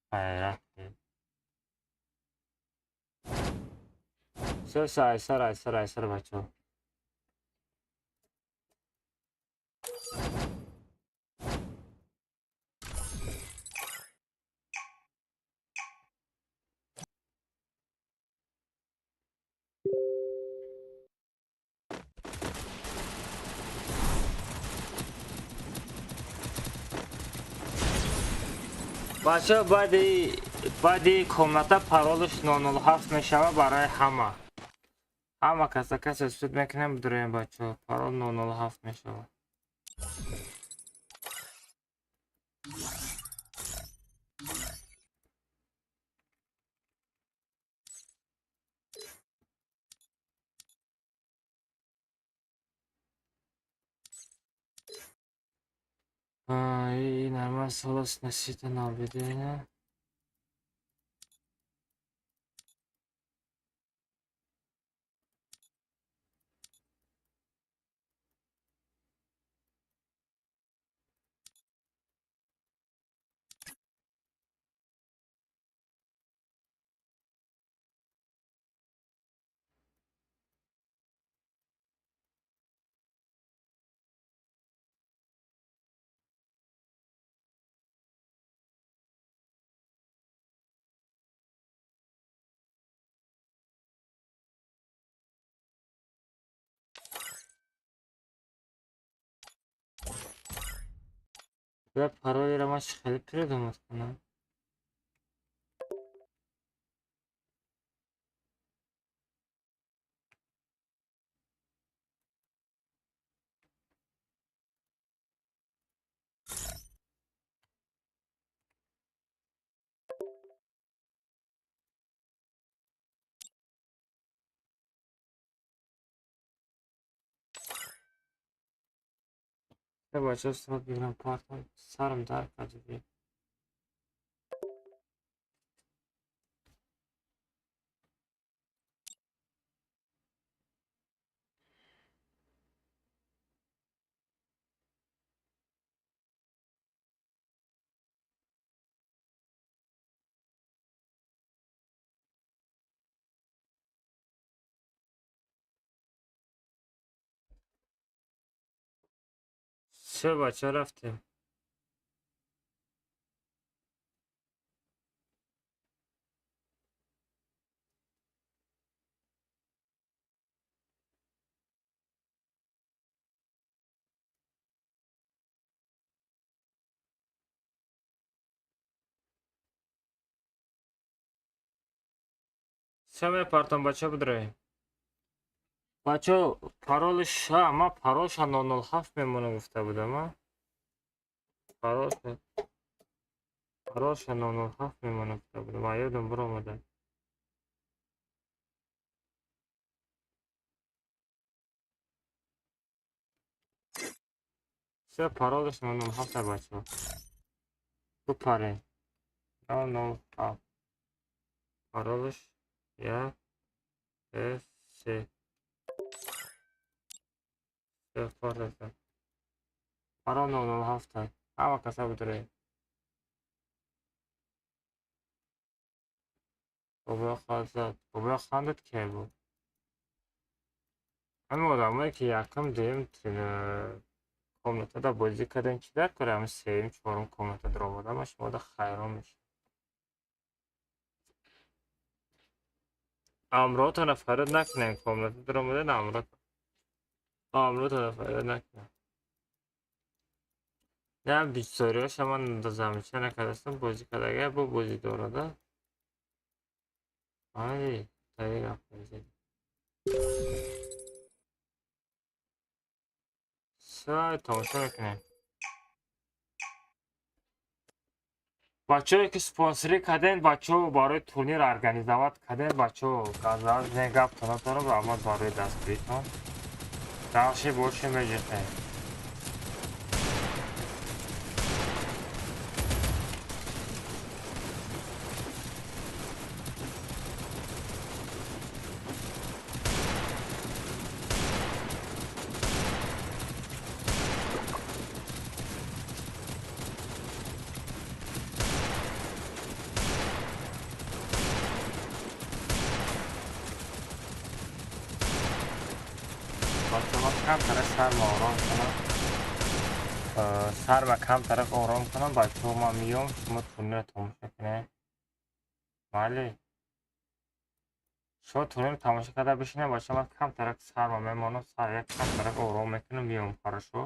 Хайрат. Всё, всё, айсар, айсар, айсар бачаҳо. Бачаҳо, баъди комната паролаш 007 мешавад барои ҳама. Ҳама каса касе суд мекунем, бидроем бачаҳо. Парол 007 мешавад. И нормально солос носите наблюдение. Паролеро ман хеле придумать кунам. Бачаҳо, соат бигирам, партам, сарам дард кард. Се, бача, рафтем. Се, мепартам, бача, бидароем. Бачо, паролш, ма паролша 007 мемонам гуфта будам, а? Паролша 007 мемонам гуфта будам, а ёдам биромада. Се, паролш 007, бачо. Бипарен. 007. Паролш 1 2 3. Парол 007. Ҳама каса бидурем. Бобоя хазад. Бобоя хандад ке буд? Ҳамин одамое ки якум, дуюм комнатада бозӣ кардем, чӣ дар кора ҳамин сеюм, чорум комната даромада, ма шумода хайрон мешавам. Амротона фарёд накунем, комната даромада амрот. Амротона фарёд накунем. Не, бисёриҳоша ман замча накардастам, бозӣ кардага бо бозӣ дорада. Ай, таи гап мезанӣ. Сай, тамошо мекунем. Бачаҳое ки спонсорӣ кардем, бачаҳо, барои турнир организовать кардем, бачаҳо, газар не гаптон надорам, раҳмат барои дастгиритон. Дальше больше меҷиқем. Сарма камтарак ором кунам, бачаҳо, ман миём, шумо турнирро тамошо кунед. Бале. Шумо турнирро тамошо карда бишинед, бачаҳо, ман камтарак сарма мемонам, сар як камтарак ором мекунам, миём, хорошо?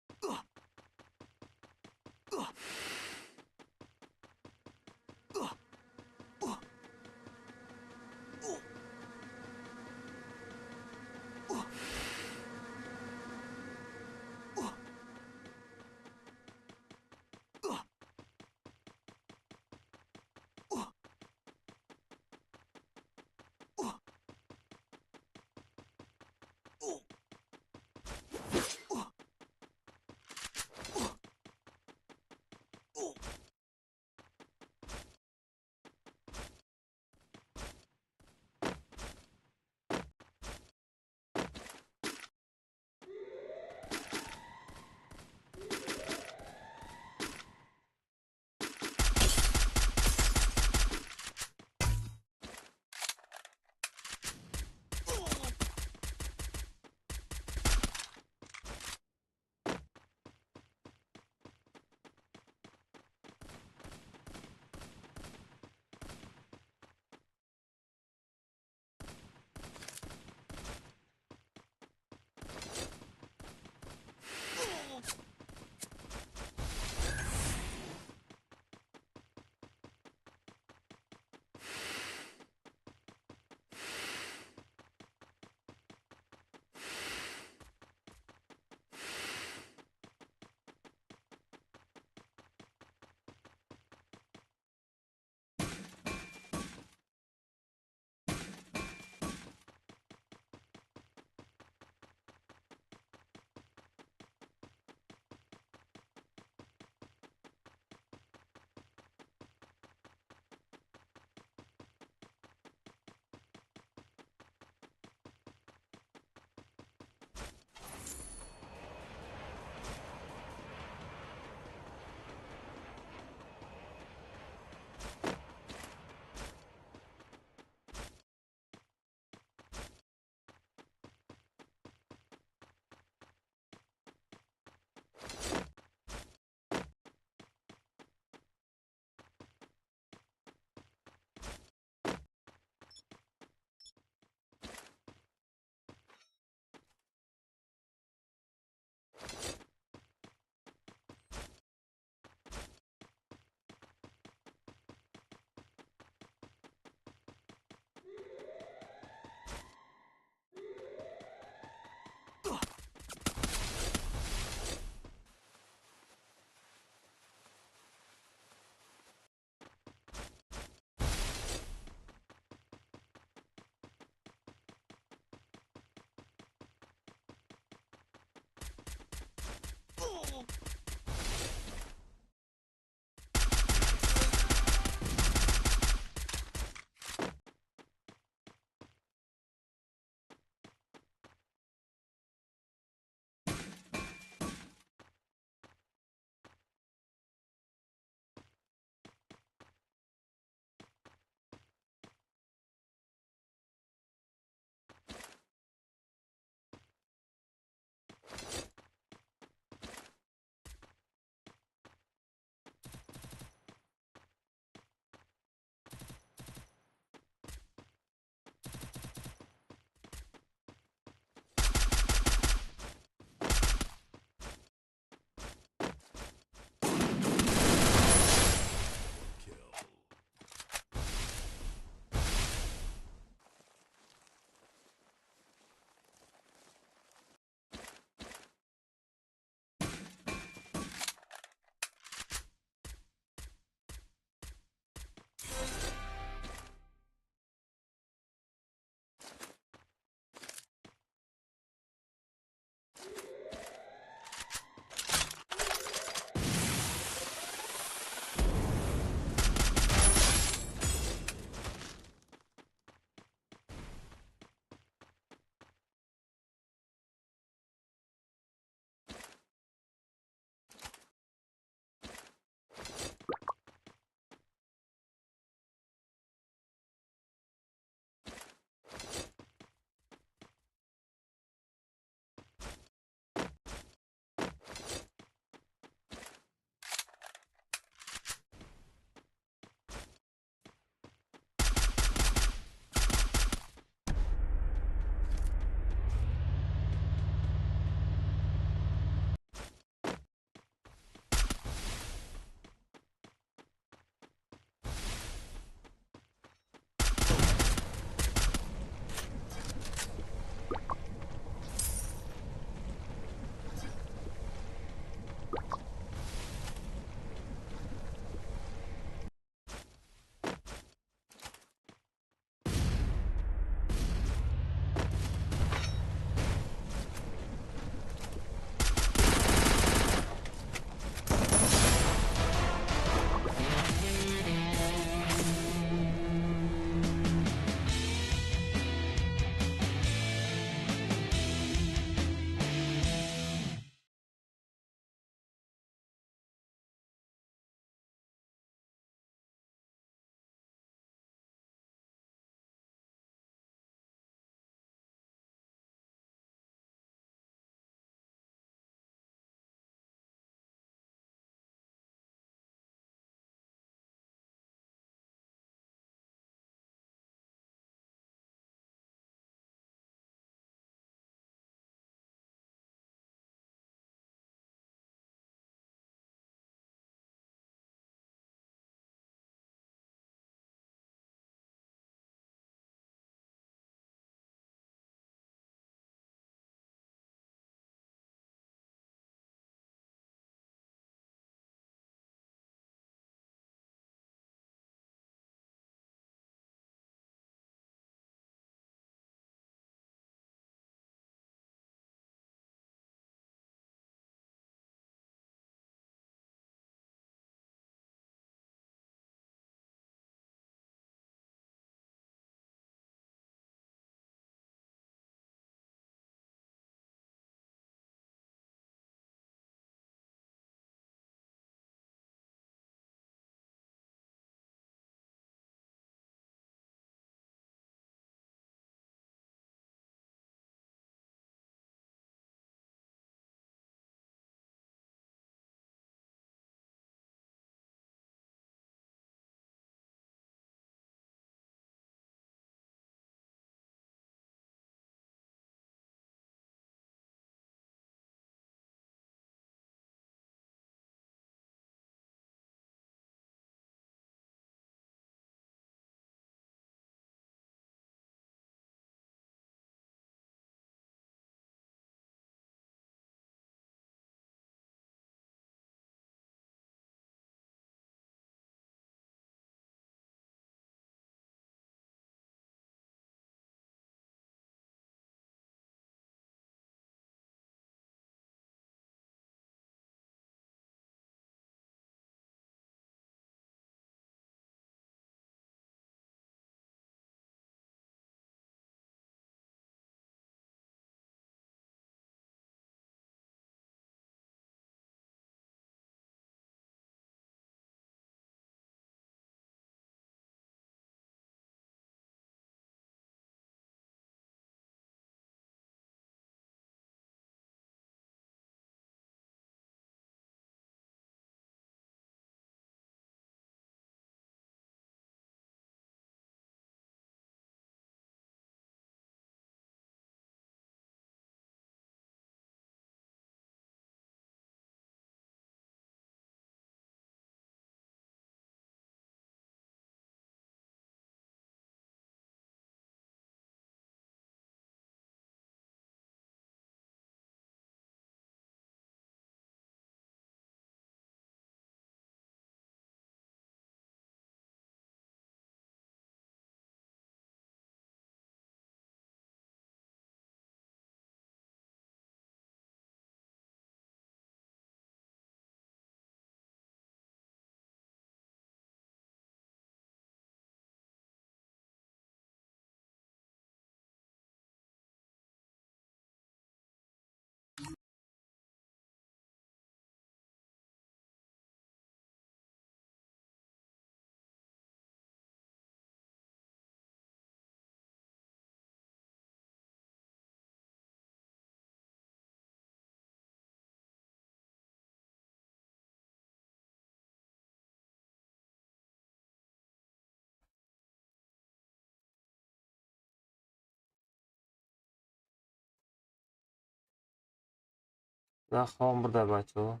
Хом бурда бачаҳо.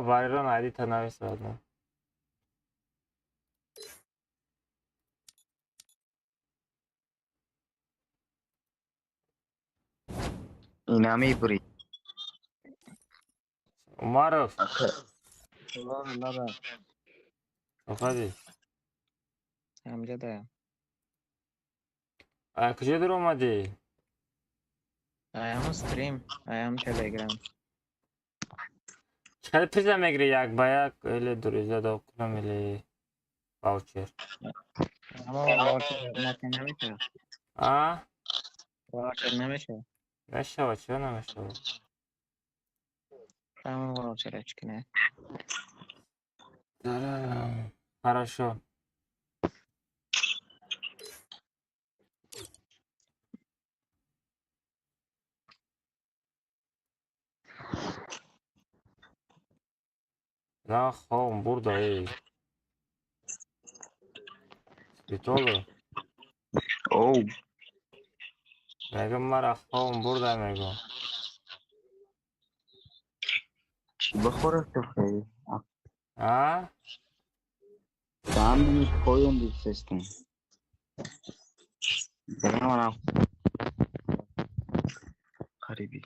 Варирон айдита навис родно. Ина мебурӣ. Умаров. Охади. Ҳамҷада. Куҷо дур омадӣ? Аям стрим, аям телеграм. Чӣ қадар приза мегирӣ як ба як или дуриза докунам или ваучер? Ама ваучер намешавад. А? Ваучер намешавад. Мешавад, чаро намешавад? Ама ваучера чӣ кунад? Хорошо. На хом бурда эй. Битолу. Оу. Мегам мара хом бурда мегам. Чӣ бихӯрад ту хеле? А? Там поён дидсестам. Барам қариби.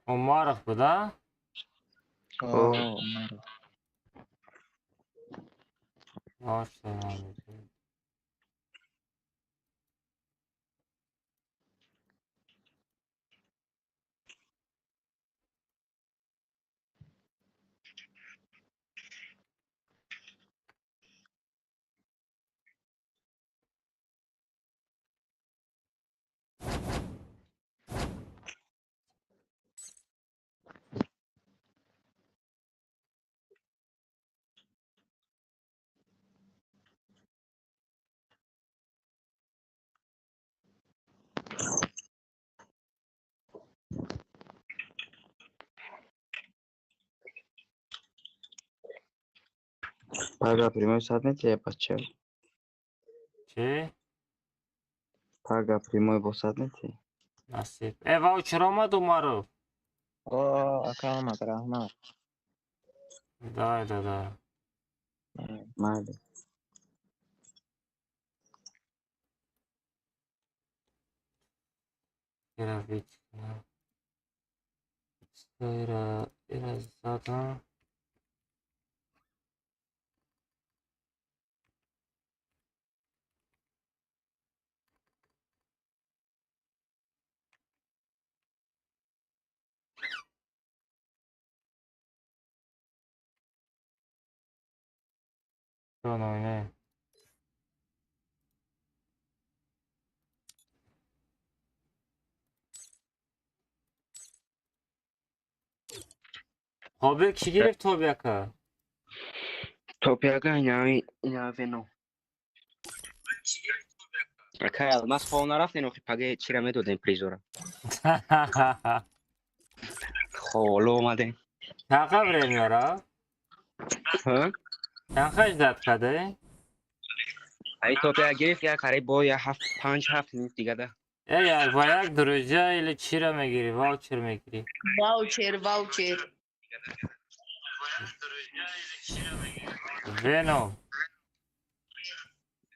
Умаров буда? О, Умаров. Пага прямой сад метия бача? Чӣ? Пага прямой бо сад метия? Насиб. Э, ваучер омад Умаров? О, ака омад, раҳмат. Давай, да, да. Майли. Ира вичкна. Ира, ира задам. Не. Қобил кӣ гирифт тобяка? Топяка ина вено. Акай алмаз хов нарафтен охи паге чира медодем призора. Холо омадем. Чақа время ра? Ҳа? Чанд ждать каде? Ай топя гирифт як қариб бо я ҳафт панҷ ҳафт минут дигада. Э, як ба як друзья или чира мегирӣ, ваучер мегирӣ? Ваучер, ваучер. Вено.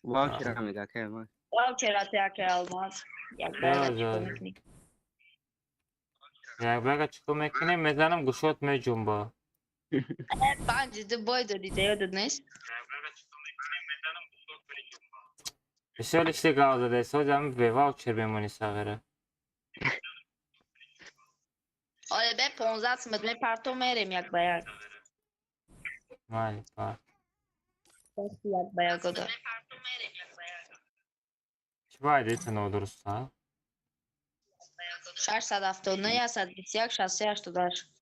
Ваучера мега акай алмаз. Ваучера те акай алмаз. Як ба як чико мекунӣ? Як ба як чико мекунӣ, мезанам гӯшот меҷунба. Панҷ ду бой додӣ, да ёдат нест? Бисёр лишти гав задаи, соз ҳам бе ваучер мемонӣ сағира. Оле бе 15 сумат мепартом мерем як ба як. Майли, парт. Як ба як ода. Чӣ бояд ита нодуруст, а? 679 121 63 88.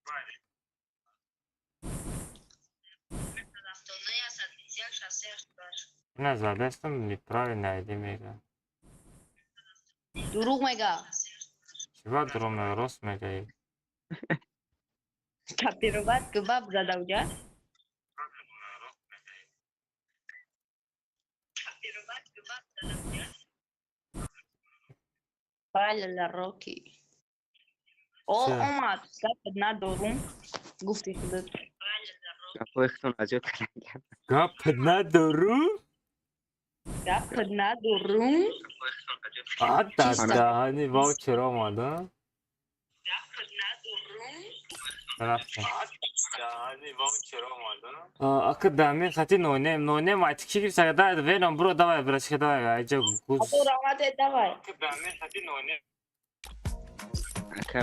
Ина задастам неправильно айди мега. Дурӯғ мега. Чиба дурӯғ мега, рост мегаи. Копировать губаб зада уҷа. Балала Роки. О, омад. Гап надорум. Гуфти худат. Гапҳои худтон аз ёд кардам. Гап надорум? Гап надорум. А, даҳани ваучер омад, а? Рафтем. Ака дамир хати нонем, нонем айти ки гирифта, давай Веном бро, давай братишка, давай, айҷа гуз. Раҳмат, давай. Ака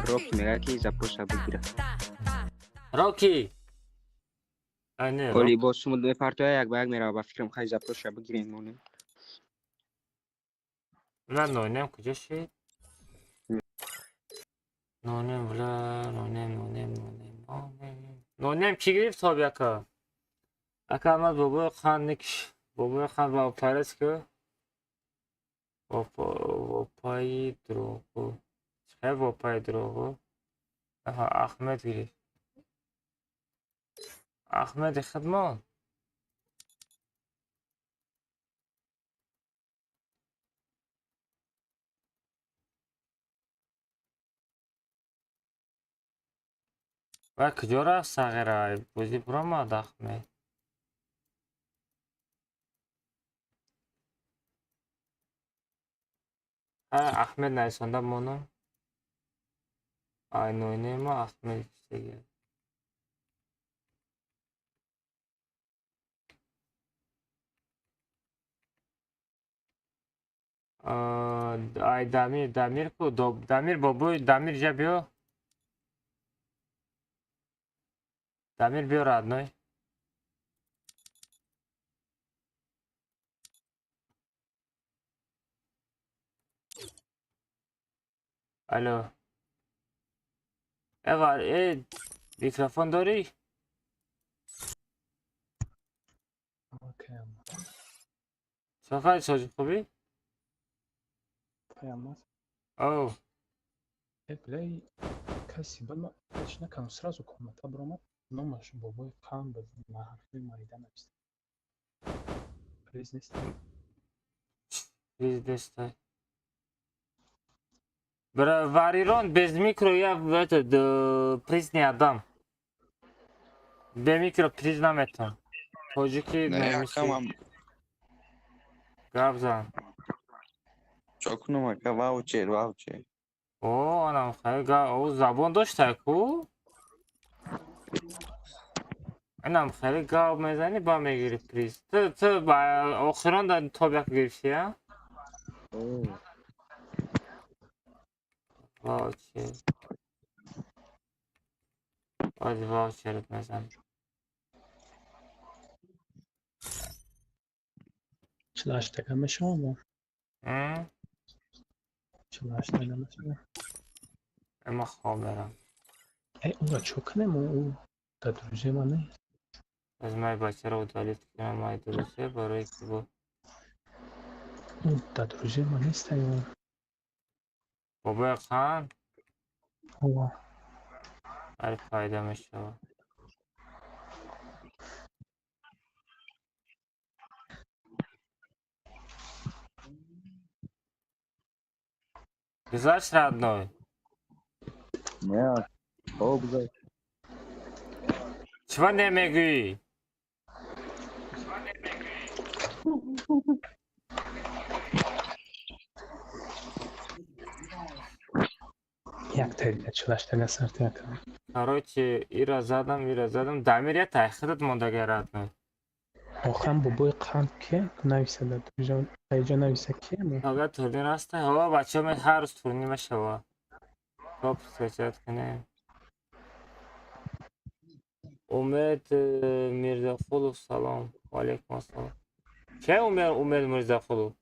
Роки мега ки запроса бигира. Роки. А не. Оли бо сумуд мепартоя як ба як мерава, ба фикрам хай запроса бигирем монем. На нонем куҷо шид? Нонем бля, нонем, нонем, нонем, нонем. Нонем ки гирифт ҳоби ака? Ака Ахмад бобои хан никш. Бобои хан ва парас ки? Вопаи дурӯғгӯ. Чӣ вопаи дурӯғгӯ? Аҳа, Ахмед гирифт. Ахмеди хидмон. Ва куҷо рафт сағира? Бозӣ биромад Ахмед. Ахмед нависонда монам. Ай нойнема Ахмед гуфтагӣ. Ай Дамир, Дамир ку, Дамир бобои, Дамир ҷа биё. Дамир биё родной. Алло. Эва, микрофон дорӣ? Чӣ соҷи хубӣ? Оу. Бляй, каси бад ма ҳеч накардам, сразу комната биромад, номаш бобои қанд буд, ма ҳарфи майда нависта. Приз нест. Приз нест. Бра, Варирон без микро я этот приз не отдам. Бе микро приз наметам. Тоҷики намиси. Гап зан. Чо кунам ака, ваучер, ваучер. О, анам хай га, о забон дошта ку? Анам хеле гап мезанӣ, ба мегири приз. Ту ба охирон да тобяк гирифтӣ, а? Ваучер. Ози ваучерат мезанам. 48 тага мешавам? 48 тага мешавам. Ма хоб дорам. Ӯро чо кунем? Ӯ дар друзья ман нест. Аз май бачаро удалить кунам май друзья барои ки бо Ӯ дар друзья ман нест ай. Бобои хан? Ова. Али пайдо мешавад. Гузашт родной? Не, о, гузашт. Чего намегӯӣ? Як тариқа 48 тага сарти ака. Короче, ира задам, ира задам. Дамир я тайхидат мондага родной. Охам бобои қанд ки нависа дар друзья, айҷа нависа ки? Ага турнир аст. Ҳо, бачаҳо ме ҳар рӯз турнир мешава. Топ скачать кунем. Умед Мирзақулов салом. Ва алейкум ассалом. Ке Умед Мирзақулов?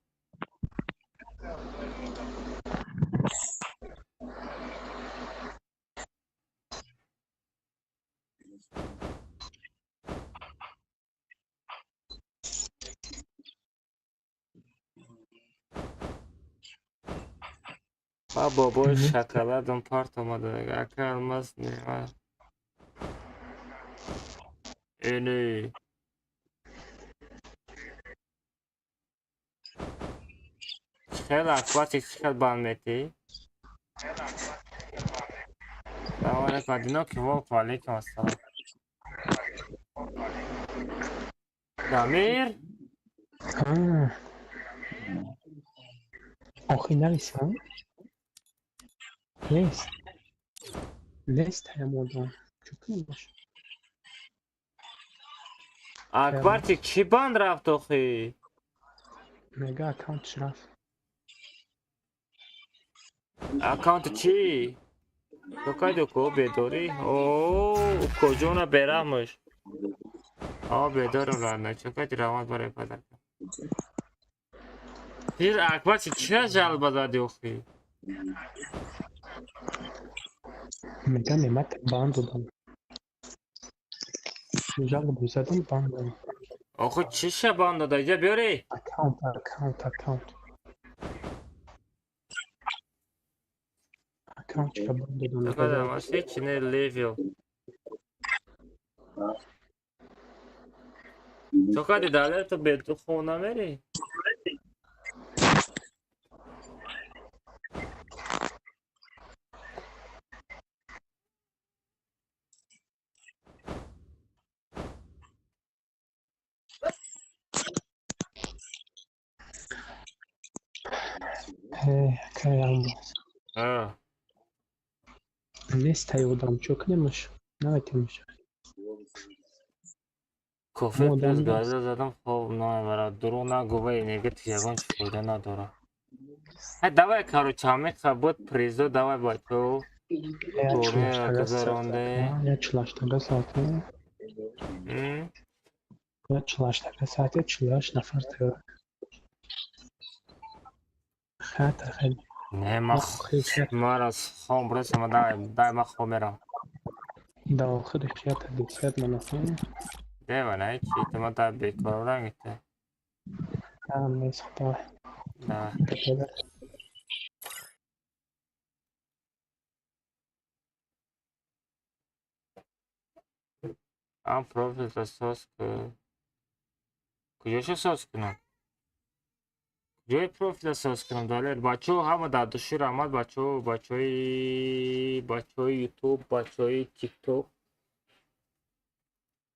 Ма бобои шоколадам парт омада. Ака Алмаз нема. Эне. Хел акватик чӣ бан метӣ? Салом алейкум, Одинокий волк, ва алейкум ассалом. Дамир? Охи нависам? Нест. Нест ҳамодон. Чӣ кунем бош? Акбарчик чӣ банд рафт охи? Мега аккаунтш рафт. Аккаунт чӣ? Токайдо ко бедорӣ? О, куҷона бераҳмаш. О, бедорам рана. Чокайди раванд барои падарка. Пир Акбарчик чира жалба зади охи? Мега мемат банд додам. Жалобу задам банд додам. Охи чиша банд дода? Иҷа биёрӣ. Аккаунт, аккаунт, аккаунт. Аккаунт чира банд додам? Токайдам, аш ҳеч не левел. Чокайди далер ту бе ту хона мерӣ? Акай Алмаз. Нест ҳайодам. Чӣ кунемаш? Наметемаш. Кофе Модам плюс нест. газа задам хоб намебарад. Дурӯғ нагӯ, вай энергетик ягон чиз фоида надорад. Ҳай давай короче, ҳамин буд призо давай бачо. Турнира гузаронде. Я чилаштага соате. Я чилаштага соате 48 нафар тайёр. Хата хеле. Не, ма мара хом бросама, дай, дай ма хом мерам. Да охири хията десят манафар. Дева, не, чи ту ма дай бекор рангите. Ам нест давай. Давай. Давай. Ам профилта соз ку. Куҷоша соз кунам? Куҷои профилта соз кунам, далер? Бачаҳо ҳама дар души раҳмат, бачаҳо, бачаҳои ютуб, бачаҳои тикток.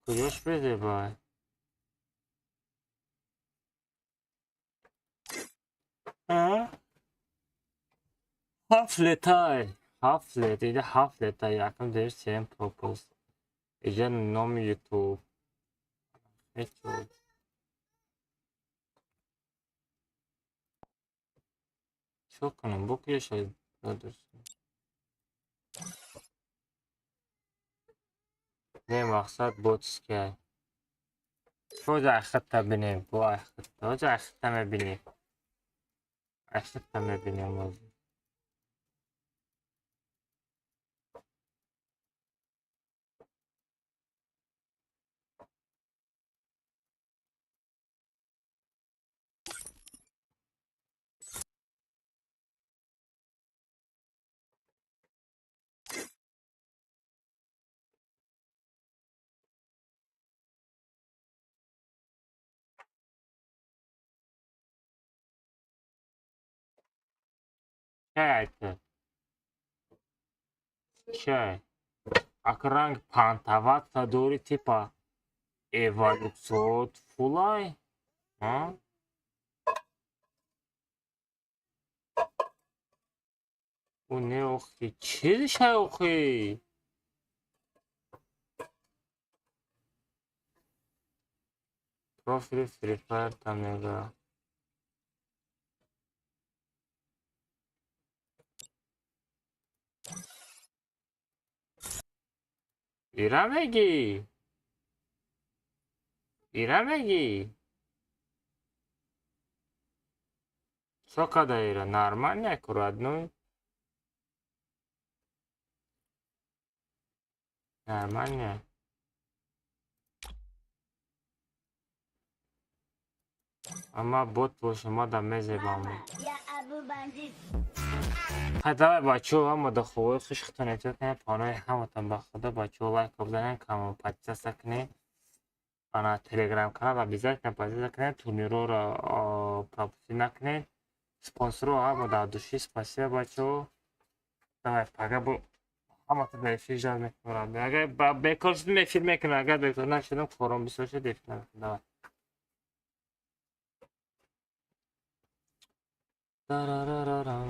Куҷош безебай? Ҳафт летай, ҳафт лет, иҷа ҳафт летай, якум дер сеюм пропуск. Иҷа номи ютуб. Ҳеҷ. Чӣ кунам? Бо куҷоша додурс? Не, мақсад ботскай. Боз айхатта бинем, бо айхатта, боз айхатта мебинем. Айхатта мебинем боз. Чай чай. Ак ранг пантаватта дори типа эволюциот фулай? А? О не охи, чизи шай охи? Профили Free Fire там мега. Ира мегӣ? Ира мегӣ? Чо када ира? Нормально, аккуратно. Нормально. Ама бот боша, ма да мезебам. Я Абу Бандит. Давай, бачаҳо, ҳама да хубои хушхтон эҳтиёт кунед, панои ҳаматон ба худо. Бачаҳо, лайк бизанед, канал подписаться кунед, ана телеграм канал обязательно подписаться кунед, турнирҳоро пропустить накунед. Спонсорҳо ҳама дар души, спасибо, бачаҳо. Давай, пага бо ҳаматон дар эфир ждать мекунам. Агар бекор шудем, эфир мекунам, агар бекор нашудем, кором бисёр шуд, эфир намекунам. Давай. Тарарарарам.